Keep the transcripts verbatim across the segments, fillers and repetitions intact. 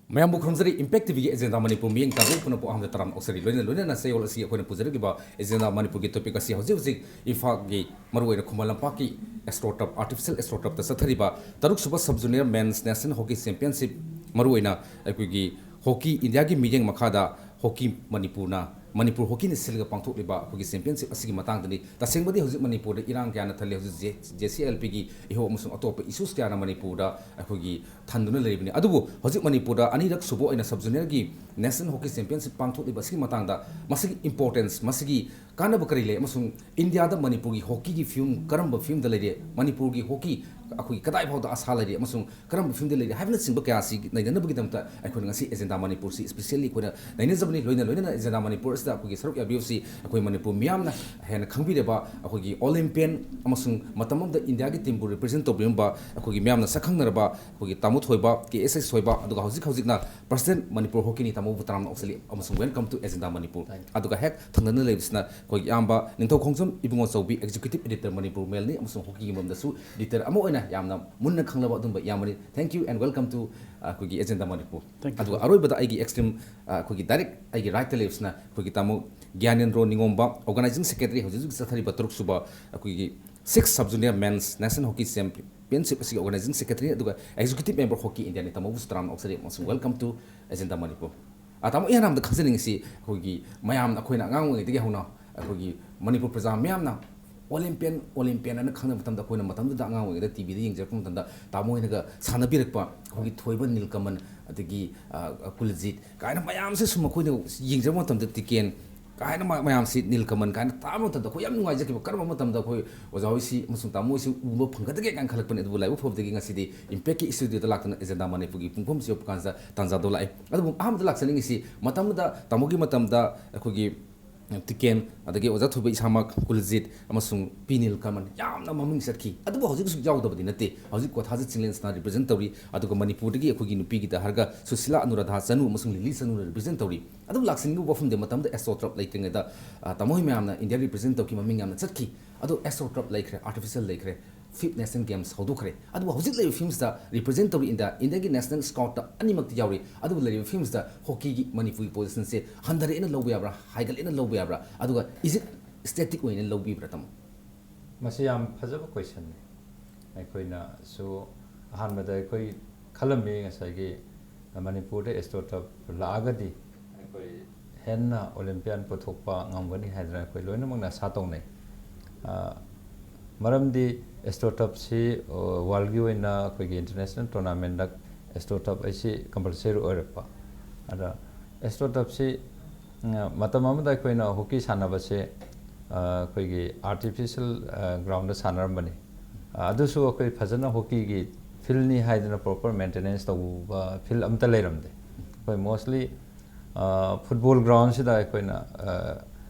ꯃꯌꯥꯝꯕꯨ ꯈꯨꯔꯨꯝꯖꯔꯤ꯫ Impact ꯇꯤꯚꯤꯒꯤ agenda Manipur ꯃꯤꯠꯌꯦꯡ ꯇꯥꯕꯤꯔꯤꯕ ꯄꯨꯝꯅꯃꯛꯄꯨ ꯑꯍꯥꯟꯕꯗ ꯇꯔꯥꯝꯅ ꯑꯣꯛꯆꯔꯤ꯫ ꯂꯣꯏꯅ ꯂꯣꯏꯅꯅ ꯆꯌꯣꯜ ꯑꯁꯤ ꯑꯩꯈꯣꯏꯅ ꯄꯨꯖꯔꯛꯂꯤꯕ ꯑꯦꯖꯦꯟꯗꯥ ꯃꯅꯤꯄꯨꯔꯒꯤ ꯇꯣꯄꯤꯛ ꯑꯁꯤ ꯍꯧꯖꯤꯛ ꯍꯧꯖꯤꯛ ꯏꯝꯐꯥꯜꯒꯤ, ꯃꯔꯨꯑꯣꯏꯅ ꯈꯨꯃꯟ ꯂꯝꯄꯥꯛꯀꯤ ꯑꯦꯁꯇ꯭ꯔꯣ ꯇꯔꯐ, ꯑꯥꯔꯇꯤꯐꯤꯁꯤꯌꯦꯜ ꯑꯦꯁꯇ꯭ꯔꯣ ꯇꯔꯐꯇ ꯆꯠꯊꯔꯤꯕ ꯇꯔꯨꯛ ꯁꯨꯕ sub junior men's national hockey championship, ꯃꯔꯨꯑꯣꯏꯅ ꯑꯩꯈꯣꯏꯒꯤ ꯍꯣꯀꯤ ꯏꯟꯗꯤꯌꯥꯒꯤ ꯃꯤꯠꯌꯦꯡ ꯃꯈꯥꯗ ꯍꯣꯀꯤ ꯃꯅꯤꯄꯨꯔꯅ, ꯃꯅꯤꯄꯨꯔ ꯍꯣꯀꯤꯅ ꯁꯤꯜꯂꯒ ꯄꯥꯡꯊꯣꯛꯂꯤꯕ ꯑꯩꯈꯣꯏꯒꯤ ꯆꯦꯝꯄꯤꯌꯟꯁꯤꯞ ꯑꯁꯤꯒꯤ ꯃꯇꯥꯡꯗꯅꯤ꯫ ꯇꯁꯦꯡꯕꯗꯤ ꯍꯧꯖꯤꯛ ꯃꯅꯤꯄꯨꯔꯗ ꯏꯔꯥꯡ ꯀꯌꯥꯅ ꯊꯜꯂꯤ꯫ ꯍꯧꯖꯤꯛ ꯖꯦ-, ꯖꯦ ꯁꯤ ꯑꯦꯜ ꯄꯤꯒꯤ ꯏꯍꯧ ꯑꯃꯁꯨꯡ ꯑꯇꯣꯞꯄ ꯏꯁꯨꯁ ꯀꯌꯥꯅ ꯃꯅꯤꯄꯨꯔꯗ ꯑꯩꯈꯣꯏꯒꯤ ꯊꯟꯗꯨꯅ ꯂꯩꯔꯤꯕꯅꯤ꯫ ꯑꯗꯨꯕꯨ ꯍꯧꯖꯤꯛ ꯃꯅꯤꯄꯨꯔꯗ ꯑꯅꯤꯔꯛ ꯁꯨꯕ ꯑꯣꯏꯅ ꯁꯕ ꯖꯨꯅꯤꯌꯔꯒꯤ ꯅꯦꯁꯅꯦꯜ ꯍꯣꯀꯤ ꯆꯦꯝꯄꯤꯌꯟꯁꯤꯞ ꯄꯥꯡꯊꯣꯛꯂꯤꯕ ꯑꯁꯤꯒꯤ ꯃꯇꯥꯡꯗ, ꯃꯁꯤꯒꯤ ꯏꯝꯄꯣꯔꯇꯦꯟꯁ, ꯃꯁꯤꯒꯤ ꯀꯥꯟꯅꯕ ꯀꯔꯤ ꯂꯩ ꯑꯃꯁꯨꯡ ꯏꯟꯗꯤꯌꯥꯗ ꯃꯅꯤꯄꯨꯔꯒꯤ ꯍꯣꯀꯤꯒꯤ ꯐꯤꯕꯝ ꯀꯔꯝꯕ ꯐꯤꯕꯝꯗ ꯂꯩꯔꯤ, ꯃꯅꯤꯄꯨꯔꯒꯤ ꯍꯣꯀꯤ ꯑꯩꯈꯣꯏꯒꯤ ꯀꯗꯥꯏ ꯐꯥꯎꯗ ꯑꯁꯥ ꯂꯩꯔꯤ ꯑꯃꯁꯨꯡ ꯀꯔꯝꯕ ꯐꯤꯕꯝꯗ ꯂꯩꯔꯤ ꯍꯥꯏꯕꯅꯆꯤꯡꯕ ꯀꯌꯥ ꯑꯁꯤ ꯅꯩꯅꯅꯕꯒꯤꯗꯃꯛꯇ ꯑꯩꯈꯣꯏꯅ ꯉꯁꯤ ꯑꯦꯖꯦꯟꯗꯥ ꯃꯅꯤꯄꯨꯔꯁꯤ specially ꯑꯩꯈꯣꯏꯅ ꯅꯩꯅꯖꯕꯅꯤ꯫ ꯂꯣꯏꯅ ꯂꯣꯏꯅꯅ ꯑꯦꯖꯦꯟꯗꯥ ꯃꯅꯤꯄꯨꯔ ꯑꯁꯤꯗ ꯑꯩꯈꯣꯏꯒꯤ ꯁꯔꯨꯛ ꯌꯥꯕꯤꯌꯨꯁꯤ ꯑꯩꯈꯣꯏ ꯃꯅꯤꯄꯨꯔ ꯃꯤꯌꯥꯝꯅ ꯍꯦꯟꯅ ꯈꯪꯕꯤꯔꯕ ꯑꯩꯈꯣꯏꯒꯤ ꯑꯣꯂꯤꯝꯄꯤꯌꯟ ꯑꯃꯁꯨꯡ ꯃꯇꯝ ꯑꯃꯗ ꯏꯟꯗꯤꯌꯥꯒꯤ ꯇꯤꯝꯕꯨ ꯔꯤꯄ꯭ꯔꯖꯦꯟ ꯇꯧꯕꯤꯔꯝꯕ ꯑꯩꯈꯣꯏꯒꯤ ꯃꯤꯌꯥꯝꯅ ꯁꯛꯈꯪꯅꯔꯕ ꯑꯩꯈꯣꯏꯒꯤ ꯇꯥꯃꯣ ꯊꯣꯏꯕ, ꯀꯦ ꯑꯦꯁ ꯑꯦꯁ ꯊꯣꯏꯕ, ꯑꯗꯨꯒ ꯍꯧꯖꯤꯛ ꯍꯧꯖꯤꯛꯅ ꯄ꯭ꯔꯁꯤꯗꯦꯟꯠ ꯃꯅꯤꯄꯨꯔ ꯍꯣꯀꯤꯅꯤ꯫ ꯇꯥꯃꯣꯕꯨ ꯇꯔꯥꯝꯅ ꯑꯣꯛꯆꯔꯤ ꯑꯃꯁꯨꯡ welcome to agenda Manipur. Thank you. ꯑꯗꯨꯒ ꯍꯦꯛ ꯊꯪꯅꯅ ꯂꯩꯕꯁꯤꯅ ꯑꯩꯈꯣꯏꯒꯤ ꯏꯌꯥꯝꯕ ꯅꯤꯡꯊꯧ ꯈꯣꯡꯖꯝ ꯏꯕꯨꯡꯉꯣ ꯆꯧꯕꯤ, ꯑꯦꯛꯖꯤꯀ꯭ꯌꯨꯇꯤꯚ ꯑꯦꯗꯤꯇꯔ ꯃꯅꯤꯄꯨꯔ ꯃꯦꯜꯅꯤ ꯑꯃꯁꯨꯡ ꯍꯣꯀꯤꯒꯤ ꯃꯔꯝꯗꯁꯨ ꯂꯤꯗꯔ ꯑꯃ ꯑꯣꯏꯅ ꯌꯥꯝꯅ ꯃꯨꯟꯅ ꯈꯪꯂꯕ ꯑꯗꯨꯝꯕ ꯏꯌꯥꯝꯕꯅꯤ꯫ Thank you and welcome to, ꯑ, ꯑꯩꯈꯣꯏꯒꯤ ꯑꯦꯖꯦꯟꯗꯥ ꯃꯅꯤꯄꯨꯔ꯫ Thank you. ꯑꯗꯨꯒ ꯑꯔꯣꯏꯕꯗ ꯑꯩꯒꯤ ꯑꯦꯛꯁꯇ꯭ꯔꯤꯝ, ꯑ, ꯑꯩꯈꯣꯏꯒꯤ ꯗꯥꯏꯔꯦꯛ ꯑꯩꯒꯤ ꯔꯥꯏꯠꯇ ꯂꯩꯕꯁꯤꯅ ꯑꯩꯈꯣꯏꯒꯤ ꯇꯥꯃꯣ ꯒ꯭ꯌꯥꯅꯦꯟꯗ꯭ꯔꯣ ꯅꯤꯉꯣꯝꯕ, ꯑꯣꯔꯒꯅꯥꯏꯖꯤꯡ ꯁꯦꯀ꯭ꯔꯦꯇꯔꯤ, ꯍꯧꯖꯤꯛ ꯍꯧꯖꯤꯛ ꯆꯠꯊꯔꯤꯕ ꯇꯔꯨꯛ ꯁꯨꯕ ꯑꯩꯈꯣꯏꯒꯤ six sub junior men's national hockey championship ꯑꯁꯤꯒꯤ ꯑꯣꯔꯒꯅꯥꯏꯖꯤꯡ ꯁꯦꯀ꯭ꯔꯦꯇꯔꯤ, ꯑꯗꯨꯒ ꯑꯦꯛꯖꯤꯀ꯭ꯌꯨꯇꯤꯚ ꯃꯦꯝꯕꯔ ꯍꯣꯀꯤ ꯏꯟꯗꯤꯌꯥꯅꯤ꯫ ꯇꯥꯃꯣꯕꯨꯁꯨ ꯇꯔꯥꯝꯅ ꯑꯣꯛꯆꯔꯤ ꯑꯃꯁꯨꯡ welcome to ꯑꯦꯖꯦꯟꯗꯥ ꯃꯅꯤꯄꯨꯔ꯫ ꯑ, ꯇꯥꯃꯣ, ꯏꯍꯥꯟ ꯍꯥꯟꯕꯗ ꯈꯪꯖꯅꯤꯡꯉꯤꯁꯤ, ꯑꯩꯈꯣꯏꯒꯤ ꯃꯌꯥꯝꯅ, ꯑꯩꯈꯣꯏꯅ ꯑꯉꯥꯡ ꯑꯣꯏꯔꯤꯉꯩꯗꯒꯤ ꯍꯧꯅ ꯑꯩꯈꯣꯏꯒꯤ ꯃꯅꯤꯄꯨꯔ ꯄ꯭ꯔꯖꯥ ꯃꯌꯥꯝꯅ ꯑꯣꯂꯤꯝꯄꯤꯌꯟ, ꯑꯣꯂꯤꯝꯄꯤꯌꯟ ꯍꯥꯏꯅ ꯈꯪꯅꯕ ꯃꯇꯝꯗ, ꯑꯩꯈꯣꯏꯅ ꯃꯇꯝꯗꯨꯗ ꯑꯉꯥꯡ ꯑꯣꯏꯔꯤꯉꯩꯗ ꯇꯤ ꯚꯤꯗ ꯌꯦꯡꯖꯔꯛꯄ ꯃꯇꯝꯗ ꯇꯥꯃꯣ ꯍꯣꯏꯅꯒ ꯁꯥꯟꯅꯕꯤꯔꯛꯄ ꯑꯩꯈꯣꯏꯒꯤ ꯊꯣꯏꯕ ꯅꯤꯜꯀꯃꯟ, ꯑꯗꯒꯤ, ꯑ, ꯀꯨꯜꯖꯤꯠ ꯀꯥꯏꯅ ꯃꯌꯥꯝꯁꯦ ꯁꯨꯝ ꯑꯩꯈꯣꯏꯅ ꯌꯦꯡꯖꯔꯛꯄ ꯃꯇꯝꯗ, ꯇꯤꯀꯦꯟ ꯀꯥꯏꯅ ꯃ-, ꯃꯌꯥꯝꯁꯤ, ꯅꯤꯜꯀꯃꯟ ꯀꯥꯏꯅ ꯇꯥꯕ ꯃꯇꯝꯗ ꯑꯩꯈꯣꯏ ꯌꯥꯝ ꯅꯨꯡꯉꯥꯏꯖꯈꯤꯕ꯫ ꯀꯔꯝꯕ ꯃꯇꯝꯗ ꯑꯩꯈꯣꯏ ꯑꯣꯖꯥ ꯍꯣꯏꯁꯤ ꯑꯃꯁꯨꯡ ꯇꯥꯃꯣ ꯍꯣꯏꯁꯤ ꯎꯕ ꯐꯪꯒꯗꯒꯦ ꯀꯥꯏꯅ ꯈꯜꯂꯛꯄꯅꯤ꯫ ꯑꯗꯨꯕꯨ ꯂꯥꯏꯕꯛ ꯐꯕꯗꯒꯤ ꯉꯁꯤꯗꯤ ꯏꯝꯄꯦꯛꯀꯤ ꯏꯁꯇꯨꯗꯤꯑꯣꯗ ꯂꯥꯛꯇꯨꯅ ꯑꯦꯖꯦꯟꯗꯥ ꯃꯅꯤꯄꯨꯔꯒꯤ ꯄꯨꯡꯐꯝꯁꯤ ꯌꯧꯔꯛꯄ ꯀꯥꯟꯁꯤꯗ ꯇꯥꯟꯖꯥꯗꯣ ꯂꯥꯛꯑꯦ꯫ ꯑꯗꯨꯕꯨ ꯑꯍꯥꯟꯕꯗ ꯂꯥꯛꯆꯅꯤꯡꯉꯤꯁꯤ, ꯃꯇꯝꯗꯨꯗ ꯇꯥꯃꯣꯒꯤ ꯃꯇꯝꯗ ꯑꯩꯈꯣꯏꯒꯤ ꯇꯤꯀꯦꯟ, ꯑꯗꯒꯤ ꯑꯣꯖꯥ ꯊꯣꯏꯕ ꯏꯁꯥꯃꯛ, ꯀꯨꯜꯖꯤꯠ ꯑꯃꯁꯨꯡ ꯄꯤ ꯅꯤꯜꯀꯃꯟ ꯌꯥꯝꯅ ꯃꯃꯤꯡ ꯆꯠꯈꯤ꯫ ꯑꯗꯨꯕꯨ ꯍꯧꯖꯤꯛ ꯍꯧꯖꯤꯛ ꯌꯥꯎꯗꯕꯗꯤ ꯅꯠꯇꯦ꯫ ꯍꯧꯖꯤꯛ ꯀꯣꯊꯥꯖꯤꯠ ꯆꯤꯡꯂꯦꯟꯁꯤꯅ ꯔꯤꯄ꯭ꯔꯖꯦꯟ ꯇꯧꯔꯤ, ꯑꯗꯨꯒ ꯃꯅꯤꯄꯨꯔꯗꯒꯤ ꯑꯩꯈꯣꯏꯒꯤ ꯅꯨꯄꯤꯒꯤꯗ ꯍꯥꯏꯔꯒ ꯁꯨꯁꯤꯂꯥ ꯑꯅꯨꯔꯥꯙꯥ ꯆꯅꯨ ꯑꯃꯁꯨꯡ ꯂꯤꯂꯤ ꯆꯅꯨꯅ ꯔꯤꯄ꯭ꯔꯖꯦꯟ ꯇꯧꯔꯤ꯫ ꯑꯗꯨꯕꯨ ꯂꯥꯛꯆꯅꯤꯡꯉꯤꯕ ꯋꯥꯐꯝꯗꯤ, ꯃꯇꯝꯗ ꯑꯦꯁꯇ꯭ꯔꯣ ꯇꯔꯐ ꯂꯩꯇ꯭ꯔꯤꯉꯩꯗ, ꯑ, ꯇꯥꯃꯣ ꯍꯣꯏ ꯃꯌꯥꯝꯅ ꯏꯟꯗꯤꯌꯥ ꯔꯤꯄ꯭ꯔꯖꯦꯟ ꯇꯧꯈꯤ, ꯃꯃꯤꯡ ꯌꯥꯝꯅ ꯆꯠꯈꯤ꯫ ꯑꯗꯣ ꯑꯦꯁꯇ꯭ꯔꯣ ꯇꯔꯐ ꯂꯩꯈ꯭ꯔꯦ, ꯑꯥꯔꯇꯤꯐꯤꯁꯤꯌꯦꯜ ꯂꯩꯈ꯭ꯔꯦ꯫ ꯐꯤꯐ ꯅꯦꯁꯅꯦꯜ ꯒꯦꯝꯁ ꯍꯧꯗꯣꯛꯈ꯭ꯔꯦ꯫ ꯑꯗꯨꯕꯨ ꯍꯧꯖꯤꯛ ꯂꯩꯔꯤꯕ ꯐꯤꯕꯝꯁꯤꯗ ꯔꯤꯄ꯭ꯔꯖꯦꯟ ꯇꯧꯔꯤ ꯏꯟꯗꯤꯌꯥ, ꯏꯟꯗꯤꯌꯥꯒꯤ ꯅꯦꯁꯅꯦꯜ ꯁ꯭ꯀ꯭ꯋꯥꯗꯇ ꯑꯅꯤꯃꯛꯇ ꯌꯥꯎꯔꯤ꯫ ꯑꯗꯨꯕꯨ ꯂꯩꯔꯤꯕ ꯐꯤꯕꯝꯁꯤꯗ ꯍꯣꯀꯤꯒꯤ ꯃꯅꯤꯄꯨꯔꯒꯤ ꯄꯣꯖꯤꯁꯟꯁꯦ ꯍꯟꯊꯔꯛꯑꯦꯅ ꯂꯧꯕ ꯌꯥꯕ꯭ꯔꯥ, ꯍꯥꯏꯒꯠꯂꯦꯅ ꯂꯧꯕ ꯌꯥꯕ꯭ꯔꯥ? ꯑꯗꯨꯒ is it static ꯑꯣꯏꯅ ꯂꯧꯕꯤꯕ꯭ꯔꯥ, ꯇꯥꯃꯣ? ꯃꯁꯤ ꯌꯥꯝ ꯐꯖꯕ ꯀꯣꯏꯁꯟꯅꯤ꯫ ꯑꯩꯈꯣꯏꯅꯁꯨ ꯑꯍꯥꯟꯕꯗ ꯑꯩꯈꯣꯏ ꯈꯜꯂꯝꯃꯤ, ꯉꯁꯥꯏꯒꯤ ꯃꯅꯤꯄꯨꯔꯗ ꯑꯦꯁꯇ꯭ꯔꯣ ꯇꯔꯐ ꯂꯥꯛꯑꯒꯗꯤ ꯑꯩꯈꯣꯏ ꯍꯦꯟꯅ ꯑꯣꯂꯤꯝꯄꯤꯌꯥꯟ ꯄꯨꯊꯣꯛꯄ ꯉꯝꯒꯅꯤ ꯍꯥꯏꯗꯅ ꯑꯩꯈꯣꯏ ꯂꯣꯏꯅꯃꯛꯅ ꯑꯥꯁꯥ ꯇꯧꯅꯩ꯫ ꯑ, ꯃꯔꯝꯗꯤ ꯑꯦꯁꯇ꯭ꯔꯣ ꯇꯔꯐꯁꯤ, ꯑ, ꯋꯥꯔꯜꯒꯤ ꯑꯣꯏꯅ ꯑꯩꯈꯣꯏꯒꯤ ꯏꯟꯇꯔꯅꯦꯁꯅꯦꯜ ꯇꯣꯔꯅꯥꯃꯦꯟꯗ ꯑꯦꯁꯇ꯭ꯔꯣ ꯇꯔꯐ ꯑꯁꯤ ꯀꯝꯄꯜꯁꯔꯤ ꯑꯣꯏꯔꯛꯄ꯫ ꯑꯗ ꯑꯦꯁꯇ꯭ꯔꯣ ꯇꯔꯐꯁꯤ, ꯑ, ꯃꯇꯝ ꯑꯃꯗ ꯑꯩꯈꯣꯏꯅ ꯍꯣꯀꯤ ꯁꯥꯟꯅꯕꯁꯦ, ꯑ, ꯑꯩꯈꯣꯏꯒꯤ ꯑꯥꯔꯇꯤꯐꯤꯁꯦꯜ, ꯑ, ꯒ꯭ꯔꯥꯎꯟꯗ ꯁꯥꯟꯅꯔꯝꯕꯅꯤ꯫ ꯑ, ꯑꯗꯨꯁꯨ ꯑꯩꯈꯣꯏ ꯐꯖꯅ ꯍꯣꯀꯤꯒꯤ ꯐꯤꯜꯅꯤ ꯍꯥꯏꯗꯅ ꯄ꯭ꯔꯣꯄꯔ ꯃꯦꯟꯇꯦꯅꯦꯟꯁ ꯇꯧꯕ ꯐꯤꯜ ꯑꯝꯇ ꯂꯩꯔꯝꯗꯦ꯫ ꯑꯩꯈꯣꯏ ꯃꯣꯁꯂꯤ, ꯑ, ꯐꯨꯠꯕꯣꯜ ꯒ꯭ꯔꯥꯎꯟꯁꯤꯗ ꯑꯩꯈꯣꯏꯅ, ꯑ,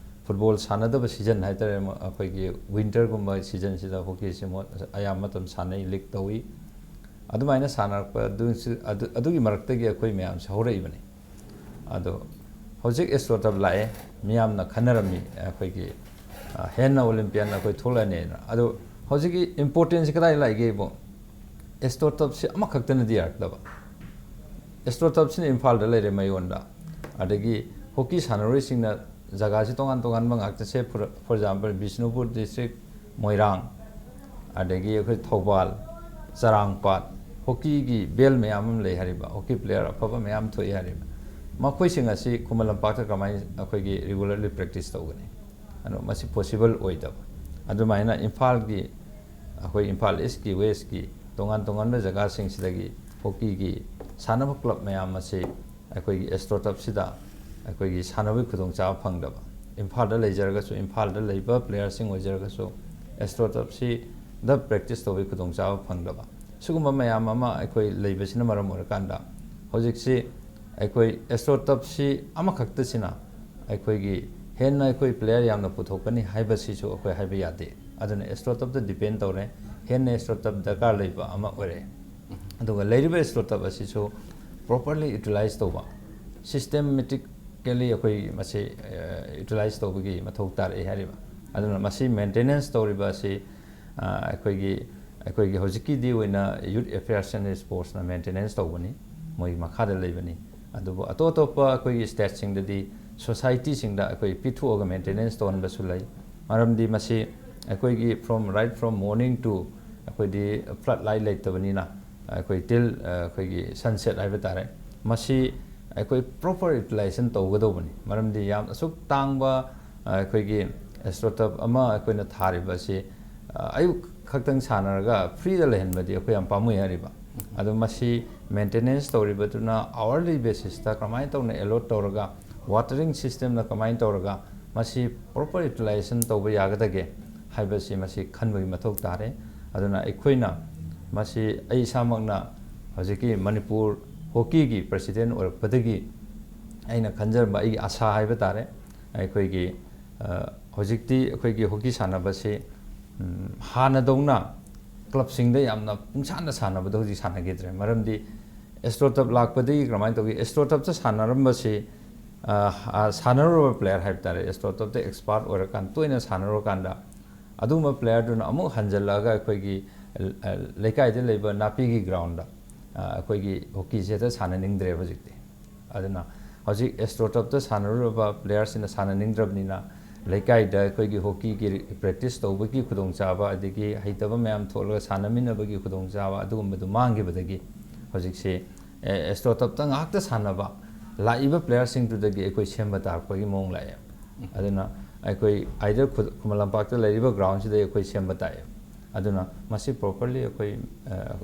ꯐꯨꯠꯕꯣꯜ ꯁꯥꯟꯅꯗꯕ ꯁꯤꯖꯟ ꯍꯥꯏꯇꯥꯔꯦ, ꯃ-, ꯑꯩꯈꯣꯏꯒꯤ ꯋꯤꯟꯇꯔꯒꯨꯝꯕ ꯁꯤꯖꯟꯁꯤꯗ ꯍꯣꯀꯤꯁꯤ ꯃꯣ-, ꯑꯌꯥꯝꯕ ꯃꯇꯝ ꯁꯥꯟꯅꯩ, ꯂꯤꯛ ꯇꯧꯏ꯫ ꯑꯗꯨꯃꯥꯏꯅ ꯁꯥꯟꯅꯔꯛꯄ ꯑꯗꯨꯁꯨ-, ꯑꯗꯨ-, ꯑꯗꯨꯒꯤ ꯃꯔꯛꯇꯒꯤ ꯑꯩꯈꯣꯏ ꯃꯌꯥꯝꯁꯦ ꯍꯧꯔꯛꯏꯕꯅꯤ꯫ ꯑꯗꯣ ꯍꯧꯖꯤꯛ ꯑꯦꯁꯇ꯭ꯔꯣ ꯇꯔꯐ ꯂꯥꯛꯑꯦ, ꯃꯤꯌꯥꯝꯅ ꯈꯟꯅꯔꯝꯃꯤ ꯑꯩꯈꯣꯏꯒꯤ, ꯑ, ꯍꯦꯟꯅ ꯑꯣꯂꯤꯝꯄꯤꯌꯥꯟ ꯑꯩꯈꯣꯏ ꯊꯣꯛꯂꯛꯑꯅꯦꯅ꯫ ꯑꯗꯣ ꯍꯧꯖꯤꯛꯀꯤ ꯏꯝꯄꯣꯔꯇꯦꯟꯁꯁꯤ ꯀꯗꯥꯏ ꯂꯥꯛꯏꯒꯦꯕꯨ, ꯑꯦꯁꯇ꯭ꯔꯣ ꯇꯔꯐꯁꯤ ꯑꯃꯈꯛꯇꯅꯗꯤ ꯌꯥꯔꯛꯇꯕ꯫ ꯑꯦꯁꯇ꯭ꯔꯣ ꯇꯔꯐꯁꯤꯅ ꯏꯝꯐꯥꯜꯗ ꯂꯩꯔꯦ, ꯃꯌꯣꯟꯗ꯫ ꯑꯗꯒꯤ ꯍꯣꯀꯤ ꯁꯥꯟꯅꯔꯣꯏꯁꯤꯡꯅ ꯖꯒꯥꯁꯤ ꯇꯣꯉꯥꯟ ꯇꯣꯉꯥꯟꯕ ꯉꯥꯛꯇꯁꯦ, for, for example, Bishnupur district, Moirang, ꯑꯗꯒꯤ ꯑꯩꯈꯣꯏ ꯊꯧꯕꯥꯜ, ꯆꯔꯥꯡꯄꯥꯠ, ꯍꯣꯀꯤꯒꯤ ꯕꯦꯜ ꯃꯌꯥꯝ ꯑꯃ ꯂꯩ ꯍꯥꯏꯔꯤꯕ, ꯍꯣꯀꯤ ꯄ꯭ꯂꯦꯌꯔ ꯑꯐꯕ ꯃꯌꯥꯝ ꯊꯣꯛꯏ ꯍꯥꯏꯔꯤꯕ, ꯃꯈꯣꯏꯁꯤꯡ ꯑꯁꯤ ꯈꯨꯃꯟ ꯂꯝꯄꯥꯛꯇ ꯀꯃꯥꯏꯅ ꯑꯩꯈꯣꯏꯒꯤ ꯔꯤꯒꯨꯂꯔꯂꯤ ꯄ꯭ꯔꯦꯛꯇꯤꯁ ꯇꯧꯒꯅꯤ? ꯑꯗꯣ ꯃꯁꯤ ꯄꯣꯁꯤꯕꯜ ꯑꯣꯏꯗꯕ꯫ ꯑꯗꯨꯃꯥꯏꯅ ꯏꯝꯐꯥꯜꯒꯤ, ꯑꯩꯈꯣꯏ ꯏꯝꯐꯥꯜ ꯏꯁꯀꯤ, ꯋꯦꯁꯀꯤ ꯇꯣꯉꯥꯟ ꯇꯣꯉꯥꯟꯕ ꯖꯒꯥꯁꯤꯡꯁꯤꯗꯒꯤ ꯍꯣꯀꯤꯒꯤ ꯁꯥꯟꯅꯕ ꯀ꯭ꯂꯕ ꯃꯌꯥꯝ ꯑꯁꯤ ꯑꯩꯈꯣꯏꯒꯤ ꯑꯦꯁꯇ꯭ꯔꯣ ꯇꯔꯐꯁꯤꯗ ꯑꯩꯈꯣꯏꯒꯤ ꯁꯥꯟꯅꯕꯒꯤ ꯈꯨꯗꯣꯡꯆꯥꯕ ꯐꯪꯗꯕ, ꯏꯝꯐꯥꯜꯗ ꯂꯩꯖꯔꯒꯁꯨ, ꯏꯝꯐꯥꯜꯗ ꯂꯩꯕ ꯄ꯭ꯂꯦꯌꯔꯁꯤꯡ ꯑꯣꯏꯖꯔꯒꯁꯨ, ꯑꯦꯁꯇ꯭ꯔꯣ ꯇꯔꯐꯁꯤꯗ ꯄ꯭ꯔꯦꯛꯇꯤꯁ ꯇꯧꯕꯒꯤ ꯈꯨꯗꯣꯡꯆꯥꯕ ꯐꯪꯗꯕ, ꯁꯤꯒꯨꯝꯕ ꯃꯌꯥꯝ ꯑꯃ ꯑꯩꯈꯣꯏ ꯂꯩꯕꯁꯤꯅ ꯃꯔꯝ ꯑꯣꯏꯔꯀꯥꯟꯗ, ꯍꯧꯖꯤꯛꯁꯤ ꯑꯩꯈꯣꯏ ꯑꯦꯁꯇ꯭ꯔꯣ ꯇꯔꯐꯁꯤ ꯑꯃꯈꯛꯇꯁꯤꯅ ꯑꯩꯈꯣꯏꯒꯤ ꯍꯦꯟꯅ ꯑꯩꯈꯣꯏ ꯄ꯭ꯂꯦꯌꯔ ꯌꯥꯝꯅ ꯄꯨꯊꯣꯛꯀꯅꯤ ꯍꯥꯏꯕꯁꯤꯁꯨ ꯑꯩꯈꯣꯏ ꯍꯥꯏꯕ ꯌꯥꯗꯦ꯫ ꯑꯗꯨꯅ ꯑꯦꯁꯇ꯭ꯔꯣ ꯇꯔꯐꯇ ꯗꯤꯄꯦꯟ ꯇꯧꯔꯦ, ꯍꯦꯟꯅ ꯑꯦꯁꯇ꯭ꯔꯣ ꯇꯔꯐ ꯗꯔꯀꯥꯔ ꯂꯩꯕ ꯑꯃ ꯑꯣꯏꯔꯦ꯫ ꯑꯗꯨꯒ ꯂꯩꯔꯤꯕ ꯑꯦꯁꯇ꯭ꯔꯣ ꯇꯔꯐ ꯑꯁꯤꯁꯨ ꯄ꯭ꯔꯣꯄꯔꯂꯤ ꯌꯨꯇꯤꯂꯥꯏꯖ ꯇꯧꯕ, ꯁꯤꯁꯇꯦꯃꯦꯇꯤꯀꯦꯂꯤ ꯑꯩꯈꯣꯏ ꯃꯁꯤ, ꯑ, ꯌꯨꯇꯤꯂꯥꯏꯖ ꯇꯧꯕꯒꯤ ꯃꯊꯧ ꯇꯥꯔꯛꯏ ꯍꯥꯏꯔꯤꯕ꯫ ꯑꯗꯨꯅ ꯃꯁꯤ ꯃꯦꯟꯇꯦꯅꯦꯟꯁ ꯇꯧꯔꯤꯕ ꯑꯁꯤ, ꯑꯩꯈꯣꯏꯒꯤ ꯑꯩꯈꯣꯏꯒꯤ ꯍꯧꯖꯤꯛꯀꯤꯗꯤ ꯑꯣꯏꯅ Youth Affairs and Sportsꯅ ꯃꯦꯟꯇꯦꯅꯦꯟꯁ ꯇꯧꯕꯅꯤ, ꯃꯣꯏꯒꯤ ꯃꯈꯥꯗ ꯂꯩꯕꯅꯤ꯫ ꯑꯗꯨꯕꯨ ꯑꯇꯣꯞ ꯑꯇꯣꯞꯄ ꯑꯩꯈꯣꯏꯒꯤ ꯁ꯭ꯇꯦꯠꯁꯤꯡꯗꯗꯤ ꯁꯣꯁꯥꯏꯇꯤꯁꯤꯡꯗ ꯑꯩꯈꯣꯏ ꯄꯤꯊꯣꯛꯑꯒ ꯃꯦꯟꯇꯦꯅꯦꯟꯁ ꯇꯧꯍꯟꯕꯁꯨ ꯂꯩ꯫ ꯃꯔꯝꯗꯤ ꯃꯁꯤ ꯑꯩꯈꯣꯏꯒꯤ from right from morning to ꯑꯩꯈꯣꯏꯗꯤ flood light ꯂꯩꯇꯕꯅꯤꯅ, ꯑꯩꯈꯣꯏ till ꯑꯩꯈꯣꯏꯒꯤ ꯁꯟꯁꯦꯠ ꯍꯥꯏꯕ ꯇꯥꯔꯦ, ꯃꯁꯤ ꯑꯩꯈꯣꯏ ꯄ꯭ꯔꯣꯄꯔ ꯌꯨꯇꯤꯂꯥꯏꯖꯦꯁꯟ ꯇꯧꯒꯗꯧꯕꯅꯤ꯫ ꯃꯔꯝꯗꯤ ꯌꯥꯝ ꯑꯁꯨꯛ ꯇꯥꯡꯕ ꯑꯩꯈꯣꯏꯒꯤ ꯑꯦꯁꯇ꯭ꯔꯣꯇꯞ ꯑꯃ ꯑꯩꯈꯣꯏꯅ ꯊꯥꯔꯤꯕ ꯑꯁꯤ ꯑꯌꯨꯛ ꯈꯛꯇꯪ ꯁꯥꯟꯅꯔꯒ ꯐ꯭ꯔꯤꯗ ꯂꯩꯍꯟꯕꯗꯤ ꯑꯩꯈꯣꯏ ꯌꯥꯝ ꯄꯥꯝꯃꯨꯏ ꯍꯥꯏꯔꯤꯕ꯫ ꯑꯗꯣ ꯃꯁꯤ ꯃꯦꯟꯇꯦꯅꯦꯟꯁ ꯇꯧꯔꯤꯕꯗꯨꯅ ꯑꯋꯥꯔꯂꯤ ꯕꯦꯁꯤꯁꯇ ꯀꯃꯥꯏꯅ ꯇꯧꯅ ꯑꯦꯂꯣꯠ ꯇꯧꯔꯒ, ꯋꯥꯇꯔꯤꯡ ꯁꯤꯁꯇꯦꯝꯅ ꯀꯃꯥꯏꯅ ꯇꯧꯔꯒ ꯃꯁꯤ ꯄ꯭ꯔꯣꯄꯔ ꯌꯨꯇꯤꯂꯥꯏꯖꯦꯁꯟ ꯇꯧꯕ ꯌꯥꯒꯗꯒꯦ ꯍꯥꯏꯕꯁꯤ ꯃꯁꯤ ꯈꯟꯕꯒꯤ ꯃꯊꯧ ꯇꯥꯔꯦ꯫ ꯑꯗꯨꯅ ꯑꯩꯈꯣꯏꯅ ꯃꯁꯤ, ꯑꯩ ꯏꯁꯥꯃꯛꯅ ꯍꯧꯖꯤꯛꯀꯤ ꯃꯅꯤꯄꯨꯔ ꯍꯣꯀꯤꯒꯤ ꯄ꯭ꯔꯁꯤꯗꯦꯟ ꯑꯣꯏꯔꯛꯄꯗꯒꯤ ꯑꯩꯅ ꯈꯟꯖꯔꯝꯕ ꯑꯩꯒꯤ ꯑꯁꯥ ꯍꯥꯏꯕ ꯇꯥꯔꯦ, ꯑꯩꯈꯣꯏꯒꯤ ꯍꯧꯖꯤꯛꯇꯤ ꯑꯩꯈꯣꯏꯒꯤ ꯍꯣꯀꯤ ꯁꯥꯟꯅꯕꯁꯤ ꯍꯥꯟꯅꯗꯧꯅ ꯀ꯭ꯂꯕꯁꯤꯡꯗ ꯌꯥꯝꯅ ꯄꯨꯡꯁꯥꯟꯗ ꯁꯥꯟꯅꯕꯗ ꯍꯧꯖꯤꯛ ꯁꯥꯟꯅꯈꯤꯗ꯭ꯔꯦ꯫ ꯃꯔꯝꯗꯤ ꯑꯦꯁꯇ꯭ꯔꯣꯇꯞ ꯂꯥꯛꯄꯗꯒꯤ ꯀꯔꯝꯍꯥꯏꯅ ꯇꯧꯒꯦ, ꯑꯦꯁꯇ꯭ꯔꯣꯇꯞꯇ ꯁꯥꯟꯅꯔꯝꯕꯁꯤ ꯁꯥꯟꯅꯔꯨꯔꯕ ꯄ꯭ꯂꯦꯌꯔ ꯍꯥꯏꯕ ꯇꯥꯔꯦ, ꯑꯦꯁꯇ꯭ꯔꯣꯇꯞꯇ ꯑꯦꯛꯁꯄꯥꯔꯠ ꯑꯣꯏꯔꯀꯥꯟꯗ, ꯇꯣꯏꯅ ꯁꯥꯟꯅꯔꯨꯔꯀꯥꯟꯗ ꯑꯗꯨꯒꯨꯝꯕ ꯄ꯭ꯂꯦꯌꯔꯗꯨꯅ ꯑꯃꯨꯛ ꯍꯟꯖꯜꯂꯛꯑꯒ ꯑꯩꯈꯣꯏꯒꯤ ꯂꯩꯀꯥꯏꯗ ꯂꯩꯕ ꯅꯥꯄꯤꯒꯤ ꯒ꯭ꯔꯥꯎꯟꯗ ꯑꯩꯈꯣꯏꯒꯤ ꯍꯣꯀꯤꯁꯦ ꯍꯦꯛꯇ ꯁꯥꯟꯅꯅꯤꯡꯗ꯭ꯔꯦꯕ ꯍꯧꯖꯤꯛꯇꯤ꯫ ꯑꯗꯨꯅ ꯍꯧꯖꯤꯛ ꯑꯦꯁꯇ꯭ꯔꯣꯇꯞꯇ ꯁꯥꯟꯅꯔꯨꯔꯕ ꯄ꯭ꯂꯦꯌꯔꯁꯤꯡꯅ ꯁꯥꯟꯅꯅꯤꯡꯗ꯭ꯔꯕꯅꯤꯅ, ꯂꯩꯀꯥꯏꯗ ꯑꯩꯈꯣꯏꯒꯤ ꯍꯣꯀꯤꯒꯤ ꯄ꯭ꯔꯦꯛꯇꯤꯁ ꯇꯧꯕꯒꯤ ꯈꯨꯗꯣꯡꯆꯥꯕ, ꯑꯗꯒꯤ ꯍꯩꯇꯕ ꯃꯌꯥꯝ ꯊꯣꯛꯂꯒ ꯁꯥꯟꯅꯃꯤꯟꯅꯕꯒꯤ ꯈꯨꯗꯣꯡꯆꯥꯕ ꯑꯗꯨꯒꯨꯝꯕꯗꯨ ꯃꯥꯡꯈꯤꯕꯗꯒꯤ ꯍꯧꯖꯤꯛꯁꯤ ꯑꯦ, ꯑꯦꯁꯇ꯭ꯔꯣꯇꯞꯇ ꯉꯥꯛꯇ ꯁꯥꯟꯅꯕ ꯂꯥꯛꯏꯕ ꯄ꯭ꯂꯦꯌꯔꯁꯤꯡꯗꯨꯗꯒꯤ ꯑꯩꯈꯣꯏ ꯁꯦꯝꯕ ꯇꯥꯔꯛꯄꯒꯤ ꯃꯑꯣꯡ ꯂꯥꯛꯑꯦ꯫ ꯑꯗꯨꯅ ꯑꯩꯈꯣꯏ ꯑꯥꯏꯗꯔ ꯈꯨ-, ꯈꯨꯃꯟ ꯂꯝꯄꯥꯛꯇ ꯂꯩꯔꯤꯕ ꯒ꯭ꯔꯥꯎꯟꯁꯤꯗ ꯑꯩꯈꯣꯏ ꯁꯦꯝꯕ ꯇꯥꯏ꯫ ꯑꯗꯨꯅ ꯃꯁꯤ ꯄ꯭ꯔꯣꯄꯔꯂꯤ ꯑꯩꯈꯣꯏ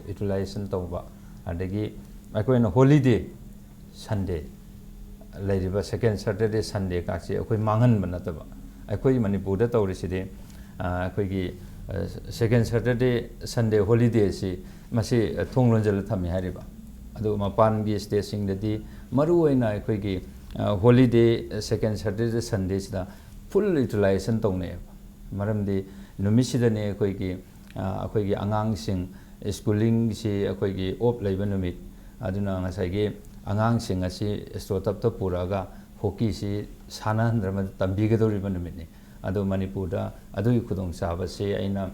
ꯌꯨꯇꯤꯂꯥꯏꯖꯦꯁꯟ ꯇꯧꯕ, ꯑꯗꯒꯤ ꯑꯩꯈꯣꯏꯅ ꯍꯣꯂꯤꯗꯦ ꯁꯟꯗꯦ, ꯂꯩꯔꯤꯕ ꯁꯦꯀꯦꯟ ꯁꯇꯔꯗꯦ ꯁꯟꯗꯦ ꯀꯥꯁꯤ ꯑꯩꯈꯣꯏ ꯃꯥꯡꯍꯟꯕ ꯅꯠꯇꯕ, ꯑꯩꯈꯣꯏ ꯃꯅꯤꯄꯨꯔꯗ ꯇꯧꯔꯤꯁꯤꯗꯤ ꯑꯩꯈꯣꯏꯒꯤ ꯁꯦꯀꯦꯟ ꯁꯇꯔꯗꯦ ꯁꯟꯗꯦ ꯍꯣꯂꯤꯗꯦꯁꯤ ꯃꯁꯤ ꯊꯣꯡ ꯂꯣꯟꯁꯤꯜꯂ ꯊꯝꯃꯤ ꯍꯥꯏꯔꯤꯕ꯫ ꯑꯗꯨ ꯃꯄꯥꯟꯒꯤ ꯁ꯭ꯇꯦꯠꯁꯤꯡꯗꯗꯤ ꯃꯔꯨꯑꯣꯏꯅ ꯑꯩꯈꯣꯏꯒꯤ ꯍꯣꯂꯤꯗꯦ, ꯁꯦꯀꯦꯟ ꯁꯇꯔꯗꯦ ꯁꯟꯗꯦꯁꯤꯗ ꯐꯨꯜ ꯌꯨꯇꯤꯂꯥꯏꯖꯦꯁꯟ ꯇꯧꯅꯩꯌꯦꯕ꯫ ꯃꯔꯝꯗꯤ ꯅꯨꯃꯤꯠꯁꯤꯗꯅꯦ ꯑꯩꯈꯣꯏꯒꯤ ꯑꯩꯈꯣꯏꯒꯤ ꯑꯉꯥꯡꯁꯤꯡ ꯁ꯭ꯀꯨꯂꯤꯡꯁꯤ ꯑꯩꯈꯣꯏꯒꯤ ꯑꯣꯞ ꯂꯩꯕ ꯅꯨꯃꯤꯠ, ꯑꯗꯨꯅ ꯉꯁꯥꯏꯒꯤ ꯑꯉꯥꯡꯁꯤꯡ ꯑꯁꯤ ꯑꯦꯁꯇ꯭ꯔꯣꯇꯞꯇ ꯄꯨꯔꯛꯑꯒ ꯍꯣꯀꯤꯁꯤ ꯁꯥꯟꯅꯍꯟꯗꯅ ꯇꯝꯕꯤꯒꯗꯧꯔꯤꯕ ꯅꯨꯃꯤꯠꯅꯤ꯫ ꯑꯗꯣ ꯃꯅꯤꯄꯨꯔꯗ ꯑꯗꯨꯒꯤ ꯈꯨꯗꯣꯡꯆꯥꯕꯁꯤ ꯑꯩꯅ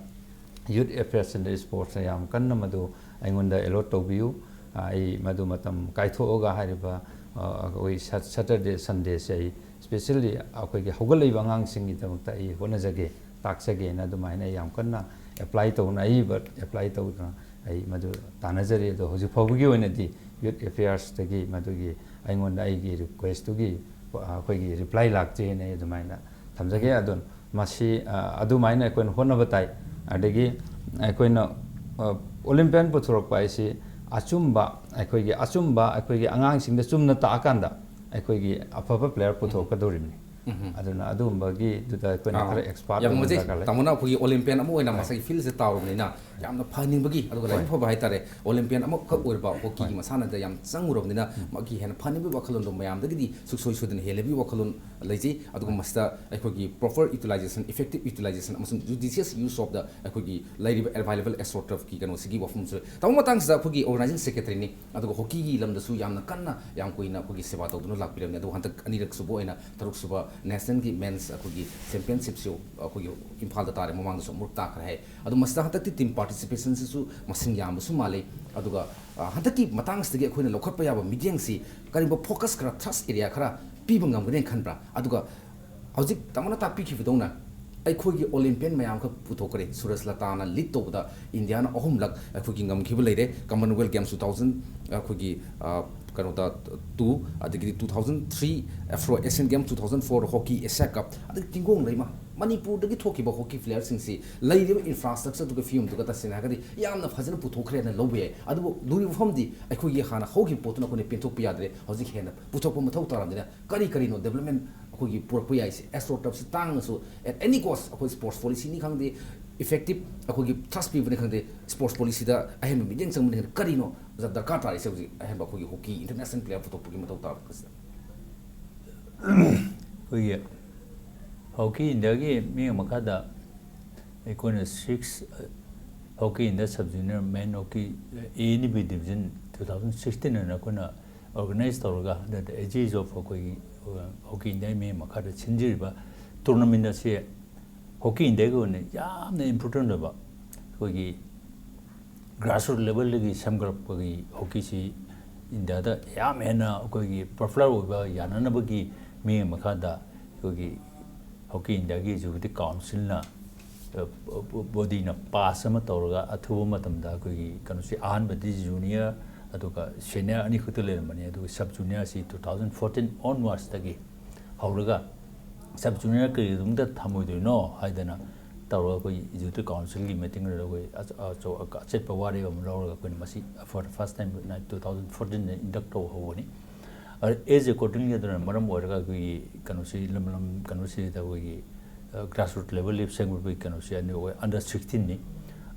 Youth Affairs and Sportsꯅ ꯌꯥꯝ ꯀꯟꯅ ꯃꯗꯨ ꯑꯩꯉꯣꯟꯗ allot ꯇꯧꯕꯤꯌꯨ꯫ ꯑꯩ ꯃꯗꯨ ꯃꯇꯝ ꯀꯥꯏꯊꯣꯛꯑꯒ ꯍꯥꯏꯔꯤꯕ ꯑꯩꯈꯣꯏ Saturday Sundayꯁꯦ ꯑꯩ specially ꯑꯩꯈꯣꯏꯒꯤ ꯍꯧꯒꯠꯂꯛꯏꯕ ꯑꯉꯥꯡꯁꯤꯡꯒꯤꯗꯃꯛꯇ ꯑꯩ ꯍꯣꯠꯅꯖꯒꯦ, ꯇꯥꯛꯆꯒꯦꯅ ꯑꯗꯨꯃꯥꯏꯅ ꯑꯩ ꯌꯥꯝ ꯀꯟꯅ apply ꯇꯧꯅ ꯑꯩ apply ꯇꯧꯗꯅ ꯑꯩ ꯃꯗꯨ ꯇꯥꯟꯅꯖꯔꯤ꯫ ꯑꯗꯣ ꯍꯧꯖꯤꯛ ꯐꯥꯎꯕꯒꯤ ꯑꯣꯏꯅꯗꯤ Youth Affairsꯇꯒꯤ ꯃꯗꯨꯒꯤ ꯑꯩꯉꯣꯟꯗ ꯑꯩꯒꯤ requestꯇꯨꯒꯤ ꯑꯩꯈꯣꯏꯒꯤ reply ꯂꯥꯛꯇ꯭ꯔꯤꯅ ꯑꯩ ꯑꯗꯨꯃꯥꯏꯅ ꯊꯝꯖꯒꯦ꯫ ꯑꯗꯨꯅ ꯃꯁꯤ ꯑꯗꯨꯃꯥꯏꯅ ꯑꯩꯈꯣꯏꯅ ꯍꯣꯠꯅꯕ ꯇꯥꯏ꯫ ꯑꯗꯒꯤ ꯑꯩꯈꯣꯏꯅ Olympian ꯄꯨꯊꯣꯔꯛꯄ ꯍꯥꯏꯁꯤ ꯑꯆꯨꯝꯕ ꯑꯩꯈꯣꯏꯒꯤ ꯑꯆꯨꯝꯕ ꯑꯩꯈꯣꯏꯒꯤ ꯑꯉꯥꯡꯁꯤꯡꯗ ꯆꯨꯝꯅ ꯇꯥꯛꯑꯀꯥꯟꯗ ꯑꯩꯈꯣꯏꯒꯤ ꯑꯐꯕ player ꯄꯨꯊꯣꯛꯀꯗꯧꯔꯤꯕꯅꯤ꯫ ꯑꯗꯨꯅ ꯑꯗꯨꯒꯨꯝꯕꯒꯤꯗꯨꯗ ꯑꯩꯈꯣꯏꯅ ꯑꯥ, ꯈꯔ expert ꯌꯥꯝ ꯑꯣꯏꯕ ꯅꯨꯡꯉꯥꯏꯖꯩ꯫ ꯗꯔꯀꯥꯔ ꯂꯩ꯫ ꯇꯥꯃꯣꯅ ꯑꯩꯈꯣꯏꯒꯤ Olympian ꯑꯃ ꯑꯣꯏꯅ ꯍꯣꯏ꯫ ꯃꯁꯥꯒꯤ fieldꯁꯦ ꯇꯥꯎꯔꯕꯅꯤꯅ ꯌꯥꯝꯅ ꯐꯍꯟꯅꯤꯡꯕꯒꯤ, ꯑꯗꯨꯒ ꯍꯣꯏ꯫ ꯂꯥꯏꯕꯛ ꯐꯕ ꯍꯥꯏꯇꯥꯔꯦ, Olympian ꯑꯃꯈꯛ ꯑꯣꯏꯔꯕ hockeyꯒꯤ ꯍꯣꯏ꯫ ꯃꯁꯥꯟꯅꯗ ꯌꯥꯝ ꯆꯪꯉꯨꯔꯕꯅꯤꯅ ꯎꯝ꯫ ꯃꯥꯒꯤ ꯍꯦꯟꯅ ꯐꯅꯤꯡꯕꯒꯤ ꯋꯥꯈꯜꯂꯣꯟꯗꯣ ꯃꯌꯥꯝꯗꯒꯤꯗꯤ ꯁꯨꯡꯁꯣꯏ ꯁꯣꯏꯗꯅ ꯍꯦꯜꯂꯦꯕꯒꯤ ꯋꯥꯈꯜꯂꯣꯟ ꯂꯩꯖꯩ꯫ ꯑꯗꯨꯒ ꯍꯣꯏ꯫ ꯃꯁꯤꯗ ꯑꯩꯈꯣꯏꯒꯤ proper utilization, effective utilization ꯑꯃꯁꯨꯡ judicious use of the ꯑꯩꯈꯣꯏꯒꯤ ꯂꯩꯔꯤꯕ available AstroTurfꯀꯤ ꯀꯩꯅꯣꯁꯤꯒꯤ ꯋꯥꯐꯝꯁꯨ ꯂꯩ꯫ ꯇꯥꯃꯣ, ꯃꯇꯥꯡꯁꯤꯗ ꯑꯩꯈꯣꯏꯒꯤ organizing secretaryꯅꯤ, ꯑꯗꯨꯒ hockeyꯒꯤ ꯂꯝꯗꯁꯨ ꯌꯥꯝꯅ ꯀꯟꯅ ꯌꯥꯝ ꯀꯨꯏꯅ ꯑꯩꯈꯣꯏꯒꯤ ꯁꯦꯕꯥ ꯇꯧꯗꯨꯅ ꯂꯥꯛꯄꯤꯔꯕꯅꯤ꯫ ꯑꯗꯨꯒ ꯍꯟꯗꯛ ꯑꯅꯤꯔꯛ ꯁꯨꯕ ꯑꯣꯏꯅ ꯇꯔꯨꯛ ꯁꯨꯕ nationalꯒꯤ men's ꯑꯩꯈꯣꯏꯒꯤ championshipꯁꯨ ꯑꯩꯈꯣꯏꯒꯤ ꯏꯝꯐꯥꯜꯗ ꯇꯥꯔꯦ, ꯃꯃꯥꯡꯗꯁꯨ ꯑꯃꯨꯛ ꯇꯥꯈ꯭ꯔꯦ ꯍꯥꯏ꯫ ꯑꯗꯣ ꯃꯁꯤꯗ ꯍꯟꯗꯛꯇꯤ team participationꯁꯤꯁꯨ ꯃꯁꯤꯡ ꯌꯥꯝꯕꯁꯨ ꯃꯥꯜꯂꯤ꯫ ꯑꯗꯨꯒ, ꯑ, ꯍꯟꯗꯛꯀꯤ ꯃꯇꯥꯡꯁꯤꯗꯒꯤ ꯑꯩꯈꯣꯏꯅ ꯂꯧꯈꯠꯄ ꯌꯥꯕ ꯃꯤꯠꯌꯦꯡꯁꯤ ꯀꯔꯤꯒꯨꯝꯕ focus ꯈꯔ, thrust area ꯈꯔ ꯄꯤꯕ ꯉꯝꯒꯅꯤ ꯈꯟꯕ꯭ꯔꯥ? ꯑꯗꯨꯒ ꯍꯧꯖꯤꯛ ꯇꯥꯃꯣꯅ ꯇꯥꯛꯄꯤꯈꯤꯕꯗꯧꯅ ꯑꯩꯈꯣꯏꯒꯤ Olympian ꯃꯌꯥꯝ ꯑꯃꯈꯛ ꯄꯨꯊꯣꯛꯈ꯭ꯔꯦ꯫ ꯁꯨꯔꯖꯂꯇꯥꯅ lead ꯇꯧꯕꯗ ꯏꯟꯗꯤꯌꯥꯅ ꯑꯍꯨꯝꯂꯛ ꯑꯩꯈꯣꯏꯒꯤ ꯉꯝꯈꯤꯕ ꯂꯩꯔꯦ꯫ Commonwealth Games two thousand, ꯑꯩꯈꯣꯏꯒꯤ, ꯑ, ꯀꯩꯅꯣꯗ, two, ꯑꯗꯒꯤꯗꯤ two thousand three Afro Asian Games, two thousand four Hockey Asia Cup, ꯑꯗꯒꯤ ꯇꯤꯡꯒꯣꯡ ꯂꯩꯃ, ꯃꯅꯤꯄꯨꯔꯗꯒꯤ ꯊꯣꯛꯈꯤꯕ hockey playerꯁꯤꯡꯁꯤ ꯂꯩꯔꯤꯕ infrastructure ꯑꯗꯨꯒ ꯐꯤꯕꯝꯗꯨꯒ ꯇꯁꯦꯡꯅ ꯍꯥꯏꯔꯒꯗꯤ ꯌꯥꯝꯅ ꯐꯖꯅ ꯄꯨꯊꯣꯛꯈ꯭ꯔꯦꯅ ꯂꯧꯕ ꯌꯥꯏ꯫ ꯑꯗꯨꯕꯨ ꯂꯨꯔꯤꯕ ꯃꯐꯝꯗꯤ ꯑꯩꯈꯣꯏꯒꯤ ꯍꯥꯟꯅ ꯍꯧꯈꯤꯕ ꯄꯣꯠꯇꯨꯅ ꯑꯩꯈꯣꯏꯅ ꯄꯦꯟꯊꯣꯛꯄ ꯌꯥꯗ꯭ꯔꯦ꯫ ꯍꯧꯖꯤꯛ ꯍꯦꯟꯅ ꯄꯨꯊꯣꯛꯄ ꯃꯊꯧ ꯇꯥꯔꯕꯅꯤꯅ ꯀꯔꯤ ꯀꯔꯤꯅꯣ development ꯑꯩꯈꯣꯏꯒꯤ ꯄꯨꯔꯛꯄ ꯌꯥꯏꯁꯦ? AstroTurfꯁꯤ ꯇꯥꯡꯉꯁꯨ at any cost ꯑꯩꯈꯣꯏ sports policyꯅꯤ ꯈꯪꯗꯦ, effective ꯑꯩꯈꯣꯏꯒꯤ thrust ꯄꯤꯕꯅꯤ ꯈꯪꯗꯦ, sports policyꯗ ꯑꯍꯦꯟꯕ ꯃꯤꯠꯌꯦꯡ ꯆꯪꯕꯅꯤ ꯈꯪꯗꯦ, ꯀꯔꯤꯅꯣ ꯑꯣꯖꯥ ꯗꯔꯀꯥꯔ ꯇꯥꯔꯤꯁꯦ ꯍꯧꯖꯤꯛ ꯑꯍꯦꯟꯕ ꯑꯩꯈꯣꯏꯒꯤ hockey international player ꯄꯨꯊꯣꯛꯄꯒꯤ ꯃꯊꯧ ꯇꯥꯕꯁꯤꯗ? ꯑꯩꯈꯣꯏꯒꯤ Hockey Indiaꯒꯤ ꯃꯤꯠꯌꯦꯡ ꯃꯈꯥꯗ ꯑꯩꯈꯣꯏꯅ six, Hockey India sub junior men hockey A and B division two thousand sixteen ꯑꯅ ꯑꯩꯈꯣꯏꯅ organize ꯇꯧꯔꯒ, under the aegis of ꯑꯩꯈꯣꯏꯒꯤ, ꯑ, Hockey Indiaꯒꯤ ꯃꯤꯠꯌꯦꯡ ꯃꯈꯥꯗ ꯁꯤꯟꯖꯔꯤꯕ tournament ꯑꯁꯤ Hockey Indiaꯒꯤ ꯑꯣꯏꯅ ꯌꯥꯝꯅ important ꯑꯣꯏꯕ, ꯑꯩꯈꯣꯏꯒꯤ grassroot levelꯗꯒꯤ ꯁꯦꯝꯒꯠꯂꯛꯄꯒꯤ ꯍꯣꯀꯤꯁꯤ ꯏꯟꯗꯤꯌꯥꯗ ꯌꯥꯝ ꯍꯦꯟꯅ ꯑꯩꯈꯣꯏꯒꯤ popular ꯑꯣꯏꯕ ꯌꯥꯅꯅꯕꯒꯤ ꯃꯤꯠꯌꯦꯡ ꯃꯈꯥꯗ ꯑꯩꯈꯣꯏꯒꯤ ꯍꯣꯀꯤ ꯏꯟꯗꯤꯌꯥꯒꯤ executive councilꯅ, ꯑ, bodyꯅ pass ꯑꯃ ꯇꯧꯔꯒ ꯑꯊꯨꯕ ꯃꯇꯝꯗ ꯑꯩꯈꯣꯏꯒꯤ ꯀꯩꯅꯣꯁꯤ ꯑꯍꯥꯟꯕꯗꯤ junior ꯑꯗꯨꯒ senior ꯑꯅꯤꯈꯛꯇ ꯂꯩꯔꯝꯕꯅꯤ꯫ ꯑꯗꯨꯒ sub juniorꯁꯤ two thousand fourteen onwardsꯇꯒꯤ ꯍꯧꯔꯒ sub junior ꯀꯔꯤꯒꯤꯗꯃꯛꯇ ꯊꯝꯃꯣꯏꯗꯣꯏꯅꯣ ꯍꯥꯏꯗꯅ ꯇꯧꯔꯒ ꯑꯩꯈꯣꯏ executive councilꯒꯤ meetingꯗꯨꯗ ꯑꯩꯈꯣꯏ ꯑꯆ-, ꯑꯆꯧ-, ꯑꯆꯦꯠꯄ ꯋꯥꯔꯦꯞ ꯑꯃ ꯂꯧꯔꯒ ꯑꯩꯈꯣꯏꯅ ꯃꯁꯤ for the first time two thousand fourteenꯗ induct ꯇꯧꯕ ꯍꯧꯕꯅꯤ꯫ ꯑꯗ age accordingly ꯑꯗꯨꯅ ꯃꯔꯝ ꯑꯣꯏꯔꯒ ꯑꯩꯈꯣꯏꯒꯤ ꯀꯩꯅꯣꯁꯤ ꯂꯝ ꯂꯝ ꯀꯩꯅꯣꯁꯤꯗ ꯑꯩꯈꯣꯏꯒꯤ, ꯑ, grassroot levelꯗꯒꯤ ꯁꯦꯝꯒꯠꯄꯒꯤ ꯀꯩꯅꯣꯁꯤ ꯑꯅꯤ ꯑꯣꯏ, under sixteenꯅꯤ꯫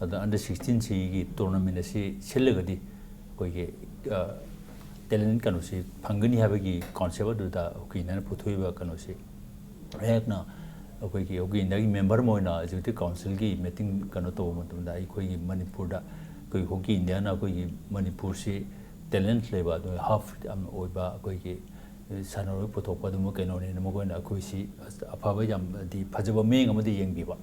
ꯑꯗ under sixteenꯁꯤꯒꯤ tournament ꯑꯁꯤ ꯁꯤꯜꯂꯒꯗꯤ ꯑꯩꯈꯣꯏꯒꯤ, ꯑ, talent ꯀꯩꯅꯣꯁꯤ ꯐꯪꯒꯅꯤ ꯍꯥꯏꯕꯒꯤ concept ꯑꯗꯨꯗ ꯍꯣꯀꯤ ꯏꯟꯗꯤꯌꯥꯅ ꯄꯨꯊꯣꯛꯏꯕ ꯀꯩꯅꯣꯁꯤ ꯑꯩꯍꯥꯛꯅ ꯑꯩꯈꯣꯏꯒꯤ ꯍꯣꯀꯤ ꯏꯟꯗꯤꯌꯥꯒꯤ member ꯑꯃ ꯑꯣꯏꯅ executive councilꯒꯤ meeting ꯀꯩꯅꯣ ꯇꯧꯕ ꯃꯇꯝꯗ ꯑꯩꯈꯣꯏꯒꯤ ꯃꯅꯤꯄꯨꯔꯗ ꯑꯩꯈꯣꯏ ꯍꯣꯀꯤ ꯏꯟꯗꯤꯌꯥꯅ ꯑꯩꯈꯣꯏꯒꯤ ꯃꯅꯤꯄꯨꯔꯁꯤ talent ꯂꯩꯕ ꯑꯗꯨꯒ half ꯌꯥꯝꯅ ꯑꯣꯏꯕ ꯑꯩꯈꯣꯏꯒꯤ ꯁꯥꯟꯅꯔꯣꯏ ꯄꯨꯊꯣꯛꯄ ꯑꯗꯨꯝꯕ ꯀꯩꯅꯣꯅꯤꯅ ꯃꯈꯣꯏꯅ ꯑꯩꯈꯣꯏꯁꯤ ꯑꯐꯕ ꯌꯥꯝꯗꯤ ꯐꯖꯕ ꯃꯤꯠꯌꯦꯡ ꯑꯃꯗꯤ ꯌꯦꯡꯕꯤꯕ꯫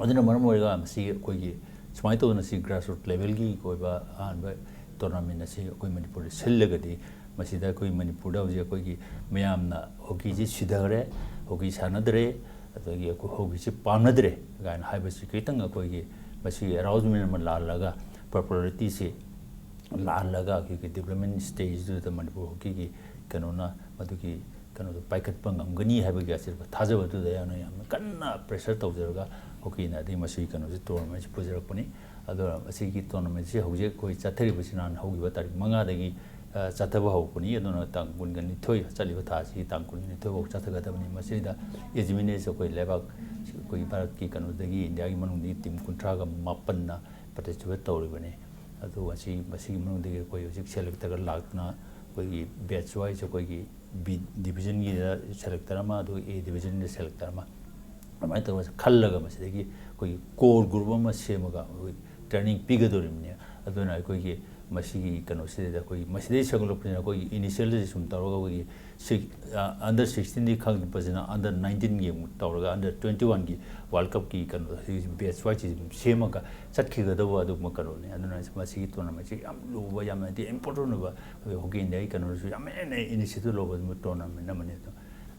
ꯑꯗꯨꯅ ꯃꯔꯝ ꯑꯣꯏꯔꯒ ꯃꯁꯤ ꯑꯩꯈꯣꯏꯒꯤ ꯁꯨꯃꯥꯏꯅ ꯇꯧꯗꯅ ꯁꯤ grassroot levelꯒꯤ ꯑꯣꯏꯕ ꯑꯍꯥꯟꯕ tournament ꯑꯁꯤ ꯑꯩꯈꯣꯏ ꯃꯅꯤꯄꯨꯔꯗ ꯁꯤꯜꯂꯒꯗꯤ ꯃꯁꯤꯗ ꯑꯩꯈꯣꯏ ꯃꯅꯤꯄꯨꯔꯗ ꯍꯧꯖꯤꯛ ꯑꯩꯈꯣꯏꯒꯤ ꯃꯌꯥꯝꯅ ꯍꯣꯀꯤꯁꯤ ꯁꯤꯊꯈ꯭ꯔꯦ, ꯍꯣꯀꯤ ꯁꯥꯟꯅꯗ꯭ꯔꯦ, ꯑꯗꯒꯤ ꯑꯩꯈꯣꯏ ꯍꯣꯀꯤꯁꯤ ꯄꯥꯝꯅꯗ꯭ꯔꯦ ꯀꯥꯏꯅ ꯍꯥꯏꯕꯁꯤ ꯈꯤꯇꯪ ꯑꯩꯈꯣꯏꯒꯤ ꯃꯁꯤꯒꯤ arousement ꯑꯃ ꯂꯥꯛꯍꯜꯂꯒ popularityꯁꯤ ꯂꯥꯛꯍꯜꯂꯒ ꯑꯩꯈꯣꯏꯒꯤ development stageꯗꯨꯗ ꯃꯅꯤꯄꯨꯔ ꯍꯣꯀꯤꯒꯤ ꯀꯩꯅꯣꯅ ꯃꯗꯨꯒꯤ ꯀꯩꯅꯣꯗꯣ ꯄꯥꯏꯈꯠꯄ ꯉꯝꯒꯅꯤ ꯍꯥꯏꯕꯒꯤ ꯑꯆꯦꯠꯄ ꯊꯥꯖꯕꯗꯨꯗ ꯌꯥꯝꯅ, ꯌꯥꯝꯅ ꯀꯟꯅ pressure ꯇꯧꯖꯔꯒ ꯍꯣꯀꯤꯅ ꯑꯗꯩ ꯃꯁꯤꯒꯤ ꯀꯩꯅꯣꯁꯤ tournamentꯁꯤ ꯄꯨꯖꯔꯛꯄꯅꯤ꯫ ꯑꯗꯨꯅ ꯃꯁꯤꯒꯤ tournamentꯁꯤ ꯍꯧꯖꯤꯛ ꯑꯩꯈꯣꯏ ꯆꯠꯊꯔꯤꯕꯁꯤ ꯅꯍꯥꯟ ꯍꯧꯈꯤꯕ ꯇꯥꯔꯤꯛ ꯃꯉꯥꯗꯒꯤ, ꯑ, ꯆꯠꯊꯕ ꯍꯧꯔꯛꯄꯅꯤ꯫ ꯑꯗꯨꯅ ꯇꯥꯡ ꯀꯨꯟꯒ ꯅꯤꯊꯣꯏ, ꯆꯠꯂꯤꯕ ꯊꯥꯁꯤꯒꯤ ꯇꯥꯡ ꯀꯨꯟꯒ ꯅꯤꯊꯣꯏ ꯐꯥꯎ ꯆꯠꯊꯒꯗꯕꯅꯤ꯫ ꯃꯁꯤꯗ as many as ꯑꯩꯈꯣꯏ ꯂꯩꯕꯥꯛ, ꯑꯩꯈꯣꯏ ꯚꯥꯔꯠꯀꯤ ꯀꯩꯅꯣꯗꯒꯤ, ꯏꯟꯗꯤꯌꯥꯒꯤ ꯃꯅꯨꯡꯗꯒꯤ team ꯀꯨꯟꯊ꯭ꯔꯥꯒ ꯃꯥꯄꯟꯅ participate ꯇꯧꯔꯤꯕꯅꯤ꯫ ꯑꯗꯨ ꯑꯁꯤ, ꯃꯁꯤꯒꯤ ꯃꯅꯨꯡꯗꯒꯤ ꯑꯩꯈꯣꯏ ꯍꯧꯖꯤꯛ selectorꯒ ꯂꯥꯛꯇꯅ ꯑꯩꯈꯣꯏꯒꯤ batch wise ꯑꯩꯈꯣꯏꯒꯤ B divisionꯒꯤꯗ selector ꯑꯃ, ꯑꯗꯨꯒ A divisionꯒꯤꯗ selector ꯑꯃ, ꯑꯗꯨꯃꯥꯏꯅ ꯇꯧꯔꯒ ꯈꯜꯂꯒ ꯃꯁꯤꯗꯒꯤ ꯑꯩꯈꯣꯏꯒꯤ core group ꯑꯃ ꯁꯦꯝꯃꯒ ꯑꯩꯈꯣꯏ training ꯄꯤꯒꯗꯧꯔꯤꯕꯅꯤ꯫ ꯑꯗꯨꯅ ꯑꯩꯈꯣꯏꯒꯤ ꯃꯁꯤꯒꯤ ꯀꯩꯅꯣꯁꯤꯗ ꯑꯩꯈꯣꯏꯒꯤ ꯃꯁꯤꯗꯩ ꯁꯦꯝꯒꯠꯂꯛꯄꯁꯤꯅ ꯑꯩꯈꯣꯏꯒꯤ initialꯗꯒꯤ ꯁꯨꯝ ꯇꯧꯔꯒ ꯑꯩꯈꯣꯏꯒꯤ ꯁꯤꯛ ꯑꯟꯗꯔ ꯁꯤꯛꯁꯇꯤꯟꯗꯤ ꯈꯪꯉꯛꯄꯁꯤꯅ ꯑꯟꯗꯔ ꯅꯥꯏꯟꯇꯤꯟꯒꯤ ꯑꯃꯨꯛ ꯇꯧꯔꯒ ꯑꯟꯗꯔ ꯇ꯭ꯋꯦꯟꯇꯤ ꯋꯥꯟꯒꯤ ꯋꯥꯔꯜ ꯀꯞꯀꯤ ꯀꯩꯅꯣ ꯁꯤꯒꯤ ꯕꯦꯠꯁ ꯋꯥꯏꯁ ꯁꯦꯝꯃꯒ ꯆꯠꯈꯤꯒꯗꯧꯕ ꯑꯗꯨꯒꯨꯝꯕ ꯀꯩꯅꯣꯅꯤ꯫ ꯑꯗꯨꯅ ꯃꯁꯤꯒꯤ ꯇꯣꯔꯅꯥꯃꯦꯟꯁꯤ ꯌꯥꯝ ꯂꯨꯕ, ꯌꯥꯝꯅꯗꯤ ꯏꯝꯄꯣꯔꯇꯦꯟ ꯑꯣꯏꯕ, ꯑꯩꯈꯣꯏ ꯍꯣꯀꯤ ꯏꯟꯗꯤꯌꯥꯒꯤ ꯀꯩꯅꯣꯗꯁꯨ ꯌꯥꯝ ꯍꯦꯟꯅ ꯏꯅꯤꯁꯤꯌꯦꯇꯤꯚ ꯂꯧꯕ ꯑꯗꯨꯒꯨꯝꯕ ꯇꯣꯔꯅꯥꯃꯦꯟ ꯑꯃꯅꯤ꯫ ꯑꯗꯨ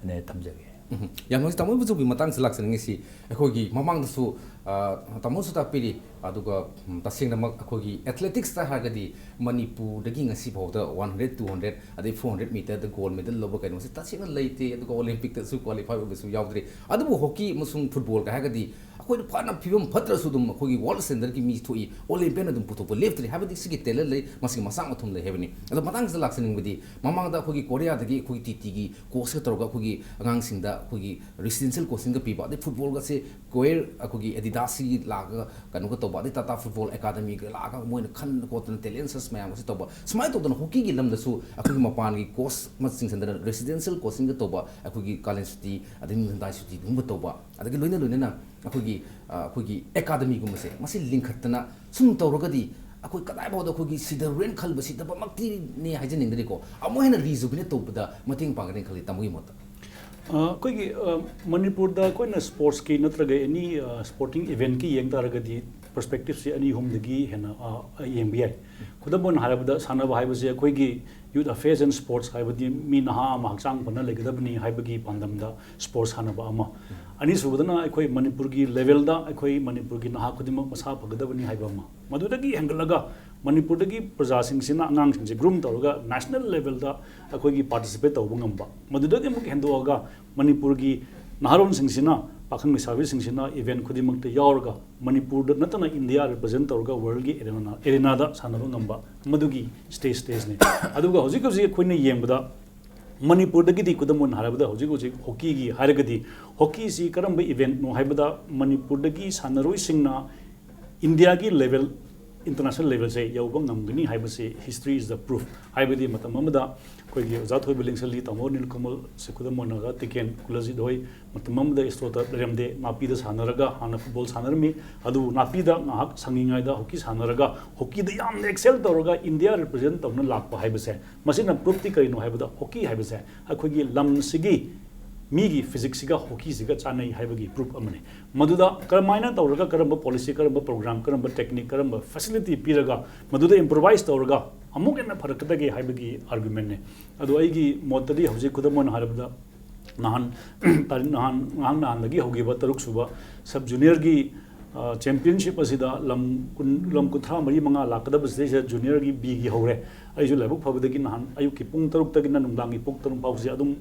ꯑꯩꯅ ꯊꯝꯖꯒꯦ꯫ ꯎꯝ꯫ ꯌꯥꯝ ꯅꯨꯡꯉꯥꯏ꯫ ꯇꯥꯃꯣ ꯕꯨꯆꯧꯒꯤ ꯃꯇꯥꯡꯁꯤꯗ ꯂꯥꯛꯆꯅꯤꯡꯉꯤꯁꯤ, ꯑꯩꯈꯣꯏꯒꯤ ꯃꯃꯥꯡꯗꯁꯨ, ꯑ, ꯇꯥꯃꯣꯁꯨ ꯇꯥꯛꯄꯤꯔꯤ, ꯑꯗꯨꯒ, ꯎꯝ, ꯇꯁꯦꯡꯅꯃꯛ ꯑꯩꯈꯣꯏꯒꯤ ꯑꯦꯊꯂꯦꯇꯤꯛꯁꯇ ꯍꯥꯏꯔꯒꯗꯤ ꯃꯅꯤꯄꯨꯔꯗꯒꯤ ꯉꯁꯤ ꯐꯥꯎꯗ ꯋꯥꯟ ꯍꯟꯗ꯭ꯔꯦꯠ, ꯇꯨ ꯍꯟꯗ꯭ꯔꯦꯠ, ꯑꯗꯩ ꯐꯣꯔ ꯍꯟꯗ꯭ꯔꯦꯠ ꯃꯤꯇꯔꯗ ꯒꯣꯜ ꯃꯦꯗꯜ ꯂꯧꯕ ꯀꯩꯅꯣꯁꯦ ꯇꯁꯦꯡꯅ ꯂꯩꯇꯦ꯫ ꯑꯗꯨꯒ ꯑꯣꯂꯦꯝꯄꯤꯛꯇꯁꯨ ꯀ꯭ꯋꯥꯂꯤꯐꯥꯏ ꯑꯣꯏꯕꯁꯨ ꯌꯥꯎꯗ꯭ꯔꯤ꯫ ꯑꯗꯨꯕꯨ ꯍꯣꯀꯤ ꯑꯃꯁꯨꯡ ꯐꯨꯠꯕꯣꯜꯒ ꯍꯥꯏꯔꯒꯗꯤ ꯑꯩꯈꯣꯏꯅ ꯐꯅ ꯐꯤꯕꯝ ꯐꯠꯇ꯭ꯔꯁꯨ ꯑꯗꯨꯝ ꯑꯩꯈꯣꯏꯒꯤ ꯋꯥꯔꯜ ꯁ꯭ꯇꯦꯟꯗꯔꯗꯀꯤ ꯃꯤ ꯊꯣꯛꯏ, ꯑꯣꯂꯦꯝꯄꯤꯌꯟ ꯑꯗꯨꯝ ꯄꯨꯊꯣꯛꯄ ꯂꯦꯞꯇ꯭ꯔꯤ꯫ ꯍꯥꯏꯕꯗꯤ ꯁꯤꯒꯤ ꯇꯦꯂꯦꯟ ꯂꯩ, ꯃꯁꯤꯒꯤ ꯃꯆꯥꯛ ꯃꯊꯨꯝ ꯂꯩ ꯍꯥꯏꯕꯅꯤ꯫ ꯑꯗꯣ ꯃꯇꯥꯡꯁꯤꯗ ꯂꯥꯛꯆꯅꯤꯡꯕꯗꯤ, ꯃꯃꯥꯡꯗ ꯑꯩꯈꯣꯏꯒꯤ ꯀꯣꯔꯤꯌꯥꯗꯒꯤ ꯑꯩꯈꯣꯏꯒꯤ ꯇꯤꯇꯤꯒꯤ ꯀꯣꯆꯀ ꯇꯧꯔꯒ ꯑꯩꯈꯣꯏꯒꯤ ꯑꯉꯥꯡꯁꯤꯡꯗ ꯑꯩꯈꯣꯏꯒꯤ ꯔꯦꯁꯤꯗꯦꯟꯁꯤꯌꯦꯜ ꯀꯣꯆꯤꯡꯒ ꯄꯤꯕ, ꯑꯗꯩ ꯐꯨꯠꯕꯣꯜꯒꯁꯦ ꯀꯣꯌꯔ ꯑꯩꯈꯣꯏꯒꯤ ꯑꯦꯗꯤꯗꯥꯁꯀꯤ ꯂꯥꯛꯑꯒ ꯀꯩꯅꯣꯒ ꯇꯧꯕ, ꯑꯗꯩ ꯇꯥꯇꯥ ꯐꯨꯠꯕꯣꯜ ꯑꯦꯀꯥꯗꯃꯤꯒ ꯂꯥꯛꯑꯒ ꯃꯣꯏꯅ ꯈꯟ ꯈꯣꯠꯇꯅ ꯇꯦꯂꯦꯟ ꯁꯔꯁ ꯃꯌꯥꯝꯒꯁꯦ ꯇꯧꯕ꯫ ꯁꯨꯃꯥꯏꯅ ꯇꯧꯗꯅ ꯍꯣꯀꯤꯒꯤ ꯂꯝꯗꯁꯨ ꯑꯩꯈꯣꯏꯒꯤ ꯃꯄꯥꯟꯒꯤ ꯀꯣꯆ ꯑꯃ ꯆꯤꯡꯁꯤꯟꯗꯅ ꯔꯦꯁꯤꯗꯦꯟꯁꯤꯌꯦꯜ ꯀꯣꯆꯤꯡꯒ ꯇꯧꯕ, ꯑꯩꯈꯣꯏꯒꯤ ꯀꯥꯂꯦꯟ ꯁꯨꯇꯤ ꯑꯗꯩ ꯅꯤꯡꯊꯝꯊꯥꯒꯤ ꯁꯨꯇꯤꯒꯨꯝꯕ ꯇꯧꯕ, ꯑꯗꯒꯤ ꯂꯣꯏꯅ ꯂꯣꯏꯅꯅ ꯑꯩꯈꯣꯏꯒꯤ, ꯑ, ꯑꯩꯈꯣꯏꯒꯤ ꯑꯦꯀꯥꯗꯃꯤꯒꯨꯝꯕꯁꯦ ꯃꯁꯤ ꯂꯤꯡꯈꯠꯇꯅ ꯁꯨꯝ ꯇꯧꯔꯒꯗꯤ ꯑꯩꯈꯣꯏ ꯀꯗꯥꯏꯐꯥꯎꯗ ꯑꯩꯈꯣꯏꯒꯤ ꯁꯤꯗꯔꯦꯅ ꯈꯟꯕ, ꯁꯤꯗꯕꯃꯛꯇꯤꯅꯦ ꯍꯥꯏꯖꯅꯤꯡꯗ꯭ꯔꯦꯀꯣ, ꯑꯃꯨꯛ ꯍꯦꯟꯅ ꯔꯤꯖꯨꯕꯤꯅꯦꯠ ꯇꯧꯕꯗ ꯃꯇꯦꯡ ꯄꯥꯡꯒꯅꯤ ꯈꯜꯂꯤ ꯇꯥꯃꯣꯒꯤ ꯃꯣꯠꯇ? ꯑ, ꯑꯩꯈꯣꯏꯒꯤ, ꯑ, ꯃꯅꯤꯄꯨꯔꯗ ꯑꯩꯈꯣꯏꯅ ꯁ꯭ꯄꯣꯔꯠꯁꯀꯤ ꯅꯠꯇ꯭ꯔꯒ ꯑꯦꯅꯤ, ꯑ, ꯁ꯭ꯄꯣꯔꯇꯤꯡ ꯏꯚꯦꯟꯠꯀꯤ ꯌꯦꯡ ꯇꯥꯔꯒꯗꯤ ꯄꯔꯁꯄꯦꯛꯇꯤꯞꯁꯦ ꯑꯅꯤ ꯑꯍꯨꯝꯗꯒꯤ ꯍꯦꯟꯅ, ꯑ, ꯌꯦꯡꯕ ꯌꯥꯏ꯫ ꯈꯨꯗꯝ ꯑꯣꯏꯅ ꯍꯥꯏꯔꯕꯗ, ꯁꯥꯟꯅꯕ ꯍꯥꯏꯕꯁꯤ ꯑꯩꯈꯣꯏꯒꯤ ꯌꯨꯠ ꯑꯐꯦꯌꯔꯁ ꯑꯦꯟ ꯁ꯭ꯄꯣꯔꯠꯁ ꯍꯥꯏꯕꯗꯤ ꯃꯤ ꯅꯍꯥ ꯑꯃ ꯍꯛꯆꯥꯡ ꯐꯅ ꯂꯩꯒꯗꯕꯅꯤ ꯍꯥꯏꯕꯒꯤ ꯄꯥꯟꯗꯝꯗ ꯁ꯭ꯄꯣꯔꯠꯁ ꯁꯥꯟꯅꯕ ꯑꯃ꯫ ꯑꯅꯤꯁꯨꯕꯗꯅ ꯑꯩꯈꯣꯏ ꯃꯅꯤꯄꯨꯔꯒꯤ ꯂꯦꯚꯦꯜꯗ ꯑꯩꯈꯣꯏ ꯃꯅꯤꯄꯨꯔꯒꯤ ꯅꯍꯥ ꯈꯨꯗꯤꯡꯃꯛ ꯃꯁꯥ ꯐꯒꯗꯕꯅꯤ ꯍꯥꯏꯕ ꯑꯃ꯫ ꯃꯗꯨꯗꯒꯤ ꯍꯦꯟꯒꯠꯂꯒ ꯃꯅꯤꯄꯨꯔꯗꯒꯤ ꯄ꯭ꯔꯖꯥꯁꯤꯡꯁꯤꯅ, ꯑꯉꯥꯡꯁꯤꯡꯁꯦ ꯒ꯭ꯔꯨꯝ ꯇꯧꯔꯒ ꯅꯦꯁꯅꯦꯜ ꯂꯦꯚꯦꯜꯗ ꯑꯩꯈꯣꯏꯒꯤ ꯄꯥꯔꯇꯤꯁꯤꯄꯦꯠ ꯇꯧꯕ ꯉꯝꯕ, ꯃꯗꯨꯗꯒꯤ ꯑꯃꯨꯛ ꯍꯦꯟꯗꯣꯛꯑꯒ ꯃꯅꯤꯄꯨꯔꯒꯤ ꯅꯍꯥꯔꯣꯟꯁꯤꯡꯁꯤꯅ, ꯄꯥꯈꯪ ꯂꯩꯁꯥꯕꯤꯁꯤꯡꯁꯤꯅ ꯏꯚꯦꯟꯠ ꯈꯨꯗꯤꯡꯃꯛꯇ ꯌꯥꯎꯔꯒ ꯃꯅꯤꯄꯨꯔꯗ ꯅꯠꯇꯅ ꯏꯟꯗꯤꯌꯥ ꯔꯤꯄ꯭ꯔꯖꯦꯟꯠ ꯇꯧꯔꯒ ꯋꯥꯔꯜꯒꯤ ꯑꯦꯔꯦꯅꯥ, ꯑꯦꯔꯦꯅꯥꯗ ꯁꯥꯟꯅꯕ ꯉꯝꯕ, ꯃꯗꯨꯒꯤ ꯁ꯭ꯇꯦꯖ ꯁ꯭ꯇꯦꯖꯅꯤ꯫ ꯑꯗꯨꯒ ꯍꯧꯖꯤꯛ ꯍꯧꯖꯤꯛ ꯑꯩꯈꯣꯏꯅ ꯌꯦꯡꯕꯗ ꯃꯅꯤꯄꯨꯔꯗꯒꯤꯗꯤ, ꯈꯨꯗꯝ ꯑꯣꯏꯅ ꯍꯥꯏꯔꯕꯗ, ꯍꯧꯖꯤꯛ ꯍꯧꯖꯤꯛ ꯍꯣꯀꯤꯒꯤ ꯍꯥꯏꯔꯒꯗꯤ, ꯍꯣꯀꯤꯁꯤ ꯀꯔꯝꯕ ꯏꯚꯦꯟꯠꯅꯣ ꯍꯥꯏꯕꯗ ꯃꯅꯤꯄꯨꯔꯗꯒꯤ ꯁꯥꯟꯅꯔꯣꯏꯁꯤꯡꯅ ꯏꯟꯗꯤꯌꯥꯒꯤ ꯂꯦꯚꯦꯜ International level ꯁꯦ ꯌꯧꯕ ꯉꯝꯒꯅꯤ ꯍꯥꯏꯕꯁꯤ history is the proof꯫ ꯍꯥꯏꯕꯗꯤ ꯃꯇꯝ ꯑꯃꯗ ꯑꯩꯈꯣꯏꯒꯤ ꯑꯣꯖꯥ ꯊꯣꯏꯕ ꯂꯤꯡꯁꯜꯂꯤ, ꯇꯥꯃꯣ ꯅꯤꯜꯀꯃꯜ, ꯁꯦ ꯈꯨꯗꯝ ꯑꯣꯏꯅꯒ ꯇꯤꯀꯦꯟ ꯀꯨꯂꯖꯤꯠ ꯍꯣꯏ, ꯃꯇꯝ ꯑꯃꯗ ꯑꯦꯁꯇ꯭ꯔꯣ ꯇꯔꯞ ꯂꯩꯔꯝꯗꯦ, ꯅꯥꯄꯤꯗ ꯁꯥꯟꯅꯔꯒ ꯍꯥꯟꯅ ꯐꯨꯠꯕꯣꯜ ꯁꯥꯟꯅꯔꯝꯃꯤ꯫ ꯑꯗꯨꯕꯨ ꯅꯥꯄꯤꯗ ꯉꯥꯏꯍꯥꯛ ꯁꯪꯉꯤꯉꯩꯗ ꯍꯣꯀꯤ ꯁꯥꯟꯅꯔꯒ ꯍꯣꯀꯤꯗ ꯌꯥꯝꯅ excel ꯇꯧꯔꯒ ꯏꯟꯗꯤꯌꯥ represent ꯇꯧꯅ ꯂꯥꯛꯄ ꯍꯥꯏꯕꯁꯦ, ꯃꯁꯤꯅ proof ꯇꯤ ꯀꯔꯤꯅꯣ ꯍꯥꯏꯕꯗ, ꯍꯣꯀꯤ ꯍꯥꯏꯕꯁꯦ ꯑꯩꯈꯣꯏꯒꯤ ꯂꯝꯁꯤꯒꯤ ꯃꯤꯒꯤ physique ꯁꯤꯒ ꯍꯣꯀꯤꯁꯤꯒ ꯆꯥꯟꯅꯩ ꯍꯥꯏꯕꯒꯤ proof ꯑꯃꯅꯤ꯫ ꯃꯗꯨꯗ ꯀꯔꯝꯍꯥꯏꯅ ꯇꯧꯔꯒ, ꯀꯔꯝꯕ policy, ꯀꯔꯝꯕ program, ꯀꯔꯝꯕ technique, ꯀꯔꯝꯕ facility ꯄꯤꯔꯒ ꯃꯗꯨꯗ improvise ꯇꯧꯔꯒ ꯑꯃꯨꯛ ꯍꯦꯟꯅ ꯐꯔꯛꯀꯗꯒꯦ ꯍꯥꯏꯕꯒꯤ argument ꯅꯤ꯫ ꯑꯗꯣ ꯑꯩꯒꯤ ꯃꯣꯠꯇꯗꯤ ꯍꯧꯖꯤꯛ ꯈꯨꯗꯝ ꯑꯣꯏꯅ ꯍꯥꯏꯔꯕꯗ, ꯅꯍꯥꯟ ꯇꯥꯔꯤꯛ, ꯅꯍꯥꯟ, ꯉꯍꯥꯛ ꯅꯍꯥꯟꯗꯒꯤ ꯍꯧꯈꯤꯕ ꯇꯔꯨꯛ ꯁꯨꯕ sub junior ꯒꯤ, ꯑ, championship ꯑꯁꯤꯗ ꯂꯝ ꯀꯨꯟ, ꯂꯝ ꯀꯨꯟꯊ꯭ꯔꯥ ꯃꯔꯤ ꯃꯉꯥ ꯂꯥꯛꯀꯗꯕꯁꯤꯗꯩꯁꯤꯗ junior ꯒꯤ B ꯒꯤ ꯍꯧꯔꯦ꯫ ꯑꯩꯁꯨ ꯂꯥꯏꯕꯛ ꯐꯕꯗꯒꯤ ꯅꯍꯥꯟ ꯑꯌꯨꯛꯀꯤ ꯄꯨꯡ ꯇꯔꯨꯛꯇꯒꯤꯅ ꯅꯨꯡꯗꯥꯡꯒꯤ ꯄꯨꯡ ꯇꯔꯨꯛ ꯐꯥꯎꯁꯦ ꯑꯗꯨꯝ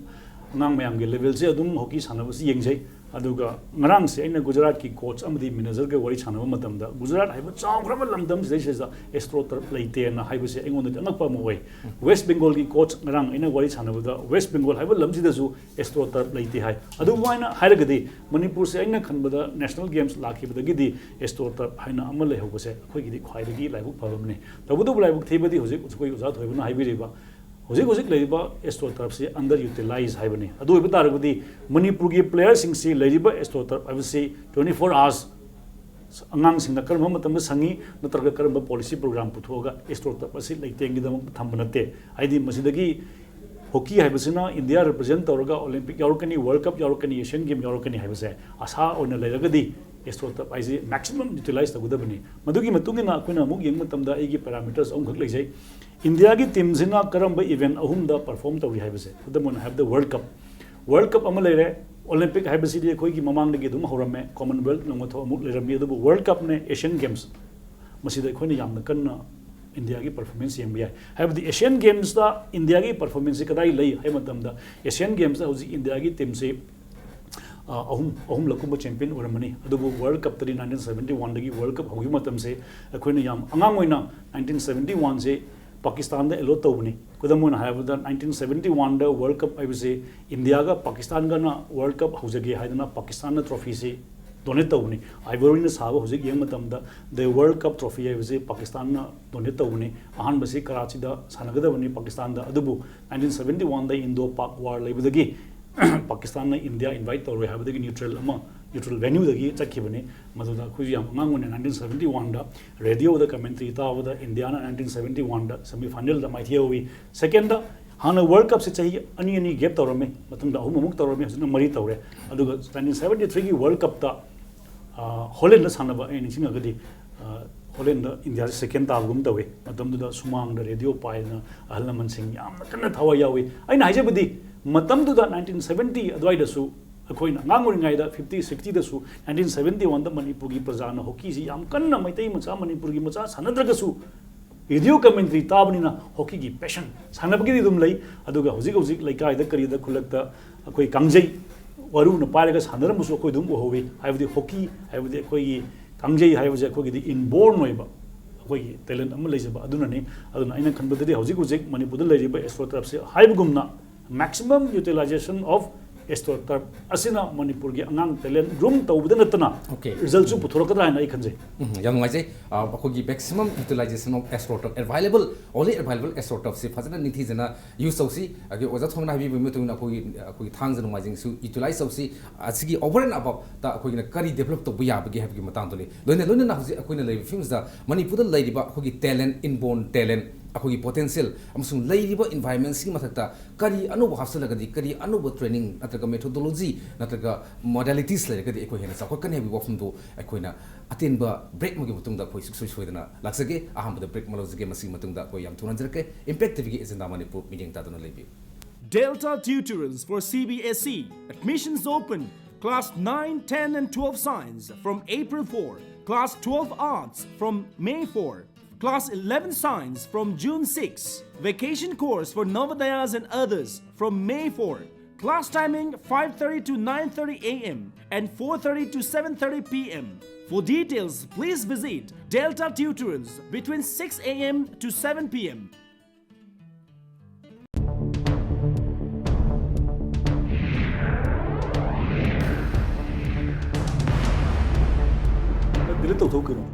ꯑꯉꯥꯡ ꯃꯌꯥꯝꯒꯤ level ꯁꯦ ꯑꯗꯨꯝ ꯍꯣꯀꯤ ꯁꯥꯟꯅꯕꯁꯤ ꯌꯦꯡꯖꯩ꯫ ꯑꯗꯨꯒ ꯉꯔꯥꯡꯁꯦ ꯑꯩꯅ ꯒꯨꯖꯔꯥꯠꯀꯤ coach ꯑꯃꯗꯤ manager ꯒ ꯋꯥꯔꯤ ꯁꯥꯟꯅꯕ ꯃꯇꯝꯗ, ꯒꯨꯖꯔꯥꯠ ꯍꯥꯏꯕ ꯆꯥꯎꯈ꯭ꯔꯕ ꯂꯝꯗꯝꯁꯤꯗꯩꯁꯤꯗ ꯑꯦꯁꯇ꯭ꯔꯣ ꯇꯔꯞ ꯂꯩꯇꯦꯅ ꯍꯥꯏꯕꯁꯦ ꯑꯩꯉꯣꯟꯗꯗꯤ ꯑꯉꯛꯄ ꯑꯃ ꯑꯣꯏ꯫ West Bengal ꯒꯤ coach ꯉꯔꯥꯡ ꯑꯩꯅ ꯋꯥꯔꯤ ꯁꯥꯟꯅꯕꯗ, West Bengal ꯍꯥꯏꯕ ꯂꯝꯁꯤꯗꯁꯨ ꯑꯦꯁꯇ꯭ꯔꯣ ꯇꯔꯞ ꯂꯩꯇꯦ ꯍꯥꯏ꯫ ꯑꯗꯨꯃꯥꯏꯅ ꯍꯥꯏꯔꯒꯗꯤ ꯃꯅꯤꯄꯨꯔꯁꯦ ꯑꯩꯅ ꯈꯟꯕꯗ national games ꯂꯥꯛꯈꯤꯕꯗꯒꯤꯗꯤ ꯑꯦꯁꯇ꯭ꯔꯣ ꯇꯔꯞ ꯍꯥꯏꯅ ꯑꯃ ꯂꯩꯍꯧꯕꯁꯦ ꯑꯩꯈꯣꯏꯒꯤꯗꯤ ꯈ꯭ꯋꯥꯏꯗꯒꯤ ꯂꯥꯏꯕꯛ ꯐꯕ ꯑꯃꯅꯤ꯫ ꯇꯧꯕꯇꯕꯨ ꯂꯥꯏꯕꯛ ꯊꯤꯕꯗꯤ ꯍꯧꯖꯤꯛ ꯑꯩꯈꯣꯏ ꯑꯣꯖꯥ ꯊꯣꯏꯕꯅ ꯍꯥꯏꯕꯤꯔꯤꯕ ꯍꯧꯖꯤꯛ ꯍꯧꯖꯤꯛ ꯂꯩꯔꯤꯕ ꯑꯦꯁꯇ꯭ꯔꯣ ꯇꯔꯞꯁꯤ under utilize ꯍꯥꯏꯕꯅꯤ꯫ ꯑꯗꯨ ꯑꯣꯏꯕ ꯇꯥꯔꯒꯗꯤ ꯃꯅꯤꯄꯨꯔꯒꯤ player ꯁꯤꯡꯁꯤ ꯂꯩꯔꯤꯕ ꯑꯦꯁꯇ꯭ꯔꯣ ꯇꯔꯞ ꯍꯥꯏꯕꯁꯤ twenty four hours ꯑꯉꯥꯡꯁꯤꯡꯅ ꯀꯔꯝꯕ ꯃꯇꯝꯗ ꯁꯪꯉꯤ ꯅꯠꯇ꯭ꯔꯒ ꯀꯔꯝꯕ policy program ꯄꯨꯊꯣꯛꯑꯒ ꯑꯦꯁꯇ꯭ꯔꯣ ꯇꯔꯞ ꯑꯁꯤ ꯂꯩꯇꯦꯡꯒꯤꯗꯃꯛꯇ ꯊꯝꯕ ꯅꯠꯇꯦ꯫ ꯍꯥꯏꯗꯤ ꯃꯁꯤꯗꯒꯤ ꯍꯣꯀꯤ ꯍꯥꯏꯕꯁꯤꯅ ꯏꯟꯗꯤꯌꯥ represent ꯇꯧꯔꯒ Olympic ꯌꯥꯎꯔꯛꯀꯅꯤ, World Cup ꯌꯥꯎꯔꯛꯀꯅꯤ, Asian Game ꯌꯥꯎꯔꯛꯀꯅꯤ ꯍꯥꯏꯕꯁꯦ ꯑꯁꯥ ꯑꯣꯏꯅ ꯂꯩꯔꯒꯗꯤ ꯑꯦꯁꯇ꯭ꯔꯣ ꯇꯔꯞ ꯍꯥꯏꯁꯤ maximum utilize ꯇꯧꯒꯗꯕꯅꯤ꯫ ꯃꯗꯨꯒꯤ ꯃꯇꯨꯡ ꯏꯟꯅ ꯑꯩꯈꯣꯏꯅ ꯑꯃꯨꯛ ꯌꯦꯡꯕ ꯃꯇꯝꯗ ꯑꯩꯒꯤ parameters ꯑꯍꯨꯝꯈꯛ ꯂꯩꯖꯩ꯫ ꯏꯟꯗꯤꯌꯥꯒꯤ team ꯁꯤꯅ ꯀꯔꯝꯕ event ꯑꯍꯨꯝꯗ perform ꯇꯧꯔꯤ ꯍꯥꯏꯕꯁꯦ, ꯈꯨꯗꯝ ꯑꯣꯏꯅ ꯍꯥꯏꯔꯕꯗ World Cup꯫ World Cup ꯑꯃ ꯂꯩꯔꯦ, Olympic ꯍꯥꯏꯕꯁꯤꯗꯤ ꯑꯩꯈꯣꯏꯒꯤ ꯃꯃꯥꯡꯗꯒꯤ ꯑꯗꯨꯝ ꯍꯧꯔꯝꯃꯦ, Commonwealth ꯂꯣꯡꯃꯊꯣꯛ ꯑꯃꯨꯛ ꯂꯩꯔꯝꯃꯤ, ꯑꯗꯨꯕꯨ World Cup ꯅꯦ, Asian Games, ꯃꯁꯤꯗ ꯑꯩꯈꯣꯏꯅ ꯌꯥꯝꯅ ꯀꯟꯅ ꯏꯟꯗꯤꯌꯥꯒꯤ performance ꯌꯦꯡꯕ ꯌꯥꯏ꯫ ꯍꯥꯏꯕꯗꯤ Asian Games ꯇ ꯏꯟꯗꯤꯌꯥꯒꯤ performance ꯁꯤ ꯀꯗꯥꯏ ꯂꯩ ꯍꯥꯏꯕ ꯃꯇꯝꯗ, Asian Games ꯇ ꯍꯧꯖꯤꯛ ꯏꯟꯗꯤꯌꯥꯒꯤ team ꯁꯤ, ꯑ, ꯑꯍꯨꯝ, ꯑꯍꯨꯝꯂꯛ ꯀꯨꯝꯕ champion ꯑꯣꯏꯔꯝꯃꯅꯤ꯫ ꯑꯗꯨꯕꯨ World Cup ꯇꯗꯤ nineteen seventy one ꯗꯒꯤ World Cup ꯍꯧꯈꯤꯕ ꯃꯇꯝꯁꯦ ꯑꯩꯈꯣꯏꯅ ꯌꯥꯝ ꯑꯉꯥꯡ ꯑꯣꯏꯅ nineteen seventy one ꯁꯦ ꯄꯥꯀꯤꯁꯇꯥꯟꯗ allot ꯇꯧꯕꯅꯤ꯫ ꯈꯨꯗꯝ ꯑꯣꯏꯅ ꯍꯥꯏꯔꯕꯗ, nineteen seventy one ꯗ World Cup ꯍꯥꯏꯕꯁꯤ ꯏꯟꯗꯤꯌꯥꯒ ꯄꯥꯀꯤꯁꯇꯥꯟꯒꯅ World Cup ꯍꯧꯖꯒꯦ ꯍꯥꯏꯗꯅ ꯄꯥꯀꯤꯁꯇꯥꯟꯅ trophy ꯁꯤ ꯗꯣꯅꯦꯠ ꯇꯧꯕꯅꯤ꯫ ꯑꯥꯏꯕꯣꯔꯤꯅ ꯁꯥꯕ ꯍꯧꯖꯤꯛ ꯌꯦꯡꯕ ꯃꯇꯝꯗ ꯗ ꯋꯥꯔꯜ ꯀꯞ ꯇ꯭ꯔꯣꯐꯤ ꯍꯥꯏꯕꯁꯤ ꯄꯥꯀꯤꯁꯇꯥꯟꯅ ꯗꯣꯅꯦꯠ ꯇꯧꯕꯅꯤ꯫ ꯑꯍꯥꯟꯕꯁꯤ ꯀꯔꯥꯆꯤꯗ ꯁꯥꯟꯅꯒꯗꯕꯅꯤ ꯄꯥꯀꯤꯁꯇꯥꯟꯗ, ꯑꯗꯨꯕꯨ ꯅꯥꯏꯟꯇꯤꯟ ꯁꯕꯦꯟꯇꯤ ꯋꯥꯟꯗ ꯏꯟꯗꯣ ꯄꯥꯛ ꯋꯥꯔ ꯂꯩꯕꯗꯒꯤ ꯄꯥꯀꯤꯁꯇꯥꯟꯅ ꯏꯟꯗꯤꯌꯥ ꯏꯟꯚꯥꯏꯠ ꯇꯧꯔꯣꯏ ꯍꯥꯏꯕꯗꯒꯤ ꯅ꯭ꯌꯨꯇ꯭ꯔꯦꯜ ꯑꯃ, ꯅ꯭ꯌꯨꯇ꯭ꯔꯦꯜ ꯚꯦꯅ꯭ꯌꯨꯗꯒꯤ ꯆꯠꯈꯤꯕꯅꯤ꯫ ꯃꯗꯨꯗ ꯑꯩꯈꯣꯏꯁꯨ ꯌꯥꯝ ꯑꯉꯥꯡ ꯑꯣꯏꯅ ꯅꯥꯏꯟꯇꯤꯟ ꯁꯕꯦꯟꯇꯤ ꯋꯥꯟꯗ ꯔꯦꯗꯤꯑꯣꯗ ꯀꯃꯦꯟꯇ꯭ꯔꯤ ꯇꯥꯕꯗ ꯏꯟꯗꯤꯌꯥꯅ ꯅꯥꯏꯟꯇꯤꯟ ꯁꯕꯦꯟꯇꯤ ꯋꯥꯟꯗ ꯁꯦꯃꯤ ꯐꯥꯏꯅꯦꯜꯗ ꯃꯥꯏꯊꯤꯍꯧꯏ꯫ ꯁꯦꯀꯦꯟꯗ, ꯍꯥꯟꯅ ꯋꯥꯔꯜ ꯀꯞꯁꯦ ꯆꯍꯤ ꯑꯅꯤ ꯑꯅꯤ ꯒꯦꯞ ꯇꯧꯔꯝꯃꯤ, ꯃꯇꯨꯡꯗ ꯑꯍꯨꯝ ꯑꯃꯨꯛ ꯇꯧꯔꯝꯃꯤ, ꯍꯧꯖꯤꯛꯅ ꯃꯔꯤ ꯇꯧꯔꯦ꯫ ꯑꯗꯨꯒ ꯅꯥꯏꯟꯇꯤꯟ ꯁꯕꯦꯟꯇꯤ ꯊ꯭ꯔꯤꯒꯤ ꯋꯥꯔꯜ ꯀꯞꯇ ꯍꯣꯂꯦꯟꯗ ꯁꯥꯟꯅꯕ ꯑꯩ ꯅꯤꯡꯁꯤꯡꯉꯒꯗꯤ, ꯍꯣꯂꯦꯟꯗ ꯏꯟꯗꯤꯌꯥꯁꯦ ꯁꯦꯀꯦꯟ ꯇꯥꯕꯒꯨꯝ ꯇꯧꯏ꯫ ꯃꯇꯝꯗꯨꯗ ꯁꯨꯃꯥꯡꯗ ꯔꯦꯗꯤꯑꯣ ꯄꯥꯏꯗꯅ ꯑꯍꯜ ꯂꯃꯟꯁꯤꯡ ꯌꯥꯝꯅ ꯀꯟꯅ ꯊꯋꯥꯏ ꯌꯥꯎꯏ꯫ ꯑꯩꯅ ꯍꯥꯏꯖꯕꯗꯤ, ꯃꯇꯝꯗꯨꯗ ꯅꯥꯏꯟꯇꯤꯟ ꯁꯕꯦꯟꯇꯤ ꯑꯗꯨꯋꯥꯏꯗꯁꯨ, ꯑꯩꯈꯣꯏꯅ ꯑꯉꯥꯡ ꯑꯣꯏꯔꯤꯉꯩꯗ, ꯐꯤꯐꯇꯤ ꯁꯤꯛꯁꯇꯤꯗꯁꯨ, ꯅꯥꯏꯟꯇꯤꯟ ꯁꯕꯦꯟꯇꯤ ꯋꯥꯟꯗ ꯃꯅꯤꯄꯨꯔꯒꯤ ꯄ꯭ꯔꯖꯥꯅ ꯍꯣꯀꯤꯁꯤ ꯌꯥꯝ ꯀꯟꯅ, ꯃꯩꯇꯩ ꯃꯆꯥ, ꯃꯅꯤꯄꯨꯔꯒꯤ ꯃꯆꯥ ꯁꯥꯟꯅꯗ꯭ꯔꯒꯁꯨ, ꯔꯦꯗꯤꯑꯣ ꯀꯃꯦꯟꯇ꯭ꯔꯤ ꯇꯥꯕꯅꯤꯅ ꯍꯣꯀꯤꯒꯤ ꯄꯦꯁꯟ ꯁꯥꯟꯅꯕꯒꯤꯗꯤ ꯑꯗꯨꯝ ꯂꯩ꯫ ꯑꯗꯨꯒ ꯍꯧꯖꯤꯛ ꯍꯧꯖꯤꯛ ꯂꯩꯀꯥꯏꯗ ꯀꯔꯤꯗ ꯈꯨꯜꯂꯛꯇ ꯑꯩꯈꯣꯏ ꯀꯥꯡꯖꯩ ꯋꯥꯔꯨꯅ ꯄꯥꯏꯔꯒ ꯁꯥꯟꯅꯔꯝꯕꯁꯨ ꯑꯩꯈꯣꯏ ꯑꯗꯨꯝ ꯎꯍꯧꯋꯤ꯫ ꯍꯥꯏꯕꯗꯤ ꯍꯣꯀꯤ ꯍꯥꯏꯕꯗꯤ ꯑꯩꯈꯣꯏꯒꯤ ꯀꯥꯡꯖꯩ ꯍꯥꯏꯕꯁꯦ ꯑꯩꯈꯣꯏꯒꯤꯗꯤ ꯏꯟꯕꯣꯔꯟ ꯑꯣꯏꯕ ꯑꯩꯈꯣꯏꯒꯤ ꯇꯦꯂꯦꯟ ꯑꯃ ꯂꯩꯖꯕ ꯑꯗꯨꯅꯅꯤ꯫ ꯑꯗꯨꯅ ꯑꯩꯅ ꯈꯟꯕꯗꯗꯤ ꯍꯧꯖꯤꯛ ꯍꯧꯖꯤꯛ ꯃꯅꯤꯄꯨꯔꯗ ꯂꯩꯔꯤꯕ ꯑꯦꯁꯇ꯭ꯔꯣꯇꯔꯞꯁꯦ ꯍꯥꯏꯕꯒꯨꯝꯅ maximum utilization of AstroTurf ꯑꯁꯤꯅ ꯃꯅꯤꯄꯨꯔꯒꯤ ꯑꯉꯥꯡ ꯇꯦꯂꯦꯟ ꯒ꯭ꯔꯨꯝ ꯇꯧꯕꯗ ꯅꯠꯇꯅ Okay. ꯔꯤꯖꯜꯁꯨ ꯄꯨꯊꯣꯔꯛꯀꯗ꯭ꯔꯥ ꯍꯥꯏꯅ ꯑꯩ ꯈꯟꯖꯩ꯫ ꯎꯝ, ꯌꯥꯝ ꯅꯨꯡꯉꯥꯏꯖꯩ꯫ ꯑ, ꯑꯩꯈꯣꯏꯒꯤ maximum utilization of AstroTurf available, only available AstroTurf ꯁꯤ ꯐꯖꯅ ꯅꯤꯡꯊꯤꯖꯅ ꯌꯨꯁ ꯇꯧꯁꯤ꯫ ꯑꯗꯒꯤ ꯑꯣꯖꯥ ꯊꯣꯝꯅ ꯍꯥꯏꯕꯤꯕꯒꯤ ꯃꯇꯨꯡ ꯏꯟꯅ ꯑꯩꯈꯣꯏꯒꯤ, ꯑꯩꯈꯣꯏꯒꯤ ꯊꯥꯡꯖ ꯅꯣꯡꯃꯥꯏꯖꯤꯡꯁꯨ ꯌꯨꯇꯤꯂꯥꯏꯁ ꯇꯧꯁꯤ꯫ ꯑꯁꯤꯒꯤ over and above ꯇ ꯑꯩꯈꯣꯏꯒꯤꯅ ꯀꯔꯤ ꯗꯦꯕꯂꯞ ꯇꯧꯕ ꯌꯥꯕꯒꯦ ꯍꯥꯏꯕꯒꯤ ꯃꯇꯥꯡꯗꯨꯅꯤ꯫ ꯂꯣꯏꯅ ꯂꯣꯏꯅꯅ ꯍꯧꯖꯤꯛ ꯑꯩꯈꯣꯏꯅ ꯂꯩꯔꯤꯕ ꯐꯤꯕꯝꯁꯤꯗ ꯃꯅꯤꯄꯨꯔꯗ ꯂꯩꯔꯤꯕ ꯑꯩꯈꯣꯏꯒꯤ ꯇꯦꯂꯦꯟ, ꯏꯟꯕꯣꯔꯟ ꯇꯦꯂꯦꯟ, ꯑꯩꯈꯣꯏꯒꯤ ꯄꯣꯇꯦꯟꯁꯤꯌꯦꯜ ꯑꯃꯁꯨꯡ ꯂꯩꯔꯤꯕ ꯏꯟꯚꯥꯏꯔꯟꯃꯦꯟꯁꯤꯒꯤ ꯃꯊꯛꯇ ꯀꯔꯤ ꯑꯅꯧꯕ ꯍꯥꯞꯆꯤꯜꯂꯒꯗꯤ, ꯀꯔꯤ ꯑꯅꯧꯕ ꯇ꯭ꯔꯦꯅꯤꯡ ꯅꯠꯇ꯭ꯔꯒ ꯃꯦꯊꯣꯗꯣꯂꯣꯖꯤ ꯅꯠꯇ꯭ꯔꯒ ꯃꯣꯗꯥꯂꯤꯇꯤꯁ ꯂꯩꯔꯒꯗꯤ ꯑꯩꯈꯣꯏ ꯍꯦꯟꯅ ꯆꯥꯎꯈꯠꯀꯅꯤ ꯍꯥꯏꯕꯒꯤ ꯋꯥꯐꯝꯗꯨ ꯑꯩꯈꯣꯏꯅ ꯑꯇꯦꯟꯕ ꯕ꯭ꯔꯦꯛ ꯑꯃꯒꯤ ꯃꯇꯨꯡꯗ ꯑꯩꯈꯣꯏ ꯁꯨꯡꯁꯣꯏ ꯁꯣꯏꯗꯅ ꯂꯥꯛꯆꯒꯦ꯫ ꯑꯍꯥꯟꯕꯗ ꯕ꯭ꯔꯦꯛ ꯑꯃ ꯂꯧꯖꯒꯦ, ꯃꯁꯤꯒꯤ ꯃꯇꯨꯡꯗ ꯑꯩꯈꯣꯏ ꯌꯥꯝ ꯊꯨꯅ ꯍꯟꯖꯔꯛꯀꯦ꯫ ꯏꯝꯄꯦꯛ ꯇꯤꯚꯤꯒꯤ ꯑꯦꯖꯦꯟꯗꯥ ꯃꯅꯤꯄꯨꯔ ꯃꯤꯠꯌꯦꯡ ꯇꯥꯗꯨꯅ ꯂꯩꯕꯤꯌꯨ꯫ Delta Tutorials for C B S E. Admissions open. Class nine, ten, and twelve Science from April four. Class twelve Arts from May four. Class eleven Science from June six. Vacation course for Navodayas and others from May four. Class timing five thirty to nine thirty a m and four thirty to seven thirty p m. For details, please visit Delta Tutorials between six a m to seven p m. ꯇꯧꯊꯣꯛꯈꯤꯅꯣ꯫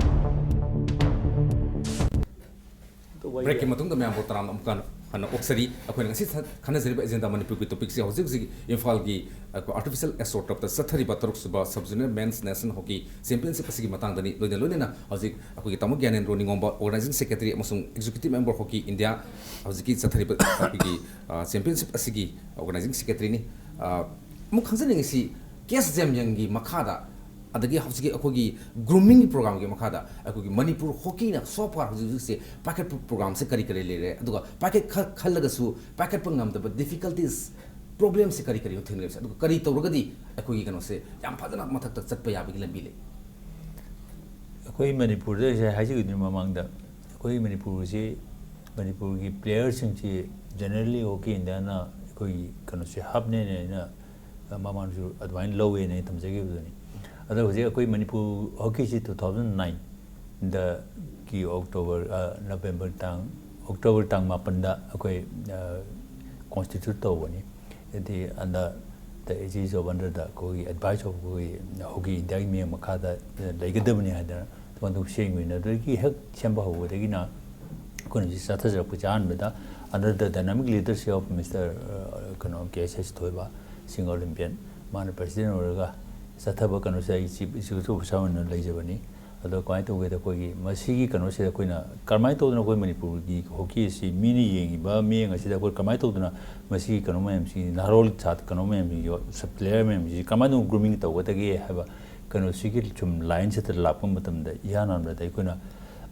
ꯕ꯭ꯔꯦꯛꯀꯤ ꯃꯇꯨꯡꯗ ꯃꯌꯥꯝꯕꯨ ꯇꯔꯥꯝꯅ ꯑꯃꯨꯛꯀ ꯍꯟꯅ ꯑꯣꯛꯆꯔꯤ꯫ ꯑꯩꯈꯣꯏꯅ ꯉꯁꯤ ꯈꯟꯅꯖꯔꯤꯕ agenda ꯃꯅꯤꯄꯨꯔꯒꯤ ꯇꯣꯄꯤꯛꯁꯤ ꯍꯧꯖꯤꯛ ꯍꯧꯖꯤꯛ ꯏꯝꯐꯥꯜꯒꯤ ꯑꯥꯔꯇꯤꯐꯤꯁꯤꯌꯦꯜ ꯑꯦꯁꯇ꯭ꯔꯣ ꯇꯔꯐꯇ ꯆꯠꯊꯔꯤꯕ ꯇꯔꯨꯛꯁꯨꯕ sub zonal men's national hockey championship ꯑꯁꯤꯒꯤ ꯃꯇꯥꯡꯗꯅꯤ꯫ ꯂꯣꯏꯅ ꯂꯣꯏꯅꯅ ꯍꯧꯖꯤꯛ ꯑꯩꯈꯣꯏꯒꯤ ꯇꯥꯃꯣ ꯒ꯭ꯌꯥꯅꯦꯟꯗ꯭ꯔꯣ ꯅꯤꯉꯣꯝꯕ, ꯑꯣꯔꯒꯅꯥꯏꯖꯤꯡ ꯁꯦꯀ꯭ꯔꯦꯇꯔꯤ ꯑꯃꯁꯨꯡ ꯑꯦꯛꯖꯤꯀ꯭ꯌꯨꯇꯤꯚ ꯃꯦꯝꯕꯔ ꯍꯣꯀꯤ ꯏꯟꯗꯤꯌꯥ, ꯍꯧꯖꯤꯛꯀꯤ ꯆꯠꯊꯔꯤꯕ ꯑꯩꯈꯣꯏꯒꯤ ꯆꯦꯝꯄꯤꯌꯟꯁꯤꯞ ꯑꯁꯤꯒꯤ ꯑꯣꯔꯒꯅꯥꯏꯖꯤꯡ ꯁꯦꯀ꯭ꯔꯦꯇꯔꯤꯅꯤ꯫ ꯑꯃꯨꯛ ꯈꯪꯖꯅꯤꯡꯉꯤꯁꯤ, ꯀꯦꯁ ꯖꯦꯝꯌꯪꯒꯤ ꯃꯈꯥꯗ ꯑꯗꯒꯤ ꯍꯧꯖꯤꯛꯀꯤ ꯑꯩꯈꯣꯏꯒꯤ ꯒ꯭ꯔꯨꯃꯤꯡꯒꯤ ꯄ꯭ꯔꯣꯒ꯭ꯔꯥꯝꯒꯤ ꯃꯈꯥꯗ ꯑꯩꯈꯣꯏꯒꯤ ꯃꯅꯤꯄꯨꯔ ꯍꯣꯀꯤꯅ so far ꯍꯧꯖꯤꯛ ꯍꯧꯖꯤꯛꯁꯦ ꯄꯥꯏꯈꯠꯄ ꯄ꯭ꯔꯣꯒ꯭ꯔꯥꯝꯁꯦ ꯀꯔꯤ ꯀꯔꯤ ꯂꯩꯔꯦ, ꯑꯗꯨꯒ ꯄꯥꯏꯈꯠ ꯈ-, ꯈꯜꯂꯒꯁꯨ ꯄꯥꯏꯈꯠꯄ ꯉꯝꯗꯕ ꯗꯤꯐꯤꯀꯜꯇꯤꯁ, ꯄ꯭ꯔꯣꯕ꯭ꯂꯦꯝꯁꯦ ꯀꯔꯤ ꯀꯔꯤꯅꯣ ꯊꯦꯡꯅꯔꯤꯕꯁꯦ, ꯑꯗꯨꯒ ꯀꯔꯤ ꯇꯧꯔꯒꯗꯤ ꯑꯩꯈꯣꯏꯒꯤ ꯀꯩꯅꯣꯁꯦ ꯌꯥꯝ ꯐꯖꯅ ꯃꯊꯛꯇ ꯆꯠꯄ ꯌꯥꯕꯒꯤ ꯂꯝꯕꯤ ꯂꯩ? ꯑꯩꯈꯣꯏ ꯃꯅꯤꯄꯨꯔꯗ ꯉꯁꯥꯏ ꯍꯥꯏꯖꯈꯤꯕꯗꯨꯅꯤ ꯃꯃꯥꯡꯗ, ꯑꯩꯈꯣꯏ ꯃꯅꯤꯄꯨꯔꯁꯤ, ꯃꯅꯤꯄꯨꯔꯒꯤ ꯄ꯭ꯂꯦꯌꯔꯁꯤꯡꯁꯤ ꯖꯦꯅꯔꯦꯜꯂꯤ ꯍꯣꯀꯤ ꯏꯟꯗꯤꯌꯥꯅ ꯑꯩꯈꯣꯏꯒꯤ ꯀꯩꯅꯣꯁꯦ ꯍꯥꯞꯅꯦꯅ ꯑꯩꯅ ꯃꯃꯥꯡꯁꯨ ꯑꯗꯨꯃꯥꯏꯅ ꯂꯧꯋꯦꯅ ꯑꯩ ꯊꯝꯖꯈꯤꯕꯗꯨꯅꯤ꯫ ꯑꯗꯣ ꯍꯧꯖꯤꯛ ꯑꯩꯈꯣꯏ ꯃꯅꯤꯄꯨꯔ ꯍꯣꯀꯤꯁꯤ two thousand nine ꯗꯒꯤ ꯑꯣꯛꯇꯣꯕꯔ, ꯑ, ꯅꯕꯦꯝꯕꯔ ꯇꯥꯡ, ꯑꯣꯛꯇꯣꯕꯔ ꯇꯥꯡ ꯃꯥꯄꯟꯗ ꯑꯩꯈꯣꯏ, ꯑ, ꯀꯣꯟꯁꯇꯤꯇ꯭ꯌꯨꯠ ꯇꯧꯕꯅꯤ꯫ ꯍꯥꯏꯗꯤ under the aegis of, under the, ꯑꯩꯈꯣꯏꯒꯤ advice of ꯑꯩꯈꯣꯏꯒꯤ ꯍꯣꯀꯤ ꯏꯟꯗꯤꯌꯥꯒꯤ ꯃꯤꯠꯌꯦꯡ ꯃꯈꯥꯗ ꯂꯩꯒꯗꯕꯅꯤ ꯍꯥꯏꯗꯅ ꯊꯣꯟꯊꯣꯛ ꯁꯦꯡꯕꯅꯤꯅ, ꯑꯗꯨꯗꯒꯤ ꯍꯦꯛ ꯁꯦꯝꯕ ꯍꯧꯕꯗꯒꯤꯅ ꯑꯩꯈꯣꯏꯅ ꯍꯧꯖꯤꯛ ꯆꯠꯊꯖꯔꯛꯄꯁꯦ ꯑꯍꯥꯟꯕꯗ under the dynamic leadership of Mister, ꯑ, ꯀꯩꯅꯣ, ꯀꯦ ꯑꯦꯁ ꯑꯦꯁ ꯊꯣꯏꯕ, ꯁꯤꯡ ꯑꯣꯂꯤꯝꯄꯤꯌꯟ, ꯃꯥꯅ ꯄ꯭ꯔꯁꯤꯗꯦꯟ ꯑꯣꯏꯔꯒ ꯆꯠꯊꯕ ꯀꯩꯅꯣꯁꯦ ꯑꯩ ꯆꯤꯐ ꯑꯦꯛꯖꯤꯀ꯭ꯌꯨꯇꯤꯚ ꯑꯣꯐꯤꯁꯥꯔ ꯑꯣꯏꯅ ꯂꯩꯖꯕꯅꯤ꯫ ꯑꯗꯣ ꯀꯃꯥꯏꯅ ꯇꯧꯒꯦꯗ, ꯑꯩꯈꯣꯏꯒꯤ ꯃꯁꯤꯒꯤ ꯀꯩꯅꯣꯁꯤꯗ ꯑꯩꯈꯣꯏꯅ ꯀꯔꯝꯍꯥꯏꯅ ꯇꯧꯗꯅ ꯑꯩꯈꯣꯏ ꯃꯅꯤꯄꯨꯔꯒꯤ ꯍꯣꯀꯤ ꯑꯁꯤ ꯃꯤꯅ ꯌꯦꯡꯉꯤꯕ ꯃꯤꯠꯌꯦꯡ ꯑꯁꯤꯗ ꯑꯩꯈꯣꯏ ꯀꯃꯥꯏꯅ ꯇꯧꯗꯅ ꯃꯁꯤꯒꯤ ꯀꯩꯅꯣ ꯃꯌꯥꯝꯁꯤ, ꯅꯍꯥꯔꯣꯜ ꯁꯥꯇ꯭ꯔ ꯀꯩꯅꯣ ꯃꯌꯥꯝꯁꯤ, ꯄ꯭ꯂꯦꯌꯔ ꯃꯌꯥꯝꯁꯤ ꯀꯃꯥꯏꯅ ꯇꯧꯅ ꯒ꯭ꯔꯨꯃꯤꯡ ꯇꯧꯒꯗꯒꯦ ꯍꯥꯏꯕ ꯀꯩꯅꯣꯁꯤꯒꯤ ꯁꯨꯝ ꯂꯥꯏꯟꯁꯤꯗ ꯂꯥꯛꯄ ꯃꯇꯝꯗ, ꯏꯍꯥꯟ ꯍꯥꯟꯕꯗ ꯑꯩꯈꯣꯏꯅ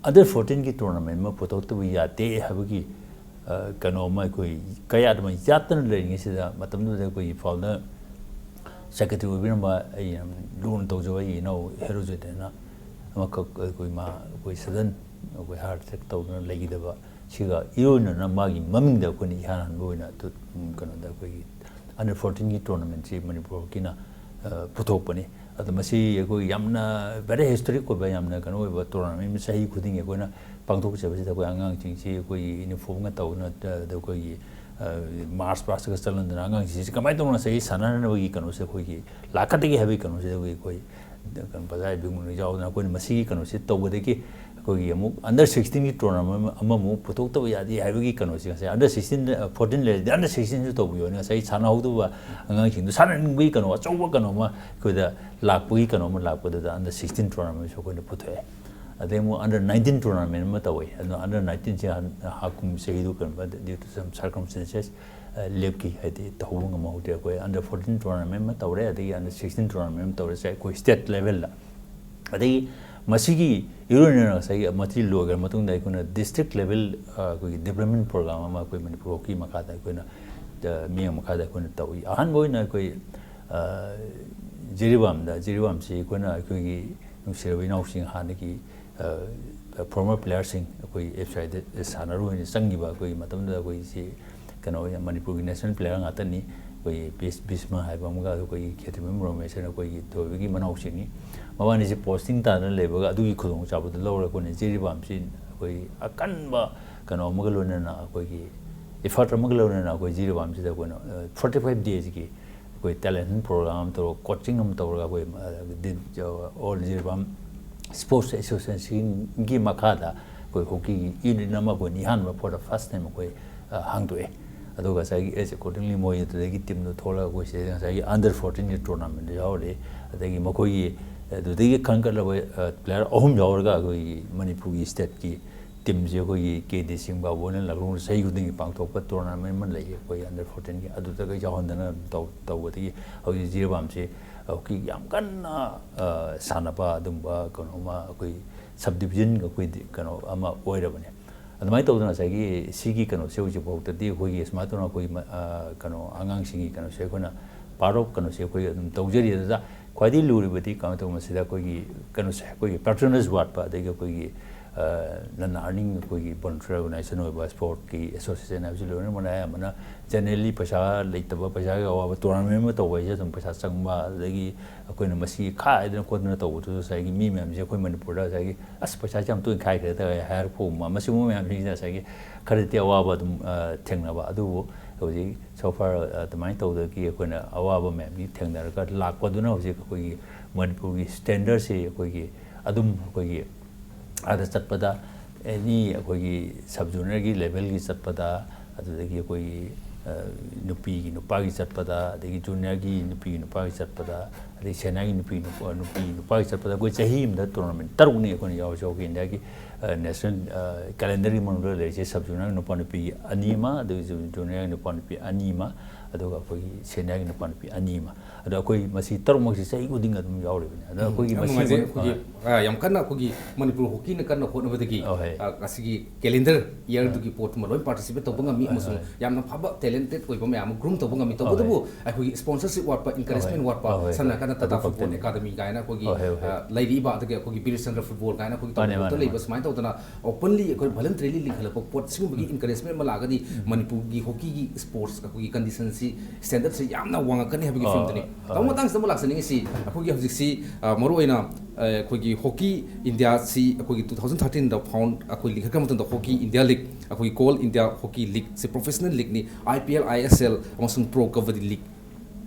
under fourteen ꯒꯤ tournament ꯑꯃ ꯄꯨꯊꯣꯛꯇꯕ ꯌꯥꯗꯦ ꯍꯥꯏꯕꯒꯤ, ꯑ, ꯀꯩꯅꯣ ꯑꯃ ꯑꯩꯈꯣꯏ ꯀꯌꯥꯠ ꯑꯃ ꯌꯥꯠꯇꯅ ꯂꯩꯔꯤꯉꯩꯁꯤꯗ, ꯃꯇꯝꯗꯨꯗ ꯑꯩꯈꯣꯏ ꯏꯝꯐꯥꯜꯗ ꯁꯦꯀ꯭ꯔꯦꯇꯔꯤ ꯑꯣꯏꯕꯤꯔꯝꯕ ꯑꯩ ꯌꯥꯝ ꯂꯨꯅ ꯇꯧꯖꯕ ꯑꯩꯒꯤ ꯏꯅꯥꯎ ꯍꯦꯔꯣꯖꯤꯠ ꯍꯥꯏꯅ ꯑꯃꯈꯛ ꯑꯩꯈꯣꯏ ꯃꯥ, ꯑꯩꯈꯣꯏ sudden ꯑꯩꯈꯣꯏ heart attack ꯇꯧꯗꯨꯅ ꯂꯩꯈꯤꯗꯕ, ꯁꯤꯒ ꯏꯔꯣꯏꯅꯅ ꯃꯥꯒꯤ ꯃꯃꯤꯡꯗ ꯑꯩꯈꯣꯏꯅ ꯏꯍꯥꯟ ꯍꯥꯟꯕ ꯑꯣꯏꯅ ꯑꯗꯨ, ꯎꯝ, ꯀꯩꯅꯣꯗ ꯑꯩꯈꯣꯏꯒꯤ under fourteen ꯒꯤ tournament ꯁꯤ ꯃꯅꯤꯄꯨꯔꯒꯤꯅ, ꯑ, ꯄꯨꯊꯣꯛꯄꯅꯤ꯫ ꯑꯗꯣ ꯃꯁꯤ ꯑꯩꯈꯣꯏ ꯌꯥꯝꯅ very historic ꯑꯣꯏꯕ, ꯌꯥꯝꯅ ꯀꯩꯅꯣ ꯑꯣꯏꯕ tournament ꯑꯃ ꯆꯍꯤ ꯈꯨꯗꯤꯡꯒꯤ ꯑꯩꯈꯣꯏꯅ ꯄꯥꯡꯊꯣꯛꯆꯕꯁꯤꯗ ꯑꯩꯈꯣꯏ ꯑꯉꯥꯡꯁꯤꯡꯁꯤ ꯑꯩꯈꯣꯏꯒꯤ uniform ꯒ ꯇꯧꯗꯅ, ꯑ, ꯑꯗ ꯑꯩꯈꯣꯏꯒꯤ, ꯑ, march past ꯀ ꯆꯠꯍꯟꯗꯅ ꯑꯉꯥꯡꯁꯤꯡꯁꯤ ꯀꯃꯥꯏꯅ ꯇꯧꯅ ꯉꯁꯥꯏꯒꯤ ꯁꯥꯟꯅꯅꯕꯒꯤ ꯀꯩꯅꯣꯁꯦ ꯑꯩꯈꯣꯏꯒꯤ ꯂꯥꯛꯀꯗꯒꯦ ꯍꯥꯏꯕꯒꯤ ꯀꯩꯅꯣꯁꯦ ꯑꯩꯈꯣꯏ, ꯑꯩꯈꯣꯏ ꯀꯩꯅꯣ ꯕꯖꯥꯔ ꯕꯤꯡꯒꯨꯅ ꯌꯥꯎꯗꯅ ꯑꯩꯈꯣꯏꯅ ꯃꯁꯤꯒꯤ ꯀꯩꯅꯣꯁꯤ ꯇꯧꯕꯗꯒꯤ ꯑꯩꯈꯣꯏꯒꯤ ꯑꯃꯨꯛ under sixteen ꯒꯤ tournament ꯑꯃ-, ꯑꯃꯃꯨꯛ ꯄꯨꯊꯣꯛꯇꯕ ꯌꯥꯗꯦ ꯍꯥꯏꯕꯒꯤ ꯀꯩꯅꯣꯁꯤ ꯉꯁꯥꯏ under sixteen, fourteen ꯂꯩꯔꯗꯤ under sixteen ꯁꯨ ꯇꯧꯕꯤꯌꯣꯅ ꯉꯁꯥꯏ ꯁꯥꯟꯅꯍꯧꯗꯕ ꯑꯉꯥꯡꯁꯤꯡꯗꯣ ꯁꯥꯟꯅꯅꯤꯡꯕꯒꯤ ꯀꯩꯅꯣ ꯑꯆꯧꯕ ꯀꯩꯅꯣ ꯑꯃ ꯑꯩꯈꯣꯏꯗ ꯂꯥꯛꯄꯒꯤ ꯀꯩꯅꯣ ꯑꯃ ꯂꯥꯛꯄꯗꯨꯗ under sixteen tournament ꯁꯨ ꯑꯩꯈꯣꯏꯅ ꯄꯨꯊꯣꯛꯑꯦ꯫ ꯑꯗꯩ ꯑꯃꯨꯛ under nineteen tournament ꯑꯃ ꯇꯧꯋꯦ꯫ ꯑꯗꯣ under nineteen ꯁꯦ ꯍꯟ-, ꯍꯥꯀꯨꯝ ꯆꯍꯤꯗꯨ ꯀꯩꯅꯣ due to some circumstances, ꯑ, ꯂꯦꯞꯈꯤ, ꯍꯥꯏꯗꯤ ꯇꯧꯕ ꯉꯝꯍꯧꯗ꯭ꯔꯦ꯫ ꯑꯩꯈꯣꯏ under fourteen tournament ꯑꯃ ꯇꯧꯔꯦ, ꯑꯗꯒꯤ under sixteen tournament ꯑꯃ ꯇꯧꯔꯦ꯫ ꯁꯦ ꯑꯩꯈꯣꯏ state level ꯗ꯫ ꯑꯗꯒꯤ ꯃꯁꯤꯒꯤ ꯏꯔꯣꯏꯅꯅ ꯉꯁꯥꯏꯒꯤ ꯃꯁꯤ ꯂꯣꯏꯈ꯭ꯔ ꯃꯇꯨꯡꯗ ꯑꯩꯈꯣꯏꯅ district level, ꯑ, ꯑꯩꯈꯣꯏꯒꯤ development program ꯑꯃ ꯑꯩꯈꯣꯏ ꯃꯅꯤꯄꯨꯔ hockey ꯃꯈꯥꯗ ꯑꯩꯈꯣꯏꯅ, ꯑ, ꯃꯤꯠꯌꯦꯡ ꯃꯈꯥꯗ ꯑꯩꯈꯣꯏꯅ ꯇꯧꯏ꯫ ꯑꯍꯥꯟꯕ ꯑꯣꯏꯅ ꯑꯩꯈꯣꯏ, ꯑ, ꯖꯤꯔꯤꯕꯥꯝꯗ, ꯖꯤꯔꯤꯕꯥꯝꯁꯤ ꯑꯩꯈꯣꯏꯅ ꯑꯩꯈꯣꯏꯒꯤ ꯅꯨꯡꯁꯤꯔꯕ ꯏꯅꯥꯎꯁꯤꯡ ꯍꯥꯟꯅꯒꯤ, ꯑ, former player ꯁꯤꯡ ꯑꯩꯈꯣꯏ F C I ꯗ ꯁꯥꯟꯅꯔꯣꯏꯅ ꯆꯪꯈꯤꯕ ꯑꯩꯈꯣꯏꯒꯤ ꯃꯇꯝꯗꯨꯗ ꯑꯩꯈꯣꯏꯁꯤ ꯀꯩꯅꯣ ꯑꯣꯏꯅ ꯃꯅꯤꯄꯨꯔꯒꯤ national player ꯉꯥꯛꯇꯅꯤ꯫ ꯑꯩꯈꯣꯏꯒꯤ ꯕꯤꯁ-, ꯕꯤꯁꯃ ꯍꯥꯏꯕ ꯑꯃꯒ ꯑꯩꯈꯣꯏꯒꯤ ꯈꯦꯇ꯭ꯔꯤꯃꯌꯨꯝ ꯔꯣꯃꯦꯁ ꯍꯥꯏꯅ ꯑꯩꯈꯣꯏꯒꯤ ꯊꯣꯏꯕꯒꯤ ꯃꯅꯥꯎꯁꯤꯡꯅꯤ꯫ ꯃꯕꯥꯅꯤꯁꯤ posting ꯇꯥꯗꯅ ꯂꯩꯕꯒ ꯑꯗꯨꯒꯤ ꯈꯨꯗꯣꯡꯆꯥꯕꯗꯨ ꯂꯧꯔꯒ ꯑꯩꯈꯣꯏꯅ ꯖꯤꯔꯤꯕꯥꯝꯁꯤ ꯑꯩꯈꯣꯏ ꯑꯀꯟꯕ ꯀꯩꯅꯣ ꯑꯃꯒ ꯂꯣꯏꯅꯅ ꯑꯩꯈꯣꯏꯒꯤ effort ꯑꯃꯒ ꯂꯣꯏꯅꯅ ꯑꯩꯈꯣꯏ ꯖꯤꯔꯤꯕꯥꯝꯁꯤꯗ ꯑꯩꯈꯣꯏꯅ, ꯑ, forty five days ꯀꯤ ꯑꯩꯈꯣꯏ talent hunt program ꯑꯃ ꯇꯧꯔꯒ, coaching ꯑꯃ ꯇꯧꯔꯒ ꯑꯩꯈꯣꯏ, ꯑ, ꯗꯤ-, ꯑ, All ꯖꯤꯔꯤꯕꯥꯝ Sports Association ꯒꯤ ꯃꯈꯥꯗ ꯑꯩꯈꯣꯏ hockey ꯒꯤ unit ꯑꯃ ꯑꯩꯈꯣꯏꯅ ꯏꯍꯥꯟꯕ for the first time ꯑꯩꯈꯣꯏ, ꯑ, ꯍꯥꯡꯗꯣꯛꯑꯦ꯫ ꯑꯗꯨꯒ ꯉꯁꯥꯏꯒꯤ as accordingly ꯃꯣꯏ ꯑꯗꯨꯗꯒꯤ team ꯗꯣ ꯊꯣꯛꯂꯒ ꯑꯩꯈꯣꯏ ꯁꯤꯗ ꯉꯁꯥꯏꯒꯤ under fourteen ꯒꯤ tournament ꯗ ꯌꯥꯎꯔꯦ꯫ ꯑꯗꯒꯤ ꯃꯈꯣꯏꯒꯤ ꯑꯗꯨꯗꯒꯤ ꯈꯟꯒꯠꯂꯕ, ꯑ, player ꯑꯍꯨꯝ ꯌꯥꯎꯔꯒ ꯑꯩꯈꯣꯏꯒꯤ ꯃꯅꯤꯄꯨꯔꯒꯤ state ꯀꯤ team ꯁꯦ ꯑꯩꯈꯣꯏꯒꯤ ꯀꯦ ꯗꯤ ꯁꯤꯡꯕꯥꯕꯨ ꯍꯣꯏꯅ ꯂꯥꯛꯂꯣꯡꯗ ꯆꯍꯤ ꯈꯨꯗꯤꯡꯒꯤ ꯄꯥꯡꯊꯣꯛꯄ tournament ꯑꯃ ꯂꯩꯌꯦ ꯑꯩꯈꯣꯏ under fourteen ꯒꯤ꯫ ꯑꯗꯨꯗꯒ ꯌꯥꯎꯍꯟꯗꯅ ꯇꯧ-, ꯇꯧꯕꯗꯒꯤ ꯍꯧꯖꯤꯛ ꯖꯤꯔꯤꯕꯥꯝꯁꯦ ꯍꯧꯖꯤꯛ ꯌꯥꯝ ꯀꯟꯅ, ꯑ, ꯁꯥꯟꯅꯕ ꯑꯗꯨꯝꯕ ꯀꯩꯅꯣ ꯑꯃ ꯑꯩꯈꯣꯏ sub division ꯑꯩꯈꯣꯏ ꯗꯤ-, ꯀꯩꯅꯣ ꯑꯃ ꯑꯣꯏꯔꯕꯅꯦ꯫ ꯑꯗꯨꯃꯥꯏꯅ ꯇꯧꯗꯅ ꯉꯁꯥꯏꯒꯤ ꯁꯤꯒꯤ ꯀꯩꯅꯣꯁꯦ ꯍꯧꯖꯤꯛ ꯐꯥꯎꯗꯗꯤ ꯑꯩꯈꯣꯏꯒꯤ ꯁꯨꯃꯥꯏꯅ ꯇꯧꯅ ꯑꯩꯈꯣꯏꯒꯤ ꯃ-, ꯑ, ꯀꯩꯅꯣ ꯑꯉꯥꯡꯁꯤꯡꯒꯤ ꯀꯩꯅꯣꯁꯦ ꯑꯩꯈꯣꯏꯅ part of ꯀꯩꯅꯣꯁꯦ ꯑꯩꯈꯣꯏ ꯑꯗꯨꯝ ꯇꯧꯖꯔꯤ꯫ ꯑꯗꯨꯗ ꯈ꯭ꯋꯥꯏꯗꯒꯤ ꯂꯨꯔꯤꯕꯗꯤ ꯀꯃꯥꯏꯅ ꯇꯧꯕ ꯃꯁꯤꯗ ꯑꯩꯈꯣꯏꯒꯤ ꯀꯩꯅꯣꯁꯦ ꯑꯩꯈꯣꯏꯒꯤ patronage ꯋꯥꯠꯄ, ꯑꯗꯒꯤ ꯑꯩꯈꯣꯏꯒꯤ ꯅꯟ ꯑꯥꯔꯅꯤꯡ ꯑꯩꯈꯣꯏꯒꯤ ꯚꯣꯂꯨꯟꯇꯤꯌꯔ ꯑꯣꯔꯒꯅꯥꯏꯖꯦꯁꯟ ꯑꯣꯏꯕ ꯁ꯭ꯄꯣꯔꯠꯀꯤ ꯑꯦꯁꯣꯁꯤꯌꯦꯁꯟ ꯍꯥꯏꯕꯁꯤ ꯂꯣꯏꯅꯃꯛ ꯑꯌꯥꯝꯕꯅ ꯖꯦꯅꯔꯦꯜꯂꯤ ꯄꯩꯁꯥ ꯂꯩꯇꯕ, ꯄꯩꯁꯥꯒꯤ ꯑꯋꯥꯕ, ꯇꯣꯔꯅꯥꯃꯦꯟ ꯑꯃ ꯇꯧꯕ ꯍꯥꯏꯁꯦ ꯑꯗꯨꯝ ꯄꯩꯁꯥ ꯆꯪꯕ, ꯑꯗꯨꯗꯒꯤ ꯑꯩꯈꯣꯏꯅ ꯃꯁꯤ ꯈꯥꯏꯗꯅ ꯈꯣꯠꯇꯅ ꯇꯧꯕꯗꯨꯁꯨ ꯉꯁꯥꯏꯒꯤ ꯃꯤ ꯃꯌꯥꯝꯁꯦ ꯑꯩꯈꯣꯏ ꯃꯅꯤꯄꯨꯔꯗ ꯉꯁꯥꯏꯒꯤ "ꯑꯁ, ꯄꯩꯁꯥꯁꯦ ꯌꯥꯝ ꯇꯣꯏꯅ ꯈꯥꯏꯈ꯭ꯔꯦ" ꯇꯧꯔꯦ ꯍꯥꯏꯔꯛꯄꯒꯨꯝꯕ, ꯃꯁꯤꯒꯨꯝꯕ ꯃꯌꯥꯝꯁꯤꯡꯁꯤꯅ ꯉꯁꯥꯏꯒꯤ ꯈꯔꯗꯤ ꯑꯋꯥꯕ ꯑꯗꯨꯝ ꯊꯦꯡꯅꯕ꯫ ꯑꯗꯨꯕꯨ ꯍꯧꯖꯤꯛ so far ꯑꯗꯨꯃꯥꯏꯅ ꯇꯧꯗꯒꯤ ꯑꯩꯈꯣꯏꯅ ꯑꯋꯥꯕ ꯃꯌꯥꯝꯁꯤ ꯊꯦꯡꯅꯔꯒ ꯂꯥꯛꯄꯗꯨꯅ ꯍꯧꯖꯤꯛ ꯑꯩꯈꯣꯏꯒꯤ ꯃꯅꯤꯄꯨꯔꯒꯤ ꯁ꯭ꯇꯦꯟꯗꯔꯠꯁꯤ ꯑꯩꯈꯣꯏꯒꯤ ꯑꯗꯨꯝ ꯑꯩꯈꯣꯏꯒꯤ ꯑꯥꯗ ꯆꯠꯄꯗ ꯑꯦꯅꯤ ꯑꯩꯈꯣꯏꯒꯤ ꯁꯕ ꯖꯨꯅꯤꯌꯔꯒꯤ ꯂꯦꯚꯦꯜꯒꯤ ꯆꯠꯄꯗ, ꯑꯗꯨꯗꯒꯤ ꯑꯩꯈꯣꯏꯒꯤ ꯅꯨꯄꯤꯒꯤ ꯅꯨꯄꯥꯒꯤ ꯆꯠꯄꯗ, ꯑꯗꯒꯤ ꯖꯨꯅꯤꯌꯔꯒꯤ ꯅꯨꯄꯤꯒꯤ ꯅꯨꯄꯥꯒꯤ ꯆꯠꯄꯗ, ꯑꯗꯒꯤ ꯁꯦꯅꯤꯌꯔꯒꯤ ꯅꯨꯄꯤ ꯅꯨꯄꯥ ꯅꯨꯄꯤ ꯅꯨꯄꯥꯒꯤ ꯆꯠꯄꯗ ꯑꯩꯈꯣꯏ ꯆꯍꯤ ꯑꯃꯗ ꯇꯣꯔꯅꯥꯃꯦꯟ ꯇꯔꯨꯛꯅꯤ ꯑꯩꯈꯣꯏꯅ ꯌꯥꯎꯔꯤꯁꯦ꯫ ꯑꯩꯈꯣꯏ ꯏꯟꯗꯤꯌꯥꯒꯤ ꯅꯦꯁꯅꯦꯜ ꯀꯦꯂꯦꯟꯗꯔꯒꯤ ꯃꯅꯨꯡꯗ ꯂꯩꯔꯤꯁꯦ ꯁꯕ ꯖꯨꯅꯤꯌꯔ ꯅꯨꯄꯥ ꯅꯨꯄꯤꯒꯤ ꯑꯅꯤ ꯑꯃ, ꯑꯗꯒꯤ ꯖꯨꯅꯤꯌꯔꯒꯤ ꯅꯨꯄꯥ ꯅꯨꯄꯤ ꯑꯅꯤ ꯑꯃ, ꯑꯗꯨꯒ ꯑꯩꯈꯣꯏꯒꯤ ꯁꯦꯅꯤꯌꯔꯒꯤ ꯅꯨꯄꯥ ꯅꯨꯄꯤ ꯑꯅꯤ ꯑꯃ꯫ ꯑꯗꯣ ꯑꯩꯈꯣꯏ ꯃꯁꯤ ꯇꯔꯨꯛꯃꯛꯁꯤ ꯆꯍꯤ ꯈꯨꯗꯤꯡ ꯑꯗꯨꯝ ꯌꯥꯎꯔꯤꯕꯅꯤ꯫ ꯑꯗꯣ ꯑꯩꯈꯣꯏꯒꯤ ꯌꯥꯝ ꯃꯁꯤꯕꯨ ꯅꯨꯡꯉꯥꯏꯖꯩ꯫ ꯑꯩꯈꯣꯏꯒꯤ, ꯑ, ꯌꯥꯝ ꯀꯟꯅ ꯑꯩꯈꯣꯏꯒꯤ ꯃꯅꯤꯄꯨꯔ ꯍꯣꯀꯤꯅ ꯀꯟꯅ ꯍꯣꯠꯅꯕꯗꯒꯤ, ꯑ, ꯍꯣꯏ꯫ ꯑ, ꯉꯁꯤꯒꯤ ꯀꯦꯂꯦꯟꯗꯔ ꯏꯌꯔꯗꯨꯒꯤ ꯄꯣꯠꯇꯨꯃ ꯂꯣꯏ ꯄꯥꯔꯇꯤꯁꯤꯄꯦꯠ ꯇꯧꯕ ꯉꯝꯃꯤ, ꯍꯣꯏ, ꯑꯃꯁꯨꯡ ꯍꯣꯏ꯫ ꯌꯥꯝꯅ ꯐꯕ ꯇꯦꯂꯦꯟꯇꯦꯠ ꯑꯣꯏꯕ ꯃꯌꯥꯝ ꯑꯃ ꯒ꯭ꯔꯨꯝ ꯇꯧꯕ ꯉꯝꯃꯤ꯫ ꯍꯣꯏ, ꯍꯣꯏ꯫ ꯇꯧꯕꯇꯕꯨ ꯑꯩꯈꯣꯏꯒꯤ ꯁ꯭ꯄꯣꯟꯁꯔꯁꯤꯞ ꯋꯥꯠꯄ, ꯏꯟꯀꯔꯦꯖꯃꯦꯟ ꯍꯣꯏ, ꯋꯥꯠꯄ, ꯍꯣꯏ, ꯍꯣꯏ꯫ ꯁꯝꯅ ꯍꯥꯏꯔꯀꯥꯟꯗ ꯑꯗꯨ ꯇꯥꯇꯥ ꯐꯨꯠꯕꯣꯜ ꯈꯛꯇꯅꯤ꯫ ꯑꯦꯀꯥꯗꯃꯤ ꯀꯥꯏꯅ ꯑꯩꯈꯣꯏꯒꯤ, ꯍꯣꯏ, ꯍꯣꯏ, ꯍꯣꯏ꯫ ꯑ, ꯂꯩꯔꯤꯕ, ꯑꯗꯒꯤ ꯑꯩꯈꯣꯏꯒꯤ ꯕꯤꯔ ꯆꯟꯗ꯭ꯔ ꯐꯨꯠꯕꯣꯜ ꯀꯥꯏꯅ ꯑꯩꯈꯣꯏꯒꯤ ꯃꯥꯅꯦ, ꯇꯧꯕ ꯃꯥꯅꯦ, ꯂꯩꯕ ꯃꯥꯅꯦ꯫ ꯁꯨꯃꯥꯏꯅ ꯇꯧꯗꯅ ꯑꯣꯄꯟꯂꯤ ꯑꯩꯈꯣꯏ ꯚꯣꯂꯟꯇꯔꯤꯂꯤ ꯂꯤꯡꯈꯠꯂꯛꯄ ꯄꯣꯠ ꯁꯤꯒꯨꯝꯕꯒꯤ ꯎꯝ꯫ ꯏꯟꯀꯔꯦꯖꯃꯦꯟ ꯑꯃ ꯂꯥꯛꯑꯒꯗꯤ ꯎꯝ꯫ ꯃꯅꯤꯄꯨꯔꯒꯤ ꯍꯣꯀꯤꯒꯤ ꯁ꯭ꯄꯣꯔꯠꯁ ꯑꯩꯈꯣꯏꯒꯤ ꯀꯟꯗꯤꯁꯟꯁꯤ, ꯁ꯭ꯇꯦꯟꯗꯔꯠꯁꯤ ꯌꯥꯝꯅ ꯋꯥꯡꯉꯛꯀꯅꯤ ꯍꯥꯏꯕꯒꯤ ꯑ, ꯐꯤꯕꯝꯗꯨꯅꯤ꯫ ꯑ, ꯇꯥꯃꯣ, ꯃꯇꯥꯡꯁꯤꯗ ꯑꯃꯨꯛ ꯂꯥꯛꯆꯅꯤꯡꯉꯤꯁꯤ, ꯑꯩꯈꯣꯏꯒꯤ ꯍꯧꯖꯤꯛꯁꯤ, ꯑ, ꯃꯔꯨꯑꯣꯏꯅ, ꯑ, ꯑꯩꯈꯣꯏꯒꯤ ꯍꯣꯀꯤ ꯏꯟꯗꯤꯌꯥꯁꯤ ꯑꯩꯈꯣꯏꯒꯤ two thousand thirteenꯗ ꯐꯥꯎꯟ ꯑꯩꯈꯣꯏ ꯂꯤꯡꯈꯠꯈ꯭ꯔ ꯃꯇꯝꯗ ꯍꯣꯀꯤ ꯏꯟꯗꯤꯌꯥ ꯂꯤꯛ, ꯑꯩꯈꯣꯏꯒꯤ ꯀꯣꯜ ꯏꯟꯗꯤꯌꯥ ꯍꯣꯀꯤ ꯂꯤꯛꯁꯦ ꯄ꯭ꯔꯣꯐꯦꯁꯅꯦꯜ ꯂꯤꯛꯅꯤ, IPL, ISL ꯑꯃꯁꯨꯡ ꯄ꯭ꯔꯣ ꯀꯕꯗꯤ ꯂꯤꯛ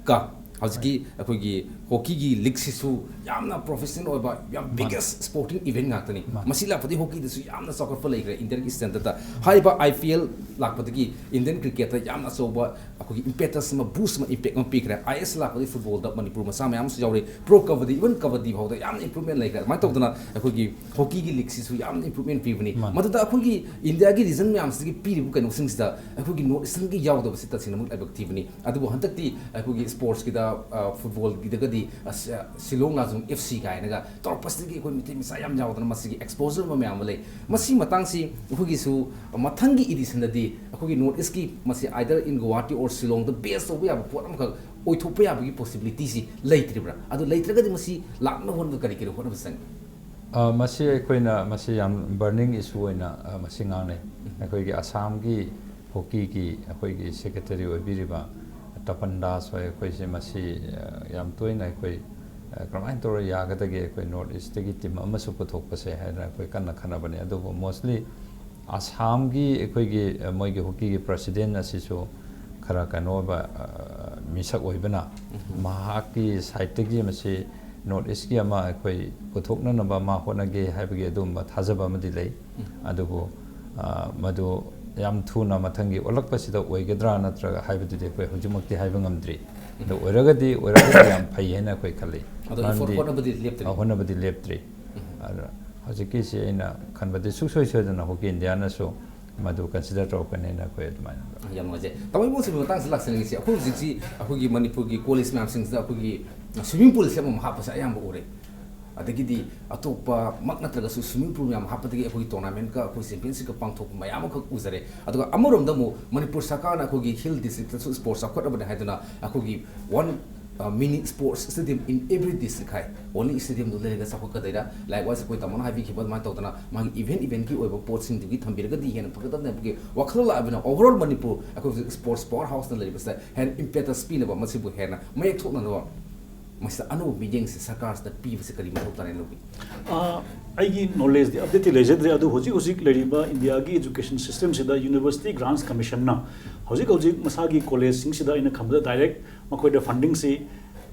ꯀ ꯍꯧꯖꯤꯛꯀꯤ ꯑꯩꯈꯣꯏꯒꯤ ꯍꯣꯀꯤꯒꯤ ꯂꯤꯛꯁꯤꯁꯨ ꯌꯥꯝꯅ ꯄ꯭ꯔꯣꯐꯦꯁꯅꯦꯜ ꯑꯣꯏꯕ, ꯌꯥꯝ ꯃꯥꯅꯤ꯫ ꯕꯤꯒꯦꯁ ꯁ꯭ꯄꯣꯔꯇꯤꯡ ꯏꯚꯦꯟ ꯉꯥꯛꯇꯅꯤ꯫ ꯃꯥꯅꯤ꯫ ꯃꯁꯤ ꯂꯥꯛꯄꯗꯒꯤ ꯍꯣꯀꯤꯗꯁꯨ ꯌꯥꯝꯅ ꯆꯥꯎꯈꯠꯄ ꯂꯩꯈ꯭ꯔꯦ ꯏꯟꯗꯤꯌꯟ ꯁ꯭ꯇꯦꯟꯗꯔꯠꯇ꯫ ꯍꯥꯏꯔꯤꯕ IPL ꯂꯥꯛꯄꯗꯒꯤ ꯏꯟꯗꯤꯌꯟ ꯀ꯭ꯔꯤꯀꯦꯠꯇ ꯌꯥꯝꯅ ꯑꯆꯧꯕ ꯑꯩꯈꯣꯏꯒꯤ ꯏꯝꯄꯦꯇꯁ ꯑꯃ, ꯕꯨꯁ ꯑꯃ, ꯏꯝꯄꯦꯛ ꯑꯃ ꯄꯤꯈ꯭ꯔꯦ꯫ ISL ꯂꯥꯛꯄꯗꯒꯤ ꯐꯨꯠꯕꯣꯜꯗ ꯃꯅꯤꯄꯨꯔ ꯃꯆꯥ ꯃꯌꯥꯝ ꯑꯃꯁꯨ ꯌꯥꯎꯔꯦ꯫ ꯄ꯭ꯔꯣ ꯀꯕꯗꯤ, ꯏꯚꯟ ꯀꯕꯗꯤ ꯐꯥꯎꯗ ꯌꯥꯝꯅ ꯏꯝꯄ꯭ꯔꯨꯚꯃꯦꯟ ꯂꯩꯈ꯭ꯔꯦ꯫ ꯑꯗꯨꯃꯥꯏꯅ ꯇꯧꯗꯅ ꯑꯩꯈꯣꯏꯒꯤ ꯍꯣꯀꯤꯒꯤ ꯂꯤꯛꯁꯤꯁꯨ ꯌꯥꯝꯅ ꯏꯝꯄ꯭ꯔꯨꯚꯃꯦꯟ ꯄꯤꯕꯅꯤ꯫ ꯃꯥꯅꯤ꯫ ꯃꯗꯨꯗ ꯑꯩꯈꯣꯏꯒꯤ ꯏꯟꯗꯤꯌꯥꯒꯤ ꯔꯤꯖꯟ ꯃꯌꯥꯝꯁꯤꯗꯒꯤ ꯄꯤꯔꯤꯕ ꯀꯩꯅꯣꯁꯤꯡꯁꯤꯗ ꯑꯩꯈꯣꯏꯒꯤ ꯅꯣꯔꯠ ꯏꯁꯇꯔꯟꯒꯤ ꯌꯥꯎꯗꯕꯁꯤ ꯇꯁꯦꯡꯅꯃꯛ ꯂꯥꯏꯕꯛ ꯊꯤꯕꯅꯤ꯫ ꯑꯗꯨꯕꯨ ꯍꯟꯗꯛꯇꯤ ꯑꯩꯈꯣꯏꯒꯤ ꯁ꯭ꯄꯣꯔꯠꯁꯀꯤꯗ, ꯑ, ꯐꯨꯠꯕꯣꯜꯒꯤꯗꯒꯗꯤ, ꯑ, ꯁꯤ-, ꯑ, ꯁꯤꯂꯣꯡ ꯂꯥꯖꯣꯡ FC ꯀꯥꯏꯅꯒ ꯇꯧꯔꯛꯄꯁꯤꯗꯒꯤ ꯑꯩꯈꯣꯏ ꯃꯩꯇꯩ ꯃꯆꯥ ꯌꯥꯝ ꯌꯥꯎꯗꯅ ꯃꯁꯤꯒꯤ ꯑꯦꯛꯁꯄꯣꯖꯔ ꯑꯃ ꯃꯌꯥꯝ ꯑꯃ ꯂꯩ꯫ ꯃꯁꯤ ꯃꯇꯥꯡꯁꯤ ꯑꯩꯈꯣꯏꯒꯤꯁꯨ ꯃꯊꯪꯒꯤ ꯏꯗꯤꯁꯟꯗꯗꯤ ꯑꯩꯈꯣꯏꯒꯤ ꯅꯣꯔꯠ ꯏꯁꯀꯤ ꯃꯁꯤ either in Guwahati or ꯁꯤꯂꯣꯡꯗ ꯕꯦꯁ ꯇꯧꯕ ꯌꯥꯕ ꯄꯣꯠ ꯑꯃꯈꯛ ꯑꯣꯏꯊꯣꯛꯄ ꯌꯥꯕꯒꯤ ꯄꯣꯁꯤꯕꯤꯂꯤꯇꯤꯁꯤ ꯂꯩꯇ꯭ꯔꯤꯕ꯭ꯔꯥ? ꯑꯗꯨ ꯂꯩꯇ꯭ꯔꯒꯗꯤ ꯃꯁꯤ ꯂꯥꯛꯅꯕ ꯍꯣꯠꯅꯕꯗ ꯀꯔꯤ ꯀꯔꯤ ꯍꯣꯠꯅꯕ ꯆꯪꯏ? ꯑ, ꯃꯁꯤ ꯑꯩꯈꯣꯏꯅ ꯃꯁꯤ ꯌꯥꯝ burning issue ꯑꯣꯏꯅ, ꯑ, ꯃꯁꯤ ꯉꯥꯡꯅꯩ꯫ ꯑꯩꯈꯣꯏꯒꯤ ꯑꯁꯥꯝꯒꯤ ꯍꯣꯀꯤꯒꯤ ꯑꯩꯈꯣꯏꯒꯤ secretary ꯑꯣꯏꯕꯤꯔꯤꯕ ꯇꯄꯟ ꯗꯥꯁ ꯍꯣꯏ, ꯑꯩꯈꯣꯏꯁꯦ ꯃꯁꯤ, ꯑ, ꯌꯥꯝ ꯇꯣꯏꯅ ꯑꯩꯈꯣꯏ, ꯑ, ꯀꯔꯝꯍꯥꯏꯅ ꯇꯧꯔ ꯌꯥꯒꯗꯒꯦ, ꯑꯩꯈꯣꯏ North East ꯇꯒꯤ team ꯑꯃꯁꯨ ꯄꯨꯊꯣꯛꯄꯁꯦ ꯍꯥꯏꯗꯅ ꯑꯩꯈꯣꯏ ꯀꯟꯅ ꯈꯟꯅꯕꯅꯦ꯫ ꯑꯗꯨꯕꯨ mostly ꯑꯁꯥꯝꯒꯤ ꯑꯩꯈꯣꯏꯒꯤ, ꯑ, ꯃꯣꯏꯒꯤ ꯍꯣꯀꯤꯒꯤ president ꯑꯁꯤꯁꯨ ꯈꯔ ꯀꯩꯅꯣ ꯑꯣꯏꯕ, ꯑ, ꯃꯤꯁꯛ ꯑꯣꯏꯕꯅ, ꯃꯍꯥꯛꯀꯤ side ꯇꯒꯤ ꯃꯁꯤ North East ꯀꯤ ꯑꯃ ꯑꯩꯈꯣꯏ ꯄꯨꯊꯣꯛꯅꯅꯕ ꯃꯥ ꯍꯣꯠꯅꯒꯦ ꯍꯥꯏꯕꯒꯤ ꯑꯗꯨꯒꯨꯝꯕ ꯊꯥꯖꯕ ꯑꯃꯗꯤ ꯂꯩ꯫ ꯑꯗꯨꯕꯨ, ꯑ, ꯃꯗꯨ ꯌꯥꯝ ꯊꯨꯅ ꯃꯊꯪꯒꯤ ꯑꯣꯜꯂꯛꯄꯁꯤꯗ ꯑꯣꯏꯒꯗ꯭ꯔꯥ ꯅꯠꯇ꯭ꯔꯒ ꯍꯥꯏꯕꯗꯨꯗꯤ ꯑꯩꯈꯣꯏ ꯍꯧꯖꯤꯛꯃꯛꯇꯤ ꯍꯥꯏꯕ ꯉꯝꯗ꯭ꯔꯤ꯫ ꯑꯗꯨ ꯑꯣꯏꯔꯒꯗꯤ, ꯑꯣꯏꯔꯒꯗꯤ ꯌꯥꯝ ꯐꯩ ꯍꯥꯏꯅ ꯑꯩꯈꯣꯏ ꯈꯜꯂꯤ꯫ ꯑꯗꯣ effort ꯃꯔꯝꯗꯤ, ꯍꯣꯠꯅꯕꯗꯤ ꯂꯦꯞꯇ꯭ꯔꯤ꯫ ꯑ, ꯍꯣꯠꯅꯕꯗꯤ ꯂꯦꯞꯇ꯭ꯔꯤ꯫ ꯑꯗꯨꯅ ꯍꯧꯖꯤꯛꯀꯤꯁꯤ ꯑꯩꯅ ꯈꯟꯕꯗꯤ ꯁꯨꯡꯁꯣꯏ ꯁꯣꯏꯗꯅ ꯍꯣꯀꯤ ꯏꯟꯗꯤꯌꯥꯅꯁꯨ ꯃꯗꯨ consider ꯇꯧꯔꯛꯀꯅꯦꯅ ꯑꯩꯈꯣꯏ ꯑꯗꯨꯃꯥꯏꯅ ꯌꯥꯝ ꯅꯨꯡꯉꯥꯏꯖꯩ꯫ ꯇꯥꯃꯣ ꯏꯕꯣꯁꯤꯒꯤ ꯃꯇꯥꯡꯁꯤꯗ ꯂꯥꯛꯆꯅꯤꯡꯉꯤꯁꯤ, ꯑꯩꯈꯣꯏ ꯍꯧꯖꯤꯛꯁꯤ ꯑꯩꯈꯣꯏꯒꯤ ꯃꯅꯤꯄꯨꯔꯒꯤ college ꯃꯌꯥꯝꯁꯤꯡꯁꯤꯗ ꯑꯩꯈꯣꯏꯒꯤ swimming pool ꯁꯦ ꯑꯃꯃꯝ ꯍꯥꯞꯄꯁꯦ ꯑꯌꯥꯝꯕ ꯎꯔꯦ꯫ ꯑꯗꯒꯤꯗꯤ ꯑꯇꯣꯞꯄꯃꯛ ꯅꯠꯇ꯭ꯔꯒꯁꯨ swimming pool ꯃꯌꯥꯝ ꯍꯥꯞꯄꯗꯒꯤ ꯑꯩꯈꯣꯏꯒꯤ tournamentꯀ ꯑꯩꯈꯣꯏ championshipꯀ ꯄꯥꯡꯊꯣꯛꯄ ꯃꯌꯥꯝ ꯑꯃꯈꯛ ꯎꯖꯔꯦ꯫ ꯑꯗꯨꯒ ꯑꯃꯔꯣꯝꯗ ꯑꯃꯨꯛ ꯃꯅꯤꯄꯨꯔ ꯁꯔꯀꯥꯔꯅ ꯑꯩꯈꯣꯏꯒꯤ hill districtꯇꯁꯨ sports ꯆꯥꯎꯈꯠꯅꯕꯅꯦ ꯍꯥꯏꯗꯨꯅ ꯑꯩꯈꯣꯏꯒꯤ one, uh, mini sports stadium in every district high. Only stadiumꯗꯨ ꯂꯩꯔꯒ ꯆꯥꯎꯈꯠꯀꯗꯣꯏꯔꯥ? Likewise ꯑꯩꯈꯣꯏ ꯇꯥꯃꯣꯅ ꯍꯥꯏꯕꯤꯈꯤꯕ ꯑꯗꯨꯃꯥꯏꯅ ꯇꯧꯗꯅ ꯃꯥꯒꯤ event eventꯀꯤ ꯑꯣꯏꯕ ꯄꯣꯠꯁꯤꯡꯗꯨꯒꯤ ꯊꯝꯕꯤꯔꯒꯗꯤ ꯍꯦꯟꯅ ꯐꯒꯗꯕꯅꯦ ꯍꯥꯏꯕꯒꯤ ꯋꯥꯈꯜꯂꯣꯟ ꯂꯥꯛꯑꯕꯅꯤꯅ overall ꯃꯅꯤꯄꯨꯔ ꯑꯩꯈꯣꯏ ꯍꯧꯖꯤꯛ sports power houseꯅ ꯂꯩꯔꯤꯕꯁꯤꯗ ꯍꯦꯟꯅ impetus ꯄꯤꯅꯕ, ꯃꯁꯤꯕꯨ ꯍꯦꯟꯅ ꯃꯌꯦꯛ ꯊꯣꯛꯅꯅꯕ ꯃꯁꯤꯗ ꯑꯅꯧꯕ ꯃꯤꯠꯌꯦꯡꯁꯦ ꯁꯔꯀꯥꯔꯁꯤꯗ ꯄꯤꯕꯁꯦ ꯀꯔꯤ ꯃꯊꯧ ꯇꯥꯏꯅ ꯂꯧꯕꯤ? ꯑ, ꯑꯩꯒꯤ knowledgeꯗꯤ updateꯇꯤ ꯂꯩꯖꯗ꯭ꯔꯦ, ꯑꯗꯨ ꯍꯧꯖꯤꯛ ꯍꯧꯖꯤꯛ ꯂꯩꯔꯤꯕ ꯏꯟꯗꯤꯌꯥꯒꯤ education systemꯁꯤꯗ University Grants Commissionꯅ ꯍꯧꯖꯤꯛ ꯍꯧꯖꯤꯛ ꯃꯁꯥꯒꯤ collegeꯁꯤꯡꯁꯤꯗ ꯑꯩꯅ ꯈꯟꯕꯗ direct ꯃꯈꯣꯏꯗ fundingꯁꯤ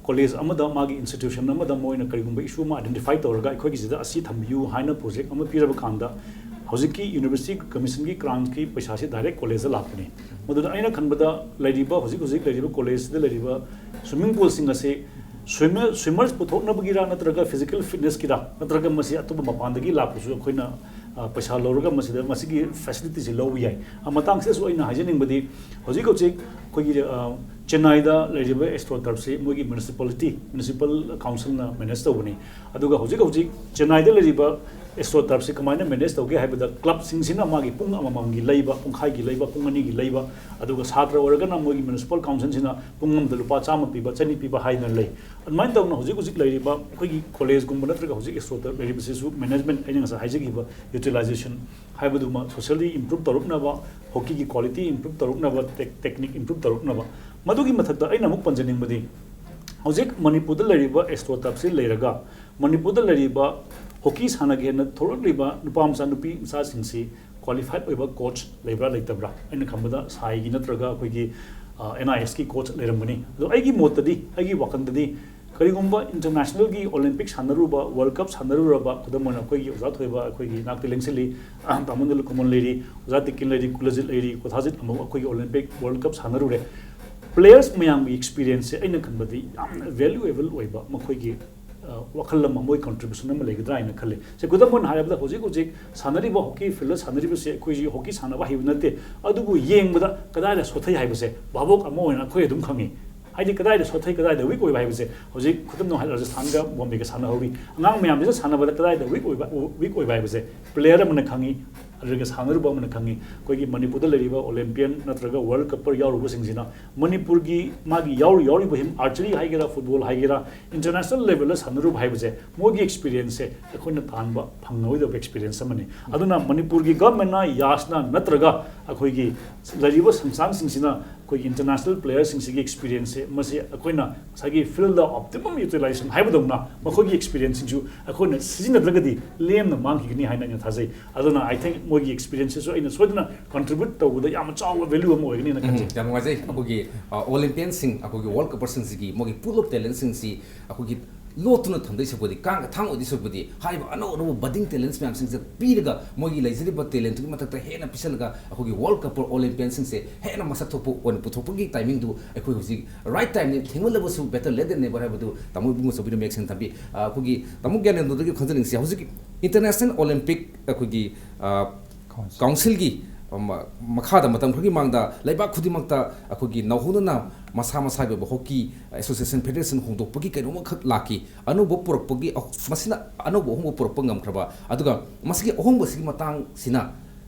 college ꯑꯃꯗ, ꯃꯥꯒꯤ institution ꯑꯃꯗ ꯃꯣꯏꯅ ꯀꯔꯤꯒꯨꯝꯕ issue ꯑꯃ identify ꯇꯧꯔꯒ ꯑꯩꯈꯣꯏꯒꯤꯁꯤꯗ ꯑꯁꯤ ꯊꯝꯕꯤꯌꯨ ꯍꯥꯏꯅ project ꯑꯃ ꯄꯤꯔꯕ ꯀꯥꯟꯗ ꯍꯧꯖꯤꯛꯀꯤ University Commissionꯒꯤ grantꯀꯤ ꯄꯩꯁꯥꯁꯤ direct collegeꯗ ꯂꯥꯛꯄꯅꯤ꯫ ꯃꯗꯨꯅ ꯑꯩꯅ ꯈꯟꯕꯗ ꯂꯩꯔꯤꯕ, ꯍꯧꯖꯤꯛ ꯍꯧꯖꯤꯛ ꯂꯩꯔꯤꯕ collegeꯁꯤꯗ ꯂꯩꯔꯤꯕ swimming poolꯁꯤꯡ ꯑꯁꯤ swimmer, swimmers ꯄꯨꯊꯣꯛꯅꯕꯒꯤꯔ ꯅꯠꯇ꯭ꯔꯒ physical fitnessꯀꯤꯔ ꯅꯠꯇ꯭ꯔꯒ ꯃꯁꯤ ꯑꯇꯣꯞꯄ ꯃꯄꯥꯟꯗꯒꯤ ꯂꯥꯛꯄꯁꯨ ꯑꯩꯈꯣꯏꯅ, ꯑ, ꯄꯩꯁꯥ ꯂꯧꯔꯒ ꯃꯁꯤꯗ, ꯃꯁꯤꯒꯤ facilityꯁꯤ ꯂꯧꯕ ꯌꯥꯏ꯫ ꯑ, ꯃꯇꯥꯡꯁꯤꯗꯁꯨ ꯑꯩꯅ ꯍꯥꯏꯖꯅꯤꯡꯕꯗꯤ ꯍꯧꯖꯤꯛ ꯍꯧꯖꯤꯛ ꯑꯩꯈꯣꯏꯒꯤ, ꯑ, ꯆꯦꯟꯅꯥꯏꯗ ꯂꯩꯔꯤꯕ ꯑꯦꯁꯇ꯭ꯔꯣ ꯇꯔꯐꯁꯤ ꯃꯣꯏꯒꯤ ꯃ꯭ꯌꯨꯅꯤꯁꯤꯄꯥꯂꯤꯇꯤ, ꯃ꯭ꯌꯨꯅꯤꯁꯤꯄꯥꯜ ꯀꯥꯎꯟꯁꯤꯜꯅ ꯃꯦꯅꯦꯖ ꯇꯧꯕꯅꯤ꯫ ꯑꯗꯨꯒ ꯍꯧꯖꯤꯛ ꯍꯧꯖꯤꯛ ꯆꯦꯟꯅꯥꯏꯗ ꯂꯩꯔꯤꯕ ꯑꯦꯁꯇ꯭ꯔꯣ ꯇꯔꯐꯁꯤ ꯀꯃꯥꯏꯅ ꯃꯦꯅꯦꯖ ꯇꯧꯒꯦ ꯍꯥꯏꯕꯗ, ꯀ꯭ꯂꯕꯁꯤꯡꯁꯤꯅ ꯃꯥꯒꯤ ꯄꯨꯡ ꯑꯃꯃꯝꯒꯤ ꯂꯩꯕ, ꯄꯨꯡꯈꯥꯏꯒꯤ ꯂꯩꯕ, ꯄꯨꯡ ꯑꯅꯤꯒꯤ ꯂꯩꯕ, ꯑꯗꯨꯒ ꯁꯥꯇ꯭ꯔ ꯑꯣꯏꯔꯒꯅ ꯃꯣꯏꯒꯤ ꯃ꯭ꯌꯨꯅꯤꯁꯤꯄꯥꯜ ꯀꯥꯎꯟꯁꯤꯜꯁꯤꯅ ꯄꯨꯡ ꯑꯃꯗ ꯂꯨꯄꯥ ꯆꯥꯝꯃ ꯄꯤꯕ, ꯆꯅꯤ ꯄꯤꯕ ꯍꯥꯏꯗꯅ ꯂꯩ꯫ ꯑꯗꯨꯃꯥꯏꯅ ꯇꯧꯅ ꯍꯧꯖꯤꯛ ꯍꯧꯖꯤꯛ ꯂꯩꯔꯤꯕ ꯑꯩꯈꯣꯏꯒꯤ ꯀꯣꯂꯦꯖꯀꯨꯝꯕ ꯅꯠꯇ꯭ꯔꯒ ꯍꯧꯖꯤꯛ ꯑꯦꯁꯇ꯭ꯔꯣ ꯇꯔꯐ ꯂꯩꯔꯤꯕꯁꯤꯁꯨ ꯃꯦꯅꯦꯖꯃꯦꯟ, ꯑꯩꯅ ꯉꯁꯥꯏ ꯍꯥꯏꯖꯈꯤꯕ ꯌꯨꯇꯤꯂꯥꯏꯖꯦꯁꯟ ꯍꯥꯏꯕꯗꯨꯃ, ꯁꯣꯁꯤꯌꯦꯜꯂꯤ ꯏꯝꯄ꯭ꯔꯨꯞ ꯇꯧꯔꯛꯅꯕ, ꯍꯣꯀꯤꯒꯤ ꯀ꯭ꯋꯥꯂꯤꯇꯤ ꯏꯝꯄ꯭ꯔꯨꯞ ꯇꯧꯔꯛꯅꯕ, ꯇꯦꯛ-, ꯇꯦꯛꯅꯤꯛ ꯏꯝꯄ꯭ꯔꯨꯞ ꯇꯧꯔꯛꯅꯕ, ꯃꯗꯨꯒꯤ ꯃꯊꯛꯇ ꯑꯩꯅ ꯑꯃꯨꯛ ꯄꯟꯖꯅꯤꯡꯕꯗꯤ, ꯍꯧꯖꯤꯛ ꯃꯅꯤꯄꯨꯔꯗ ꯂꯩꯔꯤꯕ ꯑꯦꯁꯇ꯭ꯔꯣ ꯇꯔꯐꯁꯤ ꯂꯩꯔꯒ, ꯃꯅꯤꯄꯨꯔꯗ ꯂꯩꯔꯤꯕ ꯍꯣꯀꯤ ꯁꯥꯟꯅꯒꯦꯅ ꯊꯣꯛꯂꯛꯂꯤꯕ ꯅꯨꯄꯥ ꯃꯆꯥ, ꯅꯨꯄꯤ ꯃꯆꯥꯁꯤꯡꯁꯤ ꯀ꯭ꯋꯥꯂꯤꯐꯥꯏꯗ ꯑꯣꯏꯕ ꯀꯣꯆ ꯂꯩꯕ꯭ꯔꯥ ꯂꯩꯇꯕ꯭ꯔꯥ? ꯑꯩꯅ ꯈꯟꯕꯗ ꯁꯥꯏꯒꯤ ꯅꯠꯇ꯭ꯔꯒ ꯑꯩꯈꯣꯏꯒꯤ, ꯑ, ꯑꯦꯟ ꯑꯥꯏ ꯑꯦꯁꯀꯤ ꯀꯣꯆ ꯂꯩꯔꯝꯒꯅꯤ꯫ ꯑꯗꯣ ꯑꯩꯒꯤ ꯃꯣꯠꯇꯗꯤ, ꯑꯩꯒꯤ ꯋꯥꯈꯜꯗꯗꯤ, ꯀꯔꯤꯒꯨꯝꯕ ꯏꯟꯇꯔꯅꯦꯁꯅꯦꯜꯒꯤ ꯑꯣꯂꯤꯝꯄꯤꯛ ꯁꯥꯟꯅꯔꯨꯕ, ꯋꯥꯔꯜ ꯀꯞ ꯁꯥꯟꯅꯔꯨꯔꯕ, ꯈꯨꯗꯝ ꯑꯣꯏꯅ ꯑꯩꯈꯣꯏꯒꯤ ꯑꯣꯖꯥ ꯊꯣꯏꯕ, ꯑꯩꯈꯣꯏꯒꯤ ꯏꯅꯥꯛꯇ ꯂꯦꯡꯁꯤꯜꯂꯤ, ꯇꯥꯃꯣ ꯅꯤꯜꯀꯃꯜ ꯂꯩꯔꯤ, ꯑꯣꯖꯥ ꯇꯤꯀꯤꯟ ꯂꯩꯔꯤ, ꯀꯨꯂꯖꯤꯠ ꯂꯩꯔꯤ, ꯀꯣꯊꯥꯖꯤꯠ ꯑꯃꯨꯛ ꯑꯩꯈꯣꯏꯒꯤ ꯑꯣꯂꯤꯝꯄꯤꯛ, ꯋꯥꯔꯜ ꯀꯞ ꯁꯥꯟꯅꯔꯨꯔꯦ꯫ ꯄ꯭ꯂꯦꯌꯔꯁ ꯃꯌꯥꯝꯒꯤ ꯑꯦꯛꯁꯄꯤꯔꯤꯌꯦꯟꯁꯁꯦ ꯑꯩꯅ ꯈꯟꯕꯗꯤ ꯌꯥꯝꯅ ꯚꯦꯂꯨꯑꯦꯕꯜ ꯑꯣꯏꯕ, ꯃꯈꯣꯏꯒꯤ, ꯑ, ꯋꯥꯈꯜ ꯑꯃ, ꯃꯣꯏ ꯀꯟꯇ꯭ꯔꯤꯕ꯭ꯌꯨꯁꯟ ꯑꯃ ꯂꯩꯒꯗ꯭ꯔꯥ ꯍꯥꯏꯅ ꯈꯜꯂꯤ꯫ ꯁꯦ, ꯈꯨꯗꯝ ꯑꯣꯏꯅ ꯍꯥꯏꯔꯕꯗ, ꯍꯧꯖꯤꯛ ꯍꯧꯖꯤꯛ ꯁꯥꯟꯅꯔꯤꯕ ꯍꯣꯀꯤ ꯐꯤꯜꯗ ꯁꯥꯟꯅꯔꯤꯕꯁꯦ ꯑꯩꯈꯣꯏꯁꯤ ꯍꯣꯀꯤ ꯁꯥꯟꯅꯕ ꯍꯩꯕ ꯅꯠꯇꯦ, ꯑꯗꯨꯕꯨ ꯌꯦꯡꯕꯗ ꯀꯗꯥꯏꯗ ꯁꯣꯊꯩ ꯍꯥꯏꯕꯁꯦ ꯚꯥꯕꯣꯛ ꯑꯃ ꯑꯣꯏꯅ ꯑꯩꯈꯣꯏ ꯑꯗꯨꯝ ꯈꯪꯉꯤ꯫ ꯍꯥꯏꯗꯤ ꯀꯗꯥꯏꯗ ꯁꯣꯊꯩ, ꯀꯗꯥꯏꯗ ꯋꯤꯛ ꯑꯣꯏꯕ ꯍꯥꯏꯕꯁꯦ꯫ ꯍꯧꯖꯤꯛ ꯈꯨꯗꯝ ꯑꯣꯏꯅ ꯍꯥꯏꯔꯕꯗ ꯔꯥꯖꯁꯊꯥꯟꯒ ꯕꯣꯝꯕꯦꯒ ꯁꯥꯟꯅꯍꯧꯔꯤ꯫ ꯑꯉꯥꯡ ꯃꯌꯥꯝꯁꯤꯅ ꯁꯥꯟꯅꯕꯗ ꯀꯗꯥꯏꯗ ꯋꯤꯛ ꯑꯣꯏꯕ, ꯋꯤꯛ ꯑꯣꯏꯕ ꯍꯥꯏꯕꯁꯦ ꯄ꯭ꯂꯦꯌꯔ ꯑꯃꯅ ꯈꯪꯉꯤ, ꯑꯗꯨꯒ ꯁꯥꯟꯅꯔꯨꯕ ꯑꯃꯅ ꯈꯪꯉꯤ꯫ ꯑꯩꯈꯣꯏꯒꯤ ꯃꯅꯤꯄꯨꯔꯗ ꯂꯩꯔꯤꯕ ꯑꯣꯂꯦꯝꯄꯤꯌꯟ ꯅꯠꯇ꯭ꯔꯒ ꯋꯥꯔꯜ ꯀꯞꯄꯔ ꯌꯥꯎꯔꯨꯕꯁꯤꯡꯁꯤꯅ ꯃꯅꯤꯄꯨꯔꯒꯤ ꯃꯥꯒꯤ ꯌꯥꯎꯔꯤ, ꯌꯥꯎꯔꯤꯕ ꯍꯤꯝ, ꯑꯥꯔꯆꯔꯤ ꯍꯥꯏꯒꯦꯔꯥ, ꯐꯨꯠꯕꯣꯜ ꯍꯥꯏꯒꯦꯔꯥ, ꯏꯟꯇꯔꯅꯦꯁꯅꯦꯜ ꯂꯦꯚꯦꯜꯗ ꯁꯥꯟꯅꯔꯨꯕ ꯍꯥꯏꯕꯁꯦ, ꯃꯣꯏꯒꯤ ꯑꯦꯛꯁꯄꯤꯔꯤꯌꯦꯟꯁꯁꯦ ꯑꯩꯈꯣꯏꯅ ꯇꯥꯟꯕ ꯐꯪꯉꯔꯣꯏꯗꯕ ꯑꯦꯛꯁꯄꯤꯔꯤꯌꯦꯟꯁ ꯑꯃꯅꯤ꯫ ꯑꯗꯨꯅ ꯃꯅꯤꯄꯨꯔꯒꯤ ꯒꯚꯔꯟꯃꯦꯟꯅ, ꯌꯥꯁꯅ ꯅꯠꯇ꯭ꯔꯒ ꯑꯩꯈꯣꯏꯒꯤ ꯂꯩꯔꯤꯕ ꯁꯪꯁꯊꯥꯟꯁꯤꯡꯁꯤꯅ ꯑꯩꯈꯣꯏꯒꯤ ꯏꯟꯇꯔꯅꯦꯁꯅꯦꯜ ꯄ꯭ꯂꯦꯌꯔꯁꯤꯡꯁꯤꯒꯤ ꯑꯦꯛꯁꯄꯤꯔꯤꯌꯦꯟꯁꯁꯦ, ꯃꯁꯤ ꯑꯩꯈꯣꯏꯅ ꯉꯁꯥꯏꯒꯤ ꯐꯤꯜꯗ ꯑꯣꯞꯇꯤꯃꯝ ꯌꯨꯇꯤꯂꯥꯏꯖꯦꯁꯟ ꯍꯥꯏꯕꯗꯧꯅ ꯃꯈꯣꯏꯒꯤ ꯑꯦꯛꯁꯄꯤꯔꯤꯌꯦꯟꯁꯁꯤꯡꯁꯨ ꯑꯩꯈꯣꯏꯅ ꯁꯤꯖꯤꯟꯅꯗ꯭ꯔꯒꯗꯤ ꯂꯦꯝꯅ ꯃꯥꯡꯈꯤꯒꯅꯤ ꯍꯥꯏꯅ ꯑꯩꯅ ꯊꯥꯖꯩ꯫ ꯑꯗꯨꯅ I think ꯃꯣꯏꯒꯤ ꯑꯦꯛꯁꯄꯤꯔꯤꯌꯦꯟꯁꯁꯤꯁꯨ ꯑꯩꯅ ꯁꯣꯏꯗꯅ ꯀꯟꯇ꯭ꯔꯤꯕ꯭ꯌꯨꯠ ꯇꯧꯕꯗ ꯌꯥꯝꯅ ꯆꯥꯎꯕ ꯚꯦꯂ꯭ꯌꯨ ꯑꯃ ꯑꯣꯏꯒꯅꯤꯅ ꯎꯝ, ꯈꯟꯖꯩ꯫ ꯌꯥꯝ ꯅꯨꯡꯉꯥꯏꯖꯩ꯫ ꯑꯩꯈꯣꯏꯒꯤ, ꯑ, ꯑꯣꯂꯦꯝꯄꯤꯌꯟꯁꯤꯡ, ꯑꯩꯈꯣꯏꯒꯤ ꯋꯥꯔꯜ ꯀꯞꯄꯔꯁꯤꯡꯁꯤꯒꯤ ꯃꯣꯏꯒꯤ ꯄꯨꯜ ꯑꯣꯐ ꯇꯦꯂꯦꯟꯁꯤꯡꯁꯤ ꯑꯩꯈꯣꯏꯒꯤ ꯂꯣꯠꯇꯨꯅ ꯊꯝꯗꯣꯏ ꯁꯔꯨꯛꯄꯨꯗꯤ, ꯀꯥꯡꯒ ꯊꯥꯡ ꯑꯣꯏꯗꯣꯏ ꯁꯔꯨꯛꯄꯨꯗꯤ, ꯍꯥꯏꯔꯤꯕ ꯑꯅꯧ ꯑꯅꯧꯕ ꯕꯗꯤꯡ ꯇꯦꯂꯦꯟꯁ ꯃꯌꯥꯝꯁꯤꯡꯁꯦ ꯄꯤꯔꯒ, ꯃꯣꯏꯒꯤ ꯂꯩꯖꯔꯤꯕ ꯇꯦꯂꯦꯟꯇꯨꯒꯤ ꯃꯊꯛꯇ ꯍꯦꯟꯅ ꯄꯤꯁꯜꯂꯒ, ꯑꯩꯈꯣꯏꯒꯤ ꯋꯥꯔꯜ ꯀꯞꯄꯔ ꯑꯣꯂꯦꯝꯄꯤꯌꯟꯁꯤꯡꯁꯦ ꯍꯦꯟꯅ ꯃꯁꯛ ꯊꯣꯛꯄ ꯑꯣꯏꯅ ꯄꯨꯊꯣꯛꯄꯒꯤ ꯇꯥꯏꯃꯤꯡꯗꯨ ꯑꯩꯈꯣꯏ ꯍꯧꯖꯤꯛ right ꯇꯥꯏꯝꯅꯤ꯫ ꯊꯦꯡꯃꯜꯂꯕꯁꯨ better late than never ꯍꯥꯏꯕꯗꯨ ꯇꯥꯃꯣ ꯏꯕꯨꯡꯉꯣ ꯆꯧꯕꯤꯅ ꯃꯌꯦꯛ ꯁꯦꯡꯅ ꯊꯝꯕꯤ꯫ ꯑ, ꯑꯩꯈꯣꯏꯒꯤ ꯇꯥꯃꯣ ꯒ꯭ꯌꯥꯅꯦꯟꯗ꯭ꯔꯣꯗꯒꯤ ꯈꯪꯖꯅꯤꯡꯁꯤ, ꯍꯧꯖꯤꯛꯀꯤ ꯏꯟꯇꯔꯅꯦꯁꯅꯦꯜ ꯑꯣꯂꯦꯝꯄꯤꯛ ꯑꯩꯈꯣꯏꯒꯤ, ꯑ, ꯀꯥꯎꯟꯁꯤꯜ꯫ ꯀꯥꯎꯟꯁꯤꯜꯒꯤ ꯃ-, ꯃꯈꯥꯗ ꯃꯇꯝ ꯈꯔꯒꯤ ꯃꯥꯡꯗ ꯂꯩꯕꯥꯛ ꯈꯨꯗꯤꯡꯃꯛꯇ ꯑꯩꯈꯣꯏꯒꯤ ꯅꯧꯍꯧꯅꯅ ꯃꯁꯥ ꯃꯁꯥꯒꯤ ꯑꯣꯏꯕ ꯍꯣꯀꯤ ꯑꯦꯁꯣꯁꯤꯌꯦꯁꯟ, ꯐꯦꯗꯔꯦꯁꯟ ꯍꯣꯡꯗꯣꯛꯄꯒꯤ ꯀꯩꯅꯣꯝꯃꯈꯛ ꯂꯥꯛꯈꯤ꯫ ꯑꯅꯧꯕ ꯄꯨꯔꯛꯄꯒꯤ ꯑꯍ-, ꯃꯁꯤꯅ ꯑꯅꯧꯕ ꯑꯍꯣꯡꯕ ꯄꯨꯔꯛꯄ ꯉꯝꯈ꯭ꯔꯕ, ꯑꯗꯨꯒ ꯃꯁꯤꯒꯤ ꯑꯍꯣꯡꯕꯁꯤꯒꯤ ꯃꯇꯥꯡꯁꯤꯅ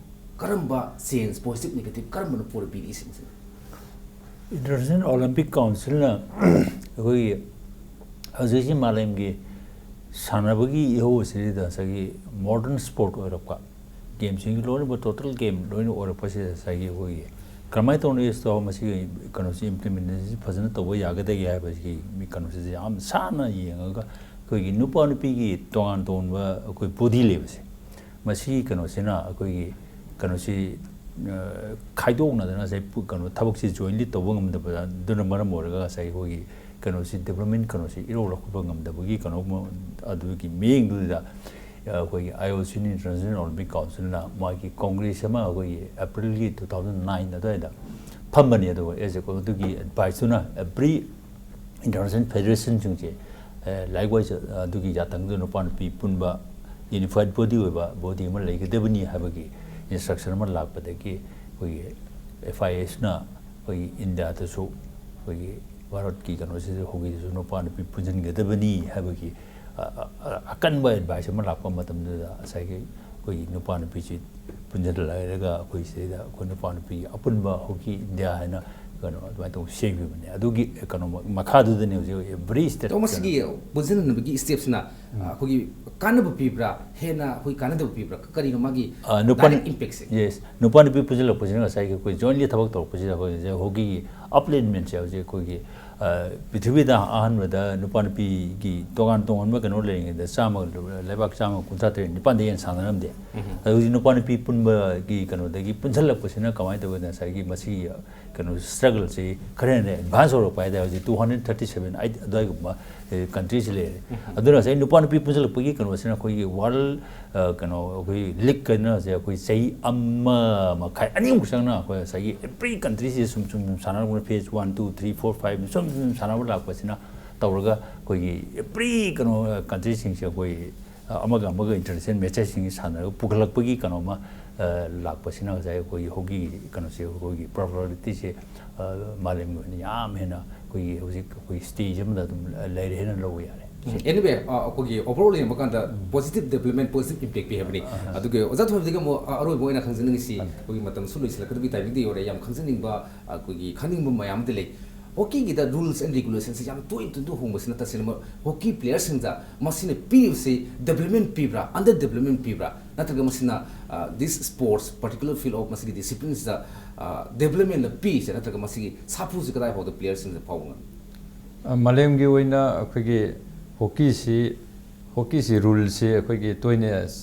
ꯀꯔꯝꯕ ꯆꯦꯟꯖ, ꯄꯣꯖꯤꯇꯤꯚ, ꯅꯦꯒꯦꯇꯤꯚ ꯀꯔꯝꯕꯅ ꯄꯨꯔꯛꯄꯤꯔꯤ ꯁꯤꯃꯁꯤꯅ? ꯏꯟꯇꯔꯅꯦꯁꯅꯦꯜ ꯑꯣꯂꯤꯝꯄꯤꯛ ꯀꯥꯎꯟꯁꯤꯜꯅ ꯑꯩꯈꯣꯏꯒꯤ ꯍꯧꯖꯤꯛ ꯍꯧꯖꯤꯛ ꯃꯥꯂꯦꯝꯒꯤ ꯁꯥꯟꯅꯕꯒꯤ ꯏꯍꯧ ꯑꯁꯤꯗ ꯉꯁꯥꯏꯒꯤ ꯃꯣꯗꯔꯟ ꯁ꯭ꯄꯣꯔꯠ ꯑꯣꯏꯔꯛꯄ, ꯒꯦꯝꯁꯤꯡꯒꯤ ꯂꯣꯏꯅꯃꯛ, ꯇꯣꯇꯦꯜ ꯒꯦꯝ ꯂꯣꯏꯅ ꯑꯣꯏꯔꯛꯄꯁꯤꯗ ꯉꯁꯥꯏꯒꯤ ꯑꯩꯈꯣꯏꯒꯤ ꯀꯔꯝꯍꯥꯏꯅ ꯇꯧꯅ ꯏꯁꯇꯣ ꯃꯁꯤꯒꯤ ꯀꯩꯅꯣꯁꯤ ꯏꯝꯄ꯭ꯂꯤꯃꯦꯟꯇꯦꯁꯟ ꯐꯖꯅ ꯇꯧꯕ ꯌꯥꯒꯗꯒꯦ ꯍꯥꯏꯕꯁꯤꯒꯤ ꯃꯤ ꯀꯩꯅꯣꯁꯤꯁꯦ ꯌꯥꯝ ꯁꯥꯟꯅ ꯌꯦꯡꯉꯒ ꯑꯩꯈꯣꯏꯒꯤ ꯅꯨꯄꯥ ꯅꯨꯄꯤꯒꯤ ꯇꯣꯉꯥꯟ ꯇꯣꯉꯥꯟꯕ ꯑꯩꯈꯣꯏ ꯕꯣꯗꯤ ꯂꯩꯕꯁꯦ, ꯃꯁꯤꯒꯤ ꯀꯩꯅꯣꯁꯤꯅ ꯑꯩꯈꯣꯏꯒꯤ ꯀꯩꯅꯣꯁꯤ, ꯑ, ꯈꯥꯏꯗꯣꯛꯅꯗꯅ ꯉꯁꯥꯏ ꯄꯨ-, ꯀꯩꯅꯣ ꯊꯕꯛꯁꯤ ꯖꯣꯏꯟꯂꯤ ꯇꯧꯕ ꯉꯝꯗꯕ, ꯑꯗꯨꯅ ꯃꯔꯝ ꯑꯣꯏꯔꯒ ꯉꯁꯥꯏ ꯑꯩꯈꯣꯏꯒꯤ ꯀꯩꯅꯣꯁꯤ ꯗꯤꯕ꯭ꯂꯞꯃꯦꯟ ꯀꯩꯅꯣꯁꯤ ꯏꯔꯧ ꯂꯧꯈꯠꯄ ꯉꯝꯗꯕꯒꯤ ꯀꯩꯅꯣ ꯑꯃ, ꯑꯗꯨꯒꯤ ꯃꯤꯠꯌꯦꯡꯗꯨꯗ ꯑꯩꯈꯣꯏꯒꯤ ꯑꯥꯏ ꯑꯣ ꯁꯤ, ꯏꯟꯇꯔꯅꯦꯁꯅꯦꯜ ꯑꯣꯂꯤꯝꯄꯤꯛ ꯀꯥꯎꯟꯁꯤꯜꯅ ꯃꯥꯒꯤ ꯀꯣꯡꯒ꯭ꯔꯦꯁ ꯑꯃ ꯑꯩꯈꯣꯏꯒꯤ ꯑꯦꯄ꯭ꯔꯤꯜꯒꯤ two thousand nine ꯑꯗꯨꯋꯥꯏꯗ ꯐꯝꯕꯅꯤ꯫ ꯑꯗꯨꯒ ꯑꯦꯁ ꯑꯦ ꯑꯗꯨꯒꯤ ꯑꯦꯗꯚꯥꯏꯁꯇꯨꯅ ꯑꯦꯕ꯭ꯔꯤ ꯏꯟꯇꯔꯅꯦꯁꯅꯦꯜ ꯐꯦꯗꯔꯦꯁꯟꯁꯤꯡꯁꯦ, ꯑꯦ, ꯂꯥꯏꯛ ꯋꯥꯏꯁ ꯑꯗꯨꯒꯤ ꯌꯥꯊꯪꯗꯨ ꯅꯨꯄꯥ ꯅꯨꯄꯤ ꯄꯨꯟꯕ ꯌꯨꯅꯤꯐꯥꯏꯠ ꯕꯣꯗꯤ ꯑꯣꯏꯕ ꯕꯣꯗꯤ ꯑꯃ ꯂꯩꯒꯗꯕꯅꯤ ꯍꯥꯏꯕꯒꯤ ꯏꯟꯁꯇ꯭ꯔꯛꯁꯟ ꯑꯃ ꯂꯥꯛꯄꯗꯒꯤ ꯑꯩꯈꯣꯏꯒꯤ ꯑꯦꯐ ꯑꯥꯏ ꯑꯦꯁꯅ ꯑꯩꯈꯣꯏꯒꯤ ꯏꯟꯗꯤꯌꯥꯗꯁꯨ ꯑꯩꯈꯣꯏꯒꯤ ꯚꯥꯔꯠꯀꯤ ꯀꯩꯅꯣꯁꯤꯗ ꯍꯣꯀꯤꯗꯁꯨ ꯅꯨꯄꯥ ꯅꯨꯄꯤ ꯄꯨꯟꯁꯤꯟꯒꯗꯕꯅꯤ ꯍꯥꯏꯕꯒꯤ, ꯑ, ꯑ, ꯑ, ꯑꯀꯟꯕ ꯑꯦꯗꯚꯥꯏꯁ ꯑꯃ ꯂꯥꯛꯄ ꯃꯇꯝꯗꯨꯗ ꯉꯁꯥꯏꯒꯤ ꯑꯩꯈꯣꯏꯒꯤ ꯅꯨꯄꯥ ꯅꯨꯄꯤꯁꯤ ꯄꯨꯟꯁꯤꯜꯂꯛꯂꯒ ꯑꯩꯈꯣꯏ ꯁꯤꯗꯩꯗ ꯑꯩꯈꯣꯏ ꯅꯨꯄꯥ ꯅꯨꯄꯤ ꯑꯄꯨꯟꯕ ꯍꯣꯀꯤ ꯏꯟꯗꯤꯌꯥ ꯍꯥꯏꯅ ꯀꯩꯅꯣ ꯑꯗꯨꯃꯥꯏꯅ ꯇꯧ ꯁꯦꯝꯈꯤꯕꯅꯦ꯫ ꯑꯗꯨꯒꯤ ꯀꯩꯅꯣ ꯃꯈꯥꯗꯨꯗꯅꯦ ꯍꯧꯖꯤꯛ ꯑꯦꯕ꯭ꯔꯤ ꯁ꯭ꯇꯦꯠ ꯑꯗꯣ ꯃꯁꯤꯒꯤ ꯄꯨꯟꯁꯤꯟꯅꯕꯒꯤ ꯁ꯭ꯇꯦꯞꯁꯤꯅ, ꯑ, ꯑꯩꯈꯣꯏꯒꯤ ꯀꯥꯟꯅꯕ ꯄꯤꯕ꯭ꯔꯥ, ꯍꯦꯟꯅ ꯑꯩꯈꯣꯏ ꯀꯥꯟꯅꯗꯕ ꯄꯤꯕ꯭ꯔꯥ, ꯀꯔꯤꯅꯣ ꯃꯥꯒꯤ ꯑ, ꯅꯨꯄꯥ ꯗꯥꯏꯔꯦꯛ ꯏꯝꯄꯦꯛꯁꯦ? ꯌꯦꯁ, ꯅꯨꯄꯥ ꯅꯨꯄꯤ ꯄꯨꯟꯁꯤꯜꯂꯛꯄꯁꯤꯅ ꯉꯁꯥꯏꯒꯤ ꯑꯩꯈꯣꯏ ꯖꯣꯏꯟꯂꯤ ꯊꯕꯛ ꯇꯧꯔꯛꯄꯁꯤꯗ ꯑꯩꯈꯣꯏ ꯉꯁꯥꯏ ꯍꯣꯀꯤꯒꯤ ꯑꯞꯂꯤꯐꯃꯦꯟꯁꯦ ꯍꯧꯖꯤꯛ ꯑꯩꯈꯣꯏꯒꯤ, ꯑ, ꯄ꯭ꯔꯤꯊꯤꯕꯤꯗ ꯑꯍꯥꯟꯕꯗ ꯅꯨꯄꯥ ꯅꯨꯄꯤꯒꯤ ꯇꯣꯉꯥꯟ ꯇꯣꯉꯥꯟꯕ ꯀꯩꯅꯣ ꯂꯩꯔꯤꯉꯩꯗ ꯆꯥꯝꯃ, ꯂꯩꯕꯥꯛ ꯆꯥꯝꯃ ꯀꯨꯟꯊ꯭ꯔꯥ ꯇꯔꯦꯠ ꯅꯤꯄꯥꯟꯗ ꯍꯦꯟꯅ ꯁꯥꯟꯅꯔꯝꯗꯦ꯫ ꯑꯗꯨ ꯍꯧꯖꯤꯛ ꯅꯨꯄꯥ ꯅꯨꯄꯤ ꯄꯨꯟꯕꯒꯤ ꯀꯩꯅꯣꯗꯒꯤ ꯄꯨꯟꯁꯤꯜꯂꯛꯄꯁꯤꯅ ꯀꯃꯥꯏꯅ ꯇꯧꯒꯦꯗ ꯉꯁꯥꯏꯒꯤ ꯃꯁꯤꯒꯤ ꯀꯩꯅꯣ ꯁ꯭ꯇ꯭ꯔꯒꯜꯁꯤ ꯈꯔ ꯍꯦꯟꯅ ꯑꯦꯗꯚꯥꯟꯁ ꯑꯣꯏꯔꯛꯄ ꯍꯥꯏ ꯇꯥꯔꯦ꯫ ꯍꯧꯖꯤꯛ two hundred thirty seven ꯑꯗꯨꯋꯥꯏꯒꯨꯝꯕ, ꯑꯦ, ꯀꯟꯇ꯭ꯔꯤꯁꯤ ꯂꯩꯔꯦ꯫ ꯑꯗꯨꯅ ꯉꯁꯥꯏ ꯅꯨꯄꯥ ꯅꯨꯄꯤ ꯄꯨꯟꯁꯤꯜꯂꯛꯄꯒꯤ ꯀꯩꯅꯣꯁꯤꯅ ꯑꯩꯈꯣꯏꯒꯤ ꯋꯥꯔꯜ, ꯑ, ꯀꯩꯅꯣ ꯑꯩꯈꯣꯏ ꯂꯤꯛ ꯀꯩꯅꯣꯁꯦ ꯑꯩꯈꯣꯏ ꯆꯍꯤ ꯑꯃ ꯃꯈꯥꯏ ꯑꯅꯤꯃꯨꯛ ꯆꯪꯅ ꯑꯩꯈꯣꯏ ꯉꯁꯥꯏꯒꯤ ꯑꯦꯕ꯭ꯔꯤ ꯀꯟꯇ꯭ꯔꯤꯁꯤ ꯁꯨꯝ ꯁꯨꯝ ꯁꯨꯝ ꯁꯥꯟꯅꯔꯛꯄꯅ phase one, two, three, four, five ꯁꯨꯝ ꯁꯨꯝ ꯁꯨꯝ ꯁꯥꯟꯅꯕ ꯂꯥꯛꯄꯁꯤꯅ ꯇꯧꯔꯒ ꯑꯩꯈꯣꯏꯒꯤ ꯑꯦꯕ꯭ꯔꯤ ꯀꯩꯅꯣ ꯀꯟꯇ꯭ꯔꯤꯁꯤꯡꯁꯦ ꯑꯩꯈꯣꯏ ꯑꯃꯒ ꯑꯃꯒ ꯏꯟꯇꯔꯅꯦꯁꯅꯦꯜ ꯃꯦꯆꯦꯁꯁꯤꯡ ꯁꯥꯟꯅꯔꯒ ꯄꯨꯈꯠꯂꯛꯄꯒꯤ ꯀꯩꯅꯣ ꯑꯃ ꯂꯥꯛꯄꯁꯤꯅ ꯉꯁꯥꯏ ꯑꯩꯈꯣꯏꯒꯤ ꯍꯣꯀꯤꯒꯤ ꯀꯩꯅꯣꯁꯦ, ꯑꯩꯈꯣꯏꯒꯤ ꯄꯣꯄꯨꯂꯥꯔꯤꯇꯤꯁꯦ ꯃꯥꯂꯦꯝꯒꯤ ꯑꯣꯏꯅ ꯌꯥꯝ ꯍꯦꯟꯅ ꯑꯩꯈꯣꯏꯒꯤ ꯍꯧꯖꯤꯛ ꯑꯩꯈꯣꯏ ꯁ꯭ꯇꯦꯖ ꯑꯃꯗ ꯑꯗꯨꯝ ꯂꯩꯔꯦ ꯍꯥꯏꯅ ꯂꯧꯕ ꯌꯥꯔꯦ꯫ ꯑꯦꯅꯤꯋꯦ, ꯑꯩꯈꯣꯏꯒꯤ ꯑꯣꯚꯔꯑꯣꯜ ꯌꯦꯡꯕ ꯀꯥꯟꯗ ꯄꯣꯖꯤꯇꯤꯚ ꯗꯦꯕꯂꯞꯃꯦꯟ, ꯄꯣꯖꯤꯇꯤꯚ ꯏꯝꯄꯦꯛ ꯄꯤ ꯍꯥꯏꯕꯅꯤ꯫ ꯑꯗꯨꯒ ꯑꯣꯖꯥ ꯊꯣꯏꯕꯗꯒꯤ ꯑꯃꯨꯛ ꯑ- ꯑꯔꯣꯏꯕ ꯑꯣꯏꯅ ꯈꯪꯖꯅꯤꯡꯉꯤꯁꯤ, ꯑꯩꯈꯣꯏꯒꯤ ꯃꯇꯝꯁꯨ ꯂꯣꯏꯁꯤꯜꯂꯛꯀꯗꯕꯒꯤ ꯇꯥꯏꯃꯤꯡꯗ ꯌꯧꯔꯦ꯫ ꯌꯥꯝ ꯈꯪꯖꯅꯤꯡꯕ, ꯑꯩꯈꯣꯏꯒꯤ ꯈꯪꯅꯤꯡꯕ ꯃꯌꯥꯝ ꯑꯃꯗꯤ ꯂꯩ꯫ ꯍꯣꯀꯤꯒꯤꯗ ꯔꯨꯜꯁ ꯑꯦꯟ ꯔꯤꯒꯨꯂꯦꯁꯟꯁꯦ ꯌꯥꯝ ꯇꯣꯏ ꯇꯣꯏꯅ ꯍꯣꯡꯕꯁꯤꯅ ꯇꯁꯦꯡꯅ ꯍꯣꯀꯤ ꯄ꯭ꯂꯦꯌꯔꯁꯤꯡꯗ ꯃꯁꯤꯅ ꯄꯤꯔꯤꯕꯁꯤ ꯗꯦꯕꯂꯞꯃꯦꯟ ꯄꯤꯕ꯭ꯔꯥ, ꯑꯟꯗꯔ ꯗꯦꯕꯂꯞꯃꯦꯟ ꯄꯤꯕ꯭ꯔꯥ, ꯅꯠꯇ꯭ꯔꯒ ꯃꯁꯤꯅ this sports particular feel of ꯃꯁꯤꯒꯤ ꯗꯤꯁꯤꯄ꯭ꯂꯤꯟꯁꯤꯗ ꯗꯦꯕꯂꯞꯃꯦꯟꯅ ꯄꯤꯔꯤꯁꯦ, ꯅꯠꯇ꯭ꯔꯒ ꯃꯁꯤꯒꯤ ꯁꯥꯐꯨꯁꯤ ꯀꯗꯥꯏ ꯐꯥꯎꯗ ꯄ꯭ꯂꯦꯌꯔꯁꯤꯡꯗ ꯐꯥꯎꯕ ꯉꯝꯃꯤ? ꯑ, ꯃꯥꯂꯦꯝꯒꯤ ꯑꯣꯏꯅ ꯑꯩꯈꯣꯏꯒꯤ ꯍꯣꯀꯤꯁꯤ, ꯍꯣꯀꯤꯁꯤ ꯔꯨꯜꯁꯤ ꯑꯩꯈꯣꯏꯒꯤ ꯇꯣꯏꯅ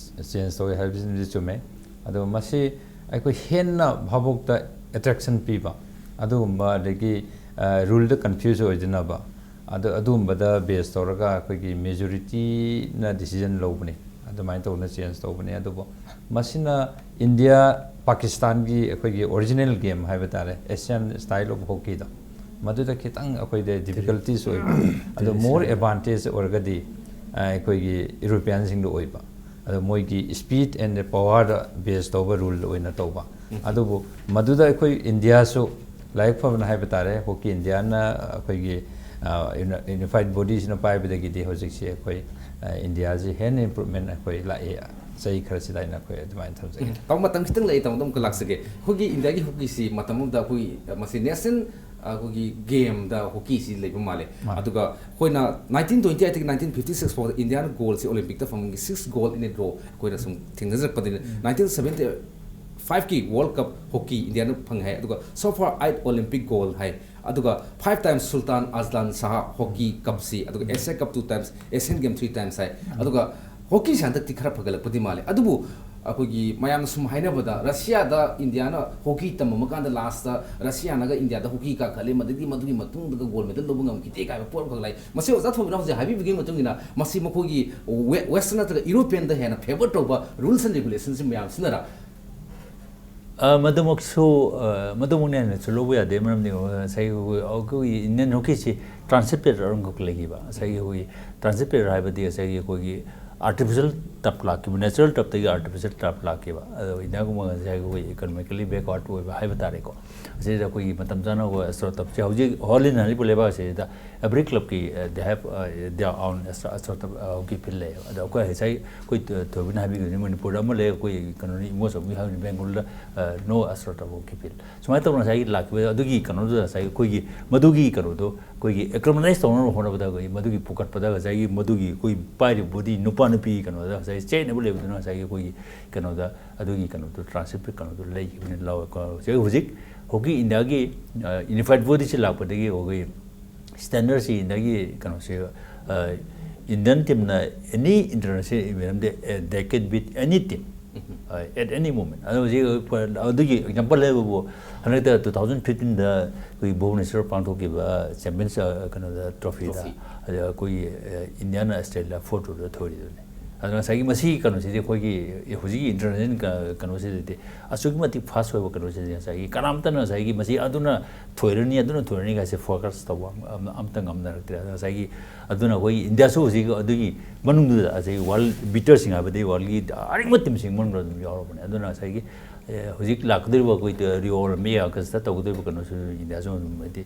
ꯆꯦꯟꯖ ꯇꯧꯋꯦ ꯍꯥꯏꯕꯁꯤꯃꯗꯤ ꯆꯨꯝꯃꯦ꯫ ꯑꯗꯣ ꯃꯁꯤ ꯑꯩꯈꯣꯏ ꯍꯦꯟꯅ ꯚꯥꯕꯣꯛꯇ ꯑꯦꯇ꯭ꯔꯦꯛꯁꯟ ꯄꯤꯕ ꯑꯗꯨꯒꯨꯝꯕ, ꯑꯗꯒꯤ ꯔꯨꯜꯗ ꯀꯟꯐ꯭ꯌꯨꯁ ꯑꯣꯏꯗꯅꯕ, ꯑꯗꯨ ꯑꯗꯨꯒꯨꯝꯕꯗ ꯕꯦꯁ ꯇꯧꯔꯒ ꯑꯩꯈꯣꯏꯒꯤ ꯃꯦꯖꯣꯔꯤꯇꯤꯅ ꯗꯤꯁꯤꯖꯟ ꯂꯧꯕꯅꯤ꯫ ꯑꯗꯨꯃꯥꯏꯅ ꯇꯧꯗꯅ ꯆꯦꯟꯖ ꯇꯧꯕꯅꯤ꯫ ꯑꯗꯨꯕꯨ ꯃꯁꯤꯅ ꯏꯟꯗꯤꯌꯥ ꯄꯥꯀꯤꯁꯇꯥꯟꯒꯤ ꯑꯩꯈꯣꯏꯒꯤ ꯑꯣꯔꯤꯖꯤꯅꯦꯜ ꯒꯦꯝ ꯍꯥꯏꯕ ꯇꯥꯔꯦ, ꯑꯦꯁꯤꯌꯥꯟ ꯁ꯭ꯇꯥꯏꯜ ꯑꯣꯐ ꯍꯣꯀꯤꯗꯣ, ꯃꯗꯨꯗ ꯈꯤꯇꯪ ꯑꯩꯈꯣꯏꯗ ꯗꯤꯐꯤꯀꯜꯇꯤꯁ ꯑꯣꯏꯕ꯫ ꯑꯗꯣ ꯃꯣꯔ ꯑꯦꯗꯚꯥꯟꯇꯦꯖ ꯑꯣꯏꯔꯒꯗꯤ ꯑꯩꯈꯣꯏꯒꯤ ꯌꯨꯔꯣꯄꯤꯌꯥꯟꯁꯤꯡꯗ ꯑꯣꯏꯕ꯫ ꯑꯗꯣ ꯃꯣꯏꯒꯤ ꯁ꯭ꯄꯤꯠ ꯑꯦꯟ ꯄꯋꯥꯔꯗ ꯕꯦꯁ ꯇꯧꯕ ꯔꯨꯜ ꯑꯣꯏꯅ ꯇꯧꯕ꯫ ꯑꯗꯨꯕꯨ ꯃꯗꯨꯗ ꯑꯩꯈꯣꯏ ꯏꯟꯗꯤꯌꯥꯁꯨ ꯂꯥꯏꯕꯛ ꯐꯕꯅ ꯍꯥꯏꯕ ꯇꯥꯔꯦ, ꯍꯣꯀꯤ ꯏꯟꯗꯤꯌꯥꯅ ꯑꯩꯈꯣꯏꯒꯤ ꯌꯨꯅꯤꯐꯥꯏꯠ ꯕꯣꯗꯤꯁꯤꯅ ꯄꯥꯏꯕꯗꯒꯤꯗꯤ ꯍꯧꯖꯤꯛꯁꯤ ꯑꯩꯈꯣꯏ ꯏꯟꯗꯤꯌꯥꯁꯤ ꯍꯦꯟꯅ ꯏꯝꯄ꯭ꯔꯨꯚꯃꯦꯟ ꯑꯩꯈꯣꯏ ꯂꯥꯛꯑꯦ, ꯆꯍꯤ ꯈꯔꯁꯤꯗ ꯍꯥꯏꯅ ꯑꯩꯈꯣꯏ ꯑꯗꯨꯃꯥꯏꯅ ꯊꯝꯖꯒꯦ꯫ ꯇꯥꯃꯣ, ꯃꯇꯝ ꯈꯤꯇꯪ ꯂꯩ, ꯇꯥꯃꯣꯗ ꯑꯃꯨꯛꯀ ꯂꯥꯛꯆꯒꯦ꯫ ꯑꯩꯈꯣꯏꯒꯤ ꯏꯟꯗꯤꯌꯥꯒꯤ ꯍꯣꯀꯤꯁꯤ ꯃꯇꯝ ꯑꯃꯗ ꯑꯩꯈꯣꯏ ꯃꯁꯤ ꯅꯦꯁꯅꯦꯜ ꯑꯩꯈꯣꯏꯒꯤ ꯒꯦꯝꯗ ꯍꯣꯀꯤꯁꯤ ꯂꯩꯕ ꯃꯥꯜꯂꯦ꯫ ꯑꯗꯨꯒ ꯑꯩꯈꯣꯏꯅ ꯅꯥꯏꯟꯇꯤꯟ ꯇ꯭ꯋꯦꯟꯇꯤ ꯑꯩꯠꯇꯒꯤ ꯅꯥꯏꯟꯇꯤꯟ ꯐꯤꯐꯇꯤ ꯁꯤꯛꯁ ꯐꯥꯎꯗ ꯏꯟꯗꯤꯌꯥꯅ ꯒꯣꯜꯁꯤ ꯑꯣꯂꯤꯝꯄꯤꯛꯇ ꯐꯪꯕꯒꯤ ꯁꯤꯛꯁ ꯒꯣꯜ ꯏꯟ ꯑꯦ ꯔꯣ ꯑꯩꯈꯣꯏꯅ ꯁꯨꯝ ꯊꯦꯡꯅꯖꯔꯛꯄꯗꯒꯤ, ꯅꯥꯏꯟꯇꯤꯟ ꯁꯕꯦꯟꯇꯤ ꯐꯥꯏꯚꯀꯤ ꯋꯥꯔꯜ ꯀꯞ ꯍꯣꯀꯤ ꯏꯟꯗꯤꯌꯥꯅ ꯐꯪꯉꯦ ꯍꯥꯏ꯫ ꯑꯗꯨꯒ so far eight Olympic gold ꯍꯥꯏ꯫ ꯑꯗꯨꯒ five times Sultan Azlan Shah hockey ꯀꯞꯁꯤ, ꯑꯗꯨꯒ Asia cup two times, Asian game three times ꯍꯥꯏ꯫ ꯑꯗꯨꯒ ꯍꯣꯀꯤꯁꯤ ꯍꯟꯗꯛꯇꯤ ꯈꯔ ꯐꯒꯠꯂꯛꯄꯗꯤ ꯃꯥꯜꯂꯦ꯫ ꯑꯗꯨꯕꯨ ꯑꯩꯈꯣꯏꯒꯤ ꯃꯌꯥꯝꯅ ꯁꯨꯝ ꯍꯥꯏꯅꯕꯗ, ꯔꯁꯤꯌꯥꯗ ꯏꯟꯗꯤꯌꯥꯅ ꯍꯣꯀꯤ ꯇꯝꯃꯝꯃꯀꯥꯟꯗ ꯂꯥꯁꯇ ꯔꯁꯤꯌꯥꯅꯒ ꯏꯟꯗꯤꯌꯥꯗ ꯍꯣꯀꯤ ꯀꯥꯈꯠꯂꯦ, ꯃꯗꯒꯤ ꯃꯗꯨꯒꯤ ꯃꯇꯨꯡꯗꯒ ꯒꯣꯜ ꯃꯦꯗꯜ ꯂꯧꯕ ꯉꯝꯈꯤꯗꯦ ꯀꯥꯏꯕ ꯄꯣꯠ ꯑꯃꯈꯛ ꯂꯩ꯫ ꯃꯁꯤ ꯑꯣꯖꯥ ꯊꯣꯏꯕꯅ ꯍꯧꯖꯤꯛ ꯍꯥꯏꯕꯤꯕꯒꯤ ꯃꯇꯨꯡ ꯏꯟꯅ ꯃꯁꯤ ꯃꯈꯣꯏꯒꯤ ꯋꯦ-, ꯋꯦꯁꯇꯔꯟ ꯅꯠꯇ꯭ꯔꯒ ꯌꯨꯔꯣꯄꯤꯌꯟꯗ ꯍꯦꯟꯅ ꯐꯦꯚꯔ ꯇꯧꯕ ꯔꯨꯜꯁ ꯑꯦꯟ ꯔꯤꯒꯨꯂꯦꯁꯟꯁꯤ ꯃꯌꯥꯝꯁꯤꯅꯔ? ꯑ, ꯃꯗꯨꯃꯛꯁꯨ, ꯑ, ꯃꯗꯨꯃꯛꯅꯦ ꯍꯥꯏꯅꯁꯨ ꯂꯧꯕ ꯌꯥꯗꯦ꯫ ꯃꯔꯝꯗꯤ ꯉꯁꯥꯏꯒꯤ ꯑꯩꯈꯣꯏ, ꯑꯩꯈꯣꯏꯒꯤ ꯏꯟꯗꯤꯌꯟ ꯍꯣꯀꯤꯁꯤ ꯇ꯭ꯔꯥꯟꯁꯤꯠ ꯄꯤꯔꯤꯌꯗ ꯑꯃꯈꯛ ꯂꯩꯈꯤꯕ꯫ ꯉꯁꯥꯏꯒꯤ ꯑꯩꯈꯣꯏꯒꯤ ꯇ꯭ꯔꯥꯟꯁꯤꯠ ꯄꯤꯔꯤꯌꯗ ꯍꯥꯏꯕꯗꯤ ꯉꯁꯥꯏꯒꯤ ꯑꯩꯈꯣꯏꯒꯤ, ꯑꯥꯔꯇꯤꯐꯤꯁꯦꯜ ꯇꯞ ꯂꯥꯛꯈꯤꯕ, ꯅꯦꯆꯔꯦꯜ ꯇꯞꯇꯒꯤ ꯑꯥꯔꯇꯤꯐꯤꯁꯦꯜ ꯇꯞ ꯂꯥꯛꯈꯤꯕ꯫ ꯑꯗꯣ ꯏꯟꯗꯤꯌꯥꯒꯨꯝꯕ ꯉꯁꯥꯏ ꯑꯩꯈꯣꯏ ꯏꯀꯣꯅꯣꯃꯤꯀꯦꯜꯂꯤ ꯕꯦꯛꯋꯥꯔꯗ ꯑꯣꯏꯕ ꯍꯥꯏꯕ ꯇꯥꯔꯦꯀꯣ꯫ ꯑꯁꯤꯗ ꯑꯩꯈꯣꯏꯒꯤ ꯃꯇꯝ ꯆꯥꯅ ꯑꯩꯈꯣꯏ ꯑꯦꯁꯇ꯭ꯔꯣ ꯇꯞꯁꯦ ꯍꯧꯖꯤꯛ ꯍꯣꯜ ꯏꯟ ꯍꯥꯏꯔꯤꯕ ꯂꯩꯕꯥꯛ ꯑꯁꯤꯗ ꯑꯦꯕ꯭ꯔꯤ ꯀ꯭ꯂꯕꯀꯤ ꯗꯦ ꯍꯦꯞ ꯗꯤꯌꯥꯔ ꯑꯣꯟ ꯑꯦꯁꯇ꯭ꯔꯣ ꯇꯞ ꯍꯣꯀꯤ ꯐꯤꯜ ꯂꯩꯌꯦꯕ꯫ ꯑꯗꯣ ꯑꯩꯈꯣꯏ ꯉꯁꯥꯏ ꯑꯩꯈꯣꯏ ꯊꯣꯏꯕꯤꯅ ꯍꯥꯏꯕꯤꯈꯤꯕꯅꯤ, ꯃꯅꯤꯄꯨꯔꯗ ꯑꯃ ꯂꯩ, ꯑꯩꯈꯣꯏ ꯀꯩꯅꯣꯅꯤ, ꯏꯃꯣꯁ ꯑꯃꯒꯤ ꯍꯥꯏꯕꯅꯤ, ꯕꯦꯡꯒꯂꯨꯔꯨꯗ ꯅꯣ ꯑꯦꯁꯇ꯭ꯔꯣ ꯇꯞ ꯍꯣꯀꯤ ꯐꯤꯜ꯫ ꯁꯨꯃꯥꯏꯅ ꯇꯧꯅ ꯉꯁꯥꯏꯒꯤ ꯂꯥꯛꯈꯤꯕ ꯑꯗꯨꯒꯤ ꯀꯩꯅꯣꯗꯨꯗ ꯉꯁꯥꯏꯒꯤ ꯑꯩꯈꯣꯏꯒꯤ ꯃꯗꯨꯒꯤ ꯀꯩꯅꯣꯗꯣ ꯑꯩꯈꯣꯏꯒꯤ ꯑꯦꯀ꯭ꯂꯃꯇꯥꯏꯁ ꯇꯧꯅꯕ ꯍꯣꯠꯅꯕꯗ ꯑꯩꯈꯣꯏꯒꯤ ꯃꯗꯨꯒꯤ ꯄꯨꯈꯠꯄꯗ ꯉꯁꯥꯏꯒꯤ ꯃꯗꯨꯒꯤ ꯑꯩꯈꯣꯏ ꯄꯥꯏꯔꯤꯕ ꯕꯣꯗꯤ ꯅꯨꯄꯥ ꯅꯨꯄꯤ ꯀꯩꯅꯣꯗ ꯉꯁꯥꯏ ꯆꯦꯟꯅꯕ ꯂꯩꯕꯗꯨꯅ ꯉꯁꯥꯏꯒꯤ ꯑꯩꯈꯣꯏꯒꯤ ꯀꯩꯅꯣꯗ ꯑꯗꯨꯒꯤ ꯀꯩꯅꯣꯗꯣ ꯇ꯭ꯔꯥꯟꯁꯤꯠ ꯀꯩꯅꯣꯗꯣ ꯂꯩꯈꯤꯕꯅꯤ ꯂꯥꯎꯋꯦꯀꯣ꯫ ꯍꯧꯖꯤꯛ ꯍꯧꯖꯤꯛ ꯍꯣꯀꯤ ꯏꯟꯗꯤꯌꯥꯒꯤ ꯌꯨꯅꯤꯐꯥꯏꯠ ꯕꯣꯗꯤꯁꯤ ꯂꯥꯛꯄꯗꯒꯤ ꯑꯩꯈꯣꯏꯒꯤ ꯁ꯭ꯇꯦꯟꯗꯔꯁꯤ ꯏꯟꯗꯤꯌꯥꯒꯤ ꯀꯩꯅꯣꯁꯤ ꯏꯟꯗꯤꯌꯟ ꯇꯤꯝꯅ ꯑꯦꯅꯤ ꯏꯟꯇꯔꯅꯦꯁꯅꯦꯜ ꯏꯚꯦꯟ ꯑꯃꯗ they can beat any team at any moment꯫ ꯑꯗꯣ ꯍꯧꯖꯤꯛ ꯑꯗꯨꯒꯤ ꯑꯦꯛꯖꯥꯝꯄꯜ ꯍꯥꯏꯕꯕꯨ ꯍꯟꯗꯛꯇ ꯇꯨ ꯊꯥꯎꯖꯟ ꯐꯤꯐꯇꯤꯟꯗ ꯑꯩꯈꯣꯏꯒꯤ ꯚꯨꯕꯅꯦꯁꯣꯔ ꯄꯥꯡꯊꯣꯛꯈꯤꯕ ꯆꯦꯝꯄꯤꯌꯟꯁ ꯀꯩꯅꯣꯗ ꯇ꯭ꯔꯣꯐꯤꯗ, ꯇ꯭ꯔꯣꯐꯤ꯫ ꯑꯗ ꯑꯩꯈꯣꯏꯒꯤ ꯏꯟꯗꯤꯌꯥꯅ ꯑꯁꯇ꯭ꯔꯦꯂꯤꯌꯥ ꯐꯣꯔ ꯇꯨꯗ ꯊꯣꯏꯔꯤꯗꯨꯅꯤ꯫ ꯑꯗꯨꯅ ꯉꯁꯥꯏꯒꯤ ꯃꯁꯤꯒꯤ ꯀꯩꯅꯣꯁꯤꯗꯤ ꯑꯩꯈꯣꯏꯒꯤ ꯍꯧꯖꯤꯛꯀꯤ ꯏꯟꯇꯔꯅꯦꯁꯅꯦꯜ ꯀꯩꯅꯣꯁꯤꯗꯗꯤ ꯑꯁꯨꯛꯀꯤ ꯃꯇꯤꯛ ꯐꯥꯁ ꯑꯣꯏꯕ ꯀꯩꯅꯣꯁꯤꯗꯤ ꯉꯁꯥꯏꯒꯤ ꯀꯅꯥꯝꯇꯅ ꯉꯁꯥꯏꯒꯤ ꯃꯁꯤ ꯑꯗꯨꯅ ꯊꯣꯏꯔꯅꯤ, ꯑꯗꯨꯅ ꯊꯣꯏꯔꯅꯤ ꯀꯥꯏꯁꯦ ꯐꯣꯀꯁ ꯇꯧꯕ ꯑꯝ-, ꯑꯝꯇ ꯉꯝꯅꯔꯛꯇ꯭ꯔꯦ꯫ ꯑꯗꯨꯅ ꯉꯁꯥꯏꯒꯤ ꯑꯗꯨꯅ ꯑꯩꯈꯣꯏꯒꯤ ꯏꯟꯗꯤꯌꯥꯁꯨ ꯍꯧꯖꯤꯛ ꯑꯗꯨꯒꯤ ꯃꯅꯨꯡꯗꯨꯗ ꯉꯁꯥꯏꯒꯤ ꯋꯥꯔꯜ ꯕꯤꯇꯔꯁꯤꯡ ꯍꯥꯏꯕꯗꯤ ꯋꯥꯔꯜꯒꯤ ꯑꯔꯤꯡꯕ ꯇꯤꯝꯁꯤꯡ ꯃꯅꯨꯡꯗ ꯑꯗꯨꯝ ꯌꯥꯎꯔꯕꯅꯦ꯫ ꯑꯗꯨꯅ ꯉꯁꯥꯏꯒꯤ ꯍꯧꯖꯤꯛ ꯂꯥꯛꯀꯗꯧꯔꯤꯕ ꯑꯩꯈꯣꯏ ꯔꯤꯑꯣ ꯑꯣꯂꯤꯝꯄꯤꯛ ꯑꯥꯒꯁꯇ ꯇꯧꯒꯗꯧꯔꯤꯕ ꯀꯩꯅꯣꯁꯨ ꯏꯟꯗꯤꯌꯥꯁꯨ ꯑꯗꯨꯝ ꯍꯥꯏꯗꯤ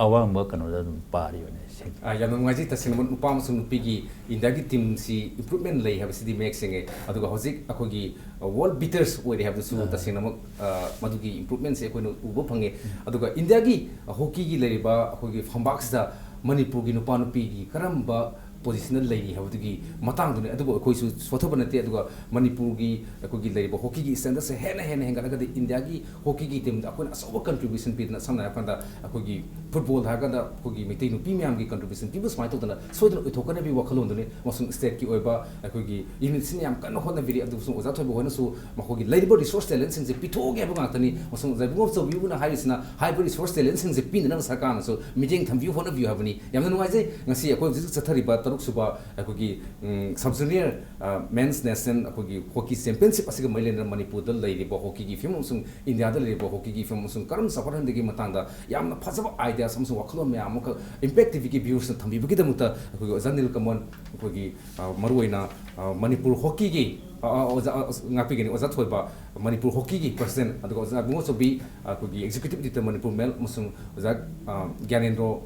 ꯑꯋꯥꯡꯕ ꯀꯩꯅꯣꯗ ꯑꯗꯨꯝ ꯄꯥꯔꯤꯕꯅꯦ꯫ ꯑꯥ, ꯌꯥꯝꯅ ꯅꯨꯡꯉꯥꯏꯖꯩ꯫ ꯇꯁꯦꯡꯅꯃꯛ ꯅꯨꯄꯥ ꯑꯃꯁꯨꯡ ꯅꯨꯄꯤꯒꯤ ꯏꯟꯗꯤꯌꯥꯒꯤ ꯇꯤꯝꯁꯤ ꯏꯝꯄ꯭ꯔꯨꯚꯃꯦꯟ ꯂꯩ ꯍꯥꯏꯕꯁꯤꯗꯤ ꯃꯌꯦꯛ ꯁꯦꯡꯉꯦ꯫ ꯑꯗꯨꯒ ꯍꯧꯖꯤꯛ ꯑꯩꯈꯣꯏꯒꯤ ꯋꯥꯔꯜ ꯕꯤꯇꯔꯁ ꯑꯣꯏꯔꯦ ꯍꯥꯏꯕꯗꯨꯁꯨ ꯑꯥ꯫ ꯇꯁꯦꯡꯅꯃꯛ, ꯑ, ꯃꯗꯨꯒꯤ ꯏꯝꯄ꯭ꯔꯨꯚꯃꯦꯟꯁꯦ ꯑꯩꯈꯣꯏꯅ ꯎꯕ ꯐꯪꯉꯦ꯫ ꯑꯗꯨꯒ ꯏꯟꯗꯤꯌꯥꯒꯤ ꯍꯣꯀꯤꯒꯤ ꯂꯩꯔꯤꯕ ꯑꯩꯈꯣꯏꯒꯤ ꯐꯝꯕꯥꯛꯁꯤꯗ ꯃꯅꯤꯄꯨꯔꯒꯤ ꯅꯨꯄꯥ ꯅꯨꯄꯤꯒꯤ ꯀꯔꯝꯕ ꯄꯣꯖꯤꯁꯟꯗ ꯂꯩꯔꯤ ꯍꯥꯏꯕꯗꯨꯒꯤ ꯃꯇꯥꯡꯗꯨꯅꯤ꯫ ꯑꯗꯨꯕꯨ ꯑꯩꯈꯣꯏꯁꯨ ꯁꯣꯊꯕ ꯅꯠꯇꯦ꯫ ꯑꯗꯨꯒ ꯃꯅꯤꯄꯨꯔꯒꯤ ꯑꯩꯈꯣꯏꯒꯤ ꯂꯩꯔꯤꯕ ꯍꯣꯀꯤꯒꯤ ꯁ꯭ꯇꯦꯟꯗꯔꯠꯁꯦ ꯍꯦꯟꯅ ꯍꯦꯟꯅ ꯍꯦꯟꯒꯠꯂꯒꯗꯤ ꯏꯟꯗꯤꯌꯥꯒꯤ ꯍꯣꯀꯤꯒꯤ ꯇꯤꯝꯗ ꯑꯩꯈꯣꯏꯅ ꯑꯆꯧꯕ ꯀꯟꯇ꯭ꯔꯤꯕ꯭ꯌꯨꯁꯟ ꯄꯤꯗꯅ, ꯁꯝꯅ ꯍꯥꯏꯔꯀꯥꯟꯗ ꯑꯩꯈꯣꯏꯒꯤ ꯐꯨꯠꯕꯣꯜ ꯍꯥꯏꯔꯀꯥꯟꯗ ꯑꯩꯈꯣꯏꯒꯤ ꯃꯩꯇꯩ ꯅꯨꯄꯤ ꯃꯌꯥꯝꯒꯤ ꯀꯟꯇ꯭ꯔꯤꯕ꯭ꯌꯨꯁꯟ ꯄꯤꯕ ꯁꯨꯃꯥꯏꯅ ꯇꯧꯗꯅ ꯁꯣꯏꯗꯅ ꯑꯣꯏꯊꯣꯛꯀꯅꯤ ꯍꯥꯏꯕꯒꯤ ꯋꯥꯈꯜꯂꯣꯟꯗꯨꯅꯤ꯫ ꯑꯃꯁꯨꯡ ꯁ꯭ꯇꯦꯠꯀꯤ ꯑꯣꯏꯕ ꯑꯩꯈꯣꯏꯒꯤ ꯌꯨꯅꯤꯠꯁꯤꯅ ꯌꯥꯝ ꯀꯟꯅ ꯍꯣꯠꯅꯕꯤꯔꯤ꯫ ꯑꯗꯨꯒꯁꯨ ꯑꯣꯖꯥ ꯊꯣꯏꯕ ꯍꯣꯏꯅꯁꯨ ꯃꯈꯣꯏꯒꯤ ꯂꯩꯔꯤꯕ ꯔꯤꯁꯣꯔꯁ ꯇꯦꯂꯦꯟꯁꯤꯡꯁꯦ ꯄꯤꯊꯣꯛꯑꯒꯦ ꯍꯥꯏꯕ ꯉꯥꯛꯇꯅꯤ꯫ ꯑꯃꯁꯨꯡ ꯑꯣꯖꯥ ꯏꯕꯨꯡꯉꯣ ꯆꯧꯕꯤꯕꯨꯅ ꯍꯥꯏꯔꯤꯁꯤꯅ ꯍꯥꯏꯔꯤꯕ ꯔꯤꯁꯣꯔꯁ ꯇꯦꯂꯦꯟꯁꯤꯡꯁꯦ ꯄꯤꯅꯅꯕ ꯁꯔꯀꯥꯔꯅꯁꯨ ꯃꯤꯠꯌꯦꯡ ꯊꯝꯕꯤꯌꯨ, ꯍꯣꯠꯅꯕꯤꯌꯨ ꯍꯥꯏꯕꯅꯤ꯫ ꯌꯥꯝꯅ ꯅꯨꯡꯉꯥꯏꯖꯩ꯫ ꯉꯁꯤ ꯑꯩꯈꯣꯏ ꯍꯧꯖꯤꯛ ꯆꯠꯊꯔꯤꯕ ꯇꯔꯨꯛ ꯁꯨꯕ ꯑꯩꯈꯣꯏꯒꯤ, ꯎꯝ, sub junior, ꯑ, men's national ꯑꯩꯈꯣꯏꯒꯤ hockey championship ꯑꯁꯤꯒ ꯃꯔꯤ ꯂꯩꯅꯅ ꯃꯅꯤꯄꯨꯔꯗ ꯂꯩꯔꯤꯕ hockeyꯒꯤ ꯐꯤꯕꯝ ꯑꯃꯁꯨꯡ ꯏꯟꯗꯤꯌꯥꯗ ꯂꯩꯔꯤꯕ hockeyꯒꯤ ꯐꯤꯕꯝ ꯑꯃꯁꯨꯡ ꯀꯔꯝ ꯆꯥꯎꯈꯠꯍꯟꯕꯒꯤ ꯃꯇꯥꯡꯗ ꯌꯥꯝꯅ ꯐꯖꯕ ideas ꯑꯃꯁꯨꯡ ꯋꯥꯈꯜꯂꯣꯟ ꯃꯌꯥꯝ ꯑꯃꯈꯛ Impact TVꯒꯤ viewersꯅ ꯊꯝꯕꯤꯕꯒꯤꯗꯃꯛꯇ ꯑꯩꯈꯣꯏꯒꯤ ꯑꯣꯖꯥ ꯅꯤꯜꯀꯃꯜ, ꯑꯩꯈꯣꯏꯒꯤ, ꯑ, ꯃꯔꯨꯑꯣꯏꯅ, ꯑ, ꯃꯅꯤꯄꯨꯔ hockeyꯒꯤ, ꯑ, ꯑ, ꯑꯣꯖꯥ, ꯑ, ꯉꯥꯛꯄꯤꯒꯅꯤ, ꯑꯣꯖꯥ ꯊꯣꯏꯕ, ꯃꯅꯤꯄꯨꯔ hockeyꯒꯤ president, ꯑꯗꯨꯒ ꯑꯣꯖꯥ ꯏꯕꯨꯡꯉꯣꯆꯧꯕꯤ, ꯑꯩꯈꯣꯏꯒꯤ executive editor ꯃꯅꯤꯄꯨꯔ mail, ꯑꯃꯁꯨꯡ ꯑꯣꯖꯥ, ꯑ, ꯒ꯭ꯌꯥꯅꯦꯟꯗ꯭ꯔꯣ,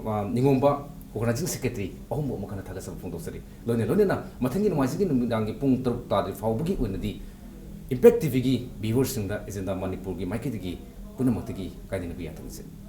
ꯑ, ꯅꯤꯉꯣꯝꯕ, organizing secretary, ꯑꯍꯨꯝꯕꯨ ꯑꯃꯨꯛ ꯍꯟꯅ ꯊꯥꯒꯠꯆꯕ ꯐꯣꯡꯗꯣꯛꯆꯔꯤ꯫ ꯂꯣꯏꯅ ꯂꯣꯏꯅꯅ ꯃꯊꯪꯒꯤ ꯅꯣꯡꯃꯥꯏꯖꯤꯡꯒꯤ ꯅꯨꯃꯤꯗꯥꯡꯒꯤ ꯄꯨꯡ ꯇꯔꯨꯛ ꯇꯥꯗ꯭ꯔꯤ ꯐꯥꯎꯕꯒꯤ ꯑꯣꯏꯅꯗꯤ Impact TVꯒꯤ viewersꯁꯤꯡꯗ Agenda ꯃꯅꯤꯄꯨꯔꯒꯤ ꯃꯥꯏꯀꯩꯗꯒꯤ ꯄꯨꯝꯅꯃꯛꯇꯒꯤ ꯀꯥꯏꯅꯅꯕ ꯌꯥꯊꯪ ꯅꯤꯖꯔꯤ꯫